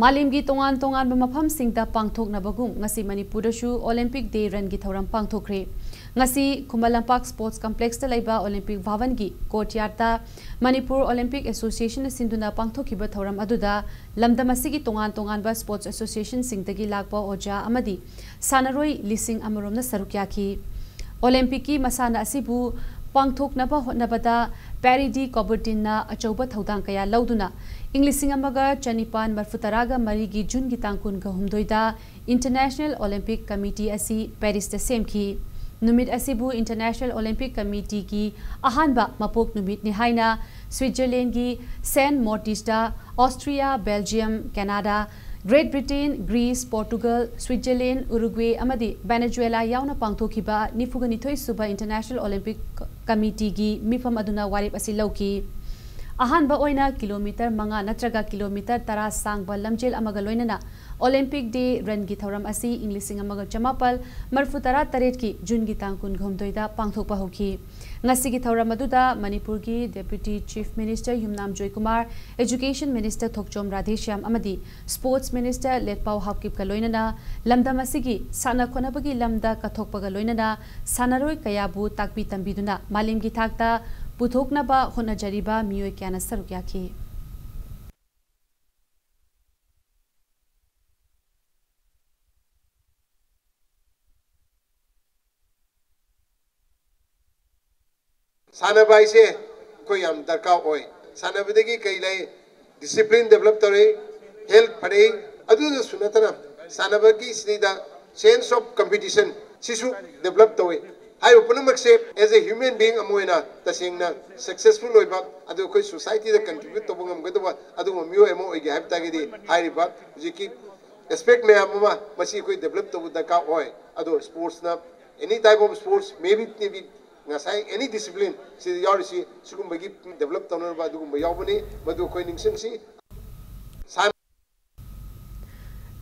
ꯃꯥꯂꯦꯝꯒꯤ ꯇꯣꯉꯥꯟ ꯇꯣꯉꯥꯟꯕ ꯃꯐꯝꯁꯤꯡꯗ ꯄꯥꯡꯊꯣꯛꯅꯕꯒꯨꯝ ꯉꯁꯤ ꯃꯅꯤꯄꯨꯔꯗꯁꯨ Olympic Day runꯒꯤ ꯊꯧꯔꯝ ꯄꯥꯡꯊꯣꯛꯈ꯭ꯔꯦ꯫ ꯉꯁꯤ ꯈꯨꯃꯟ ꯂꯝꯄꯥꯛ Sports Complexꯇ ꯂꯩꯕ Olympic Bhavanꯒꯤ courtyardꯇ Manipur Olympic Associationꯅ ꯁꯤꯟꯗꯨꯅ ꯄꯥꯡꯊꯣꯛꯈꯤꯕ ꯊꯧꯔꯝ ꯑꯗꯨꯗ ꯂꯝꯗꯝ ꯑꯁꯤꯒꯤ ꯇꯣꯉꯥꯟ ꯇꯣꯉꯥꯟꯕ sports associationꯁꯤꯡꯗꯒꯤ ꯂꯥꯛꯄ ꯑꯣꯖꯥ ꯑꯃꯗꯤ ꯁꯥꯟꯅꯔꯣꯏ ꯂꯤꯁꯤꯡ ꯑꯃ ꯔꯣꯝꯅ ꯁꯔꯨꯛ ꯌꯥꯈꯤ꯫ Olympicꯀꯤ ꯃꯁꯥꯟꯅ ꯑꯁꯤꯕꯨ ꯄꯥꯡꯊꯣꯛꯅꯕ ꯍꯣꯠꯅꯕꯗ ꯄꯦꯔꯤ ꯗꯤ ꯀꯣꯕꯔꯇꯤꯟꯅ ꯑꯆꯧꯕ ꯊꯧꯗꯥꯡ ꯀꯌꯥ ꯂꯧꯗꯨꯅ ꯏꯪ ꯂꯤꯁꯤꯡ ꯑꯃꯒ ꯆꯅꯤꯄꯥꯟ ꯃꯔꯤꯐꯨ ꯇꯔꯥꯒ ꯃꯔꯤꯒꯤ ꯖꯨꯟꯒꯤ ꯇꯥꯡ ꯀꯨꯟꯒ ꯍꯨꯝꯗꯣꯏꯗ International Olympic Committee ꯑꯁꯤ ꯄꯦꯔꯤꯁꯇ ꯁꯦꯝꯈꯤ꯫ ꯅꯨꯃꯤꯠ ꯑꯁꯤꯕꯨ International Olympic Committeeꯒꯤ ꯑꯍꯥꯟꯕ ꯃꯄꯣꯛ ꯅꯨꯃꯤꯠꯅꯤ ꯍꯥꯏꯅ ꯁ꯭ꯋꯤꯠꯖꯔꯂꯦꯟꯒꯤ ꯁꯦꯟ ꯃꯣꯔꯇꯤꯁꯇ, Austria, Belgium, Canada, Great Britain, Greece, Portugal, Switzerland, Uruguay ꯑꯃꯗꯤ ꯚꯦꯅꯦꯖꯨꯋꯦꯂꯥ ꯌꯥꯎꯅ ꯄꯥꯡꯊꯣꯛꯈꯤꯕ ꯅꯤꯐꯨꯒ ꯅꯤꯊꯣꯏ ꯁꯨꯕ International Olympic Committeeꯒꯤ ꯃꯤꯐꯝ ꯑꯗꯨꯅ ꯋꯥꯔꯦꯞ ꯑꯁꯤ ꯂꯧꯈꯤ꯫ ꯑꯍꯥꯟꯕ ꯑꯣꯏꯅ ꯀꯤꯂꯣꯃꯤꯇꯔ ꯃꯉꯥ ꯅꯠꯇ꯭ꯔꯒ ꯀꯤꯂꯣꯃꯤꯇꯔ ꯇꯔꯥ ꯁꯥꯡꯕ ꯂꯝꯖꯦꯜ ꯑꯃꯒ ꯂꯣꯏꯅꯅ Olympic Day Runꯒꯤ ꯊꯧꯔꯝ ꯑꯁꯤ ꯏꯪ ꯂꯤꯁꯤꯡ ꯑꯃꯒ ꯆꯃꯥꯄꯜ ꯃꯔꯤꯐꯨ ꯇꯔꯥ ꯇꯔꯦꯠꯀꯤ ꯖꯨꯟꯒꯤ ꯇꯥꯡ ꯀꯨꯟꯍꯨꯝꯗꯣꯏꯗ ꯄꯥꯡꯊꯣꯛꯄ ꯍꯧꯈꯤ꯫ ꯉꯁꯤꯒꯤ ꯊꯧꯔꯝ ꯑꯗꯨꯗ ꯃꯅꯤꯄꯨꯔꯒꯤ Deputy Chief Minister ꯌꯨꯝꯅꯥꯝ ꯖꯣꯏꯀꯨꯃꯥꯔ, Education Minister ꯊꯣꯛꯆꯣꯝ ꯔꯥꯙꯦꯁ꯭ꯌꯥꯝ ꯑꯃꯗꯤ Sports Minister ꯂꯦꯠꯄꯥꯎ ꯍꯥꯎꯀꯤꯞꯀ ꯂꯣꯏꯅꯅ ꯂꯝꯗꯝ ꯑꯁꯤꯒꯤ ꯁꯥꯟꯅ ꯈꯣꯠꯅꯕꯒꯤ ꯂꯝꯗ ꯀꯠꯊꯣꯛꯄꯒ ꯂꯣꯏꯅꯅ ꯁꯥꯟꯅꯔꯣꯏ ꯀꯌꯥꯕꯨ ꯇꯥꯛꯄꯤ ꯇꯝꯕꯤꯗꯨꯅ ꯃꯥꯂꯦꯝꯒꯤ ꯊꯥꯛꯇ ꯄꯨꯊꯣꯛꯅꯕ ꯍꯣꯠꯅꯖꯔꯤꯕ ꯃꯤꯑꯣꯏ ꯀꯌꯥꯅ ꯁꯔꯨꯛ ꯌꯥꯈꯤ꯫ ꯁꯥꯟꯅꯕ ꯍꯥꯏꯁꯦ ꯑꯩꯈꯣꯏ ꯌꯥꯝ ꯗꯔꯀꯥꯔ ꯑꯣꯏ꯫ ꯁꯥꯟꯅꯕꯗꯒꯤ ꯀꯩ ꯂꯩ? Discipline develop ꯇꯧꯔꯛꯏ, health ꯐꯔꯛꯏ꯫ ꯑꯗꯨꯗꯁꯨ ꯅꯠꯇꯅ ꯁꯥꯟꯅꯕꯒꯤ ꯁꯤꯗꯩꯗ sense of competition ꯁꯤꯁꯨ develop ꯇꯧꯏ꯫ ꯍꯥꯏꯔꯤꯕ ꯄꯨꯝꯅꯃꯛꯁꯦ as a human being ꯑꯃ ꯑꯣꯏꯅ ꯇꯁꯦꯡꯅ successful ꯑꯣꯏꯕ, ꯑꯗꯨ ꯑꯩꯈꯣꯏ societyꯗ contribute ꯇꯧꯕ ꯉꯝꯒꯗꯕ ꯑꯗꯨꯒꯨꯝꯕ ꯃꯤꯑꯣꯏ ꯑꯃ ꯑꯣꯏꯒꯦ ꯍꯥꯏꯕ ꯇꯥꯔꯒꯗꯤ ꯍꯥꯏꯔꯤꯕ ꯍꯧꯖꯤꯛꯀꯤ aspect ꯃꯌꯥꯝ ꯑꯃ ꯃꯁꯤ ꯑꯩꯈꯣꯏ develop ꯇꯧꯕ ꯗꯔꯀꯥꯔ ꯑꯣꯏ꯫ ꯑꯗꯣ sportsꯅ any type of sports, maybe, maybe ꯉꯁꯥꯏ any discipline ꯁꯤꯗ ꯌꯥꯎꯔꯤꯁꯤ ꯁꯤꯒꯨꯝꯕꯒꯤ develop ꯇꯧꯅꯅꯕ ꯑꯗꯨꯒꯨꯝꯕ ꯌꯥꯎꯕꯅꯤ, ꯃꯗꯨ ꯑꯩꯈꯣꯏ ꯅꯤꯡꯁꯤꯡꯁꯤ꯫ ꯁꯥꯟ-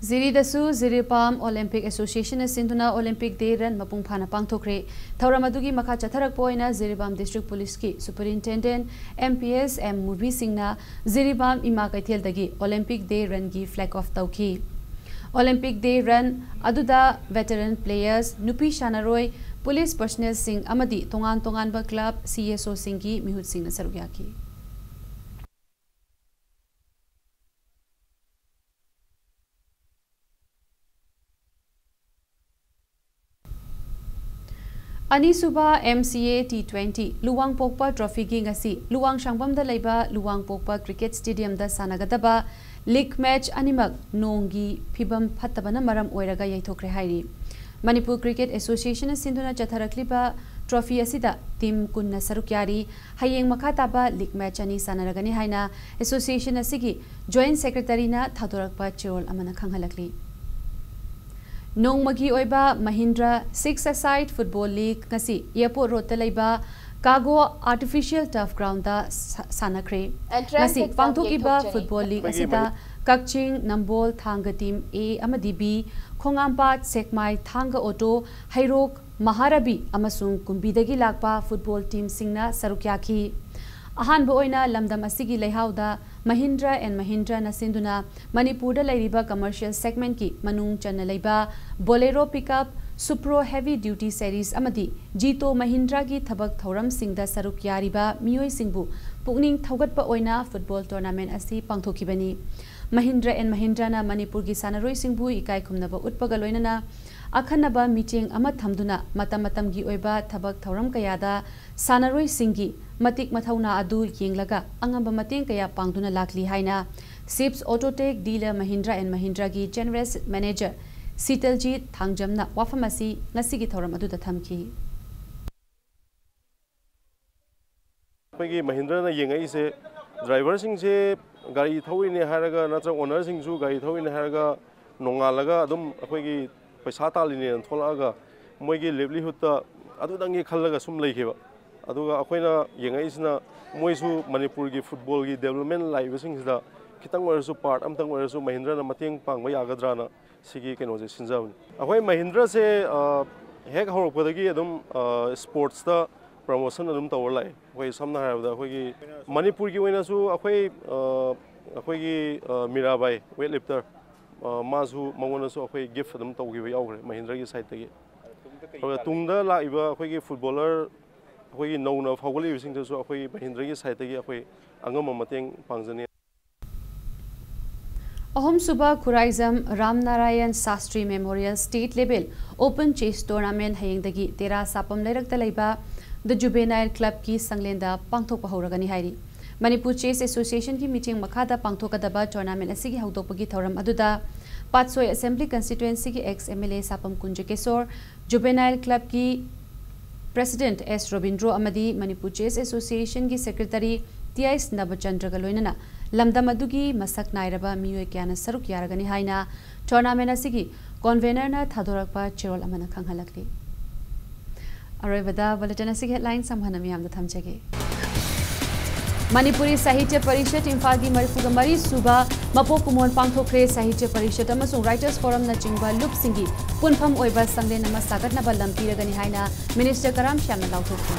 ꯖꯤꯔꯤꯗꯁꯨ ꯖꯤꯔꯤꯕꯥꯝ Olympic Associationꯅ ꯁꯤꯟꯗꯨꯅ Olympic Day Run ꯃꯄꯨꯡ ꯐꯥꯅ ꯄꯥꯡꯊꯣꯛꯈ꯭ꯔꯦ꯫ ꯊꯧꯔꯝ ꯑꯗꯨꯒꯤ ꯃꯈꯥ ꯆꯠꯊꯔꯛꯄ ꯑꯣꯏꯅ Jiribam District Policeꯀꯤ Superintendent M P S M ꯃꯨꯕꯤ ꯁꯤꯡꯅ ꯖꯤꯔꯤꯕꯥꯝ ꯏꯃꯥ ꯀꯩꯊꯦꯜꯗꯒꯤ Olympic Day Runꯒꯤ flag off ꯇꯧꯈꯤ꯫ Olympic Day Run ꯑꯗꯨꯗ veteran players, ꯅꯨꯄꯤ ꯁꯥꯟꯅꯔꯣꯏ, police personnelꯁꯤꯡ ꯑꯃꯗꯤ ꯇꯣꯉꯥꯟ ꯇꯣꯉꯥꯟꯕ club, C S Oꯁꯤꯡꯒꯤ ꯃꯤꯍꯨꯠꯁꯤꯡꯅ ꯁꯔꯨꯛ ꯌꯥꯈꯤ꯫ ꯑꯅꯤꯁꯨꯕ M C A T twenty ꯂꯨꯋꯥꯡꯄꯣꯛꯄ ꯇ꯭ꯔꯣꯐꯤꯒꯤ ꯉꯁꯤ ꯂꯨꯋꯥꯡꯁꯥꯡꯕꯝꯗ ꯂꯩꯕ ꯂꯨꯋꯥꯡꯄꯣꯛꯄ ꯀ꯭ꯔꯤꯀꯦꯠ ꯁ꯭ꯇꯦꯗꯤꯌꯝꯗ ꯁꯥꯟꯅꯒꯗꯕ ꯂꯤꯒ ꯃꯦꯆ ꯑꯅꯤꯃꯛ ꯅꯣꯡꯒꯤ ꯐꯤꯕꯝ ꯐꯠꯇꯕꯅ ꯃꯔꯝ ꯑꯣꯏꯔꯒ ꯌꯩꯊꯣꯛꯈ꯭ꯔꯦ ꯍꯥꯏꯔꯤ꯫ ꯃꯅꯤꯄꯨꯔ ꯀ꯭ꯔꯤꯀꯦꯠ ꯑꯦꯁꯣꯁꯤꯌꯦꯁꯟꯅ ꯁꯤꯟꯗꯨꯅ ꯆꯠꯊꯔꯛꯂꯤꯕ ꯇ꯭ꯔꯣꯐꯤ ꯑꯁꯤꯗ ꯇꯤꯝ ꯀꯨꯟꯅ ꯁꯔꯨꯛ ꯌꯥꯔꯤ꯫ ꯍꯌꯦꯡ ꯃꯈꯥ ꯇꯥꯕ ꯂꯤꯒ ꯃꯦꯆ ꯑꯅꯤ ꯁꯥꯟꯅꯔꯒꯅꯤ ꯍꯥꯏꯅ ꯑꯦꯁꯣꯁꯤꯌꯦꯁꯟ ꯑꯁꯤꯒꯤ ꯖꯣꯏꯟꯠ ꯁꯦꯀ꯭ꯔꯦꯇꯔꯤꯅ ꯊꯥꯗꯣꯔꯛꯄ ꯆꯦꯔꯣꯜ ꯑꯃꯅ ꯈꯪꯍꯜꯂꯛꯂꯤ꯫ ꯅꯣꯡꯃꯒꯤ ꯑꯣꯏꯕ ꯃꯍꯤꯟꯗ꯭ꯔ six-a-side ꯐꯨꯠꯕꯣꯜ ꯂꯤꯒ ꯉꯁꯤ ꯑꯦꯌꯔꯄꯣꯔꯠ ꯔꯣꯗꯇ ꯂꯩꯕ ꯀꯥꯒꯣ ꯑꯥꯔꯇꯤꯐꯤꯁꯤꯌꯦꯜ ꯇꯔꯐ ꯒ꯭ꯔꯥꯎꯟꯗꯗ ꯁꯥ-, ꯁꯥꯟꯅꯈ꯭ꯔꯦ꯫ ꯑꯦꯟꯇ꯭ꯔꯥꯟꯁ ꯉꯁꯤ ꯑꯦꯛꯖꯥꯝ ꯄꯥꯡꯊꯣꯛꯈꯤꯕ ꯌꯩꯊꯣꯛꯆꯔꯤ꯫ ꯐꯨꯠꯕꯣꯜ ꯂꯤꯒ ꯑꯩꯈꯣꯏꯒꯤ ꯑꯁꯤꯗ ꯃꯅꯤ- ꯀꯛꯆꯤꯡ, ꯅꯝꯕꯣꯜ, ꯊꯥꯡꯒ ꯇꯤꯝ A ꯑꯃꯗꯤ B, ꯈꯣꯡꯉꯥꯝꯄꯥꯠ, ꯁꯦꯛꯃꯥꯏ, ꯊꯥꯡꯒ ꯑꯣꯇꯣ, ꯍꯩꯔꯣꯛ, ꯃꯍꯥꯔꯕꯤ ꯑꯃꯁꯨꯡ ꯀꯨꯝꯕꯤꯗꯒꯤ ꯂꯥꯛꯄ ꯐꯨꯠꯕꯣꯜ ꯇꯤꯝꯁꯤꯡꯅ ꯁꯔꯨꯛ ꯌꯥꯈꯤ꯫ ꯑꯍꯥꯟꯕ ꯑꯣꯏꯅ ꯂꯝꯗꯝ ꯑꯁꯤꯒꯤ ꯂꯩꯍꯥꯎꯗ ꯃꯍꯤꯟꯗ꯭ꯔ ꯑꯦꯟ ꯃꯍꯤꯟꯗ꯭ꯔꯅ ꯁꯤꯟꯗꯨꯅ ꯃꯅꯤꯄꯨꯔꯗ ꯂꯩꯔꯤꯕ ꯀꯃꯔꯁꯤꯌꯦꯜ ꯁꯦꯒꯃꯦꯟꯠꯀꯤ ꯃꯅꯨꯡ ꯆꯟꯅ ꯂꯩꯕ ꯕꯣꯂꯦꯔꯣ ꯄꯤꯛꯑꯞ, ꯁꯨꯄ꯭ꯔꯣ ꯍꯦꯚꯤ ꯗ꯭ꯌꯨꯇꯤ ꯁꯦꯔꯤꯁ ꯑꯃꯗꯤ ꯖꯤꯇꯣ ꯃꯍꯤꯟꯗ꯭ꯔꯒꯤ ꯊꯕꯛ ꯊꯧꯔꯝꯁꯤꯡꯗ ꯁꯔꯨꯛ ꯌꯥꯔꯤꯕ ꯃꯤꯑꯣꯏꯁꯤꯡꯕꯨ ꯄꯨꯛꯅꯤꯡ ꯊꯧꯒꯠꯄ ꯑꯣꯏꯅ ꯐꯨꯠꯕꯣꯜ ꯇꯣꯔꯅꯥꯃꯦꯟꯠ ꯑꯁꯤ ꯄꯥꯡꯊꯣꯛꯈꯤꯕꯅꯤ꯫ ꯃꯍꯤꯟꯗ꯭ꯔ ꯑꯦꯟ ꯃꯍꯤꯟꯗ꯭ꯔꯅ ꯃꯅꯤꯄꯨꯔꯒꯤ ꯁꯥꯟꯅꯔꯣꯏꯁꯤꯡꯕꯨ ꯏꯀꯥꯏ ꯈꯨꯝꯅꯕ ꯎꯠꯄꯒ ꯂꯣꯏꯅꯅ ꯑꯈꯟꯅꯕ ꯃꯤꯠꯌꯦꯡ ꯑꯃ ꯊꯝꯗꯨꯅ ꯃꯇꯝ ꯃꯇꯝꯒꯤ ꯑꯣꯏꯕ ꯊꯕꯛ ꯊꯧꯔꯝ ꯀꯌꯥꯗ ꯁꯥꯟꯅꯔꯣꯏꯁꯤꯡꯒꯤ ꯃꯇꯤꯛ ꯃꯊꯧꯅꯥ ꯑꯗꯨ ꯌꯦꯡꯂꯒ ꯑꯉꯝꯕ ꯃꯇꯦꯡ ꯀꯌꯥ ꯄꯥꯡꯗꯨꯅ ꯂꯥꯛꯂꯤ ꯍꯥꯏꯅ Ships Autotech dealer Mahindra and ꯃꯍꯤꯟꯗ꯭ꯔꯒꯤ ꯖꯦꯅꯔꯦꯜ ꯃꯦꯅꯦꯖꯔ ꯁꯤꯇꯜꯖꯤꯠ ꯊꯥꯡꯖꯝꯅ ꯋꯥꯐꯝ ꯑꯁꯤ ꯉꯁꯤꯒꯤ ꯊꯧꯔꯝ ꯑꯗꯨꯗ ꯊꯝꯈꯤ꯫ ꯑꯩꯈꯣꯏꯒꯤ ꯃꯍꯤꯟꯗ꯭ꯔꯅ ꯌꯦꯡꯉꯛꯏꯁꯦ, ꯗ꯭ꯔꯥꯏꯚꯔꯁꯤꯡꯁꯦ ꯒꯥꯔꯤ ꯊꯧꯔꯤꯅꯦ ꯍꯥꯏꯔꯒ, ꯅꯠꯇ꯭ꯔꯒ ꯑꯣꯅꯔꯁꯤꯡꯁꯨ ꯒꯥꯔꯤ ꯊꯧꯔꯤꯅꯦ ꯍꯥꯏꯔꯒ ꯅꯣꯡꯉꯥꯜꯂꯒ ꯑꯗꯨꯝ ꯑꯩꯈꯣꯏꯒꯤ ꯄꯩꯁꯥ ꯇꯥꯜꯂꯤꯅꯦꯅ ꯊꯣꯛꯂꯛꯑꯒ ꯃꯣꯏꯒꯤ ꯂꯦꯕꯂꯤꯍꯨꯠꯇ ꯑꯗꯨꯗꯪꯒꯤ ꯈꯜꯂꯒ ꯁꯨꯝ ꯂꯩꯈꯤꯕ꯫ ꯑꯗꯨꯒ ꯑꯩꯈꯣꯏꯅ ꯌꯦꯡꯉꯛꯏꯁꯤꯅ ꯃꯣꯏꯁꯨ ꯃꯅꯤꯄꯨꯔꯒꯤ ꯐꯨꯠꯕꯣꯜꯒꯤ ꯗꯦꯕꯂꯞꯃꯦꯟ ꯂꯥꯛꯏꯕꯁꯤꯡꯁꯤꯗ ꯈꯤꯇꯪ ꯑꯣꯏꯔꯁꯨ ꯄꯥꯔꯠ ꯑꯝꯇꯪ ꯑꯣꯏꯔꯁꯨ ꯃꯍꯤꯟꯗ꯭ꯔꯅ ꯃꯇꯦꯡ ꯄꯥꯡꯕ ꯌꯥꯒꯗ꯭ꯔꯥꯅ ꯁꯤꯒꯤ ꯀꯩꯅꯣꯁꯦ ꯁꯤꯟꯖꯕꯅꯤ꯫ ꯑꯩꯈꯣꯏ ꯃꯍꯤꯟꯗ꯭ꯔꯁꯦ, ꯑ, ꯍꯦꯛ ꯍꯧꯔꯛꯄꯗꯒꯤ ꯑꯗꯨꯝ, ꯑ, ꯁ꯭ꯄꯣꯔꯠꯁꯇ ꯄ꯭ꯔꯃꯣꯁꯟ ꯑꯗꯨꯝ ꯇꯧꯔ ꯂꯥꯛꯑꯦ꯫ ꯑꯩꯈꯣꯏ ꯁꯝꯅ ꯍꯥꯏꯔꯕꯗ ꯑꯩꯈꯣꯏꯒꯤ ꯃꯅꯤꯄꯨꯔꯒꯤ ꯑꯣꯏꯅꯁꯨ ꯑꯩꯈꯣꯏ, ꯑ, ꯑꯩꯈꯣꯏꯒꯤ, ꯑ, ꯃꯤꯔꯥꯕꯥꯏ ꯋꯦꯠ ꯂꯤꯐꯇꯔ, ꯑ, ꯃꯥꯁꯨ, ꯃꯉꯣꯟꯗꯁꯨ ꯑꯩꯈꯣꯏ ꯒꯤꯐ ꯑꯗꯨꯝ ꯇꯧꯈꯤꯕ ꯌꯥꯎꯈ꯭ꯔꯦ ꯃꯍꯤꯟꯗ꯭ꯔꯒꯤ ꯁꯥꯏꯠꯇꯒꯤ꯫ ꯑꯗꯨꯒ ꯇꯨꯡꯗ ꯂꯥꯛꯏꯕ ꯑꯩꯈꯣꯏꯒꯤ ꯐꯨꯠꯕꯣꯂꯔ, ꯑꯩꯈꯣꯏꯒꯤ ꯅꯧꯅ ꯐꯥꯎꯒꯠꯂꯛꯏꯕꯁꯤꯡꯗꯁꯨ ꯑꯩꯈꯣꯏ ꯃꯍꯤꯟꯗ꯭ꯔꯒꯤ ꯁꯥꯏꯠꯇꯒꯤ ꯑꯩꯈꯣꯏ ꯑꯉꯝꯕ ꯃꯇꯦꯡ ꯄꯥꯡꯖꯅꯤ꯫ ꯑꯍꯨꯝꯁꯨꯕ Khuraijam Ramnarayan Shastri memorial state level open chess tournament ꯍꯌꯦꯡꯗꯒꯤ ꯇꯦꯔꯥ ꯁꯥꯄꯝ ꯂꯩꯔꯛꯇ ꯂꯩꯕ ꯗ ꯖꯨꯕꯦꯅꯥꯏꯜ ꯀ꯭ꯂꯕꯀꯤ ꯁꯪꯂꯦꯟꯗ ꯄꯥꯡꯊꯣꯛꯄ ꯍꯧꯔꯒꯅꯤ ꯍꯥꯏꯔꯤ꯫ ꯃꯅꯤꯄꯨꯔ ꯆꯦꯁ ꯑꯦꯁꯣꯁꯤꯌꯦꯁꯟꯒꯤ ꯃꯤꯠꯌꯦꯡ ꯃꯈꯥꯗ ꯄꯥꯡꯊꯣꯛꯀꯗꯕ ꯇꯣꯔꯅꯥꯃꯦꯟ ꯑꯁꯤꯒꯤ ꯍꯧꯗꯣꯛꯄꯒꯤ ꯊꯧꯔꯝ ꯑꯗꯨꯗ ꯄꯥꯠꯁꯣꯏ ꯑꯦꯁꯦꯝꯕ꯭ꯂꯤ ꯀꯟꯁꯇꯤꯇ꯭ꯋꯦꯟꯁꯤꯒꯤ ex M L A Sapam Kunjakeshor, juvenile ꯀ꯭ꯂꯕꯀꯤ ꯄ꯭ꯔꯦꯁꯤꯗꯦꯟꯠ ꯑꯦꯁ ꯔꯣꯕꯤꯟꯗ꯭ꯔꯣ ꯑꯃꯗꯤ ꯃꯅꯤꯄꯨꯔ ꯆꯦꯁ ꯑꯦꯁꯣꯁꯤꯌꯦꯁꯟꯒꯤ ꯁꯦꯀ꯭ꯔꯦꯇꯔꯤ ꯇꯤ ꯑꯥꯏ ꯁꯤꯟꯅꯕꯆꯟꯗ꯭ꯔꯒ ꯂꯣꯏꯅꯅ ꯂꯝꯗꯝ ꯑꯗꯨꯒꯤ ꯃꯁꯛ ꯅꯥꯏꯔꯕ ꯃꯤꯑꯣꯏ ꯀꯌꯥꯅ ꯁꯔꯨꯛ ꯌꯥꯔꯒꯅꯤ ꯍꯥꯏꯅ ꯇꯣꯔꯅꯥꯃꯦꯟ ꯑꯁꯤꯒꯤ ꯀꯣꯟꯚꯦꯅꯔꯅ ꯊꯥꯗꯣꯔꯛꯄ ꯆꯦꯔꯣꯜ ꯑꯃꯅ ꯈꯪꯍꯜꯂꯛꯂꯤ꯫ ꯑꯔꯣꯏꯕꯗ ꯕꯨꯂꯦꯇꯤꯟ ꯑꯁꯤꯒꯤ ꯍꯦꯗꯂꯥꯏꯟꯁ ꯑꯃꯨꯛ ꯍꯟꯅ ꯃꯤꯌꯥꯝꯗ ꯊꯝꯖꯒꯦ꯫ ꯃꯅꯤꯄꯨꯔꯤ ꯁꯥꯍꯤꯇ꯭ꯌ ꯄꯔꯤꯁꯠ ꯏꯝꯐꯥꯜꯒꯤ ꯃꯔꯤꯐꯨꯒ ꯃꯔꯤ ꯁꯨꯕ ꯃꯄꯣꯛ ꯀꯨꯝꯑꯣꯟ ꯄꯥꯡꯊꯣꯛꯈ꯭ꯔꯦ꯫ ꯁꯥꯍꯤꯇ꯭ꯌ ꯄꯔꯤꯁꯠ ꯑꯃꯁꯨꯡ ꯔꯥꯏꯇꯔꯁ ꯐꯣꯔꯝꯅꯆꯤꯡꯕ ꯂꯨꯞꯁꯤꯡꯒꯤ ꯄꯨꯟꯐꯝ ꯑꯣꯏꯕ ꯁꯪꯂꯦꯟ ꯑꯃ ꯁꯥꯒꯠꯅꯕ ꯂꯝ ꯄꯤꯔꯒꯅꯤ ꯍꯥꯏꯅ ꯃꯤꯅꯤꯁꯇꯔ ꯀꯔꯥꯝ ꯁ꯭ꯌꯥꯝꯅ ꯂꯥꯎꯊꯣꯛꯈꯤ꯫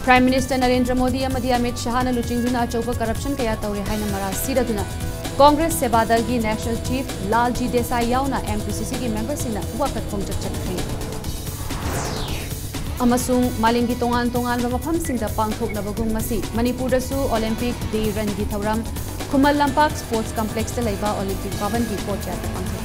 ꯄ꯭ꯔꯥꯏꯝ ꯃꯤꯅꯤꯁꯇꯔ ꯅꯔꯦꯟꯗ꯭ꯔ ꯃꯣꯗꯤ ꯑꯃꯗꯤ ꯑꯃꯤꯠ ꯁꯍꯥꯅ ꯂꯨꯆꯤꯡꯗꯨꯅ ꯑꯆꯧꯕ ꯀꯔꯞꯁꯟ ꯀꯌꯥ ꯇꯧꯔꯦ ꯍꯥꯏꯅ ꯃꯔꯥꯜ ꯁꯤꯔꯗꯨꯅ ꯀꯣꯡꯒ꯭ꯔꯦꯁ ꯁꯦꯕꯥꯗꯜꯒꯤ ꯅꯦꯁꯅꯦꯜ ꯆꯤꯐ ꯂꯥꯜꯖꯤ ꯗꯦꯁꯥꯏ ꯌꯥꯎꯅ ꯑꯦꯝ ꯄꯤ ꯁꯤ ꯁꯤꯒꯤ ꯃꯦꯝꯕꯔꯁꯤꯡꯅ ꯋꯥꯀꯠ ꯈꯣꯡꯆꯠ ꯆꯠꯈ꯭ꯔꯦ꯫ ꯑꯃꯁꯨꯡ ꯃꯥꯂꯦꯝꯒꯤ ꯇꯣꯉꯥꯟ ꯇꯣꯉꯥꯟꯕ ꯃꯐꯝꯁꯤꯡꯗ ꯄꯥꯡꯊꯣꯛꯅꯕꯒꯨꯝ ꯉꯁꯤ ꯃꯅꯤꯄꯨꯔꯗꯁꯨ ꯑꯣꯂꯤꯝꯄꯤꯛ ꯗꯦ ꯔꯟꯒꯤ ꯊꯧꯔꯝ ꯈꯨꯃꯟ ꯂꯝꯄꯥꯛ ꯁ꯭ꯄꯣꯔꯠꯁ ꯀꯝꯄ꯭ꯂꯦꯛꯁꯇ ꯂꯩꯕ ꯑꯣꯂꯤꯝꯄꯤꯛ ꯚꯕꯟꯒꯤ ꯀꯣꯔꯠꯌꯥꯔꯗ ꯄꯥꯡꯊꯣꯛꯈꯤ꯫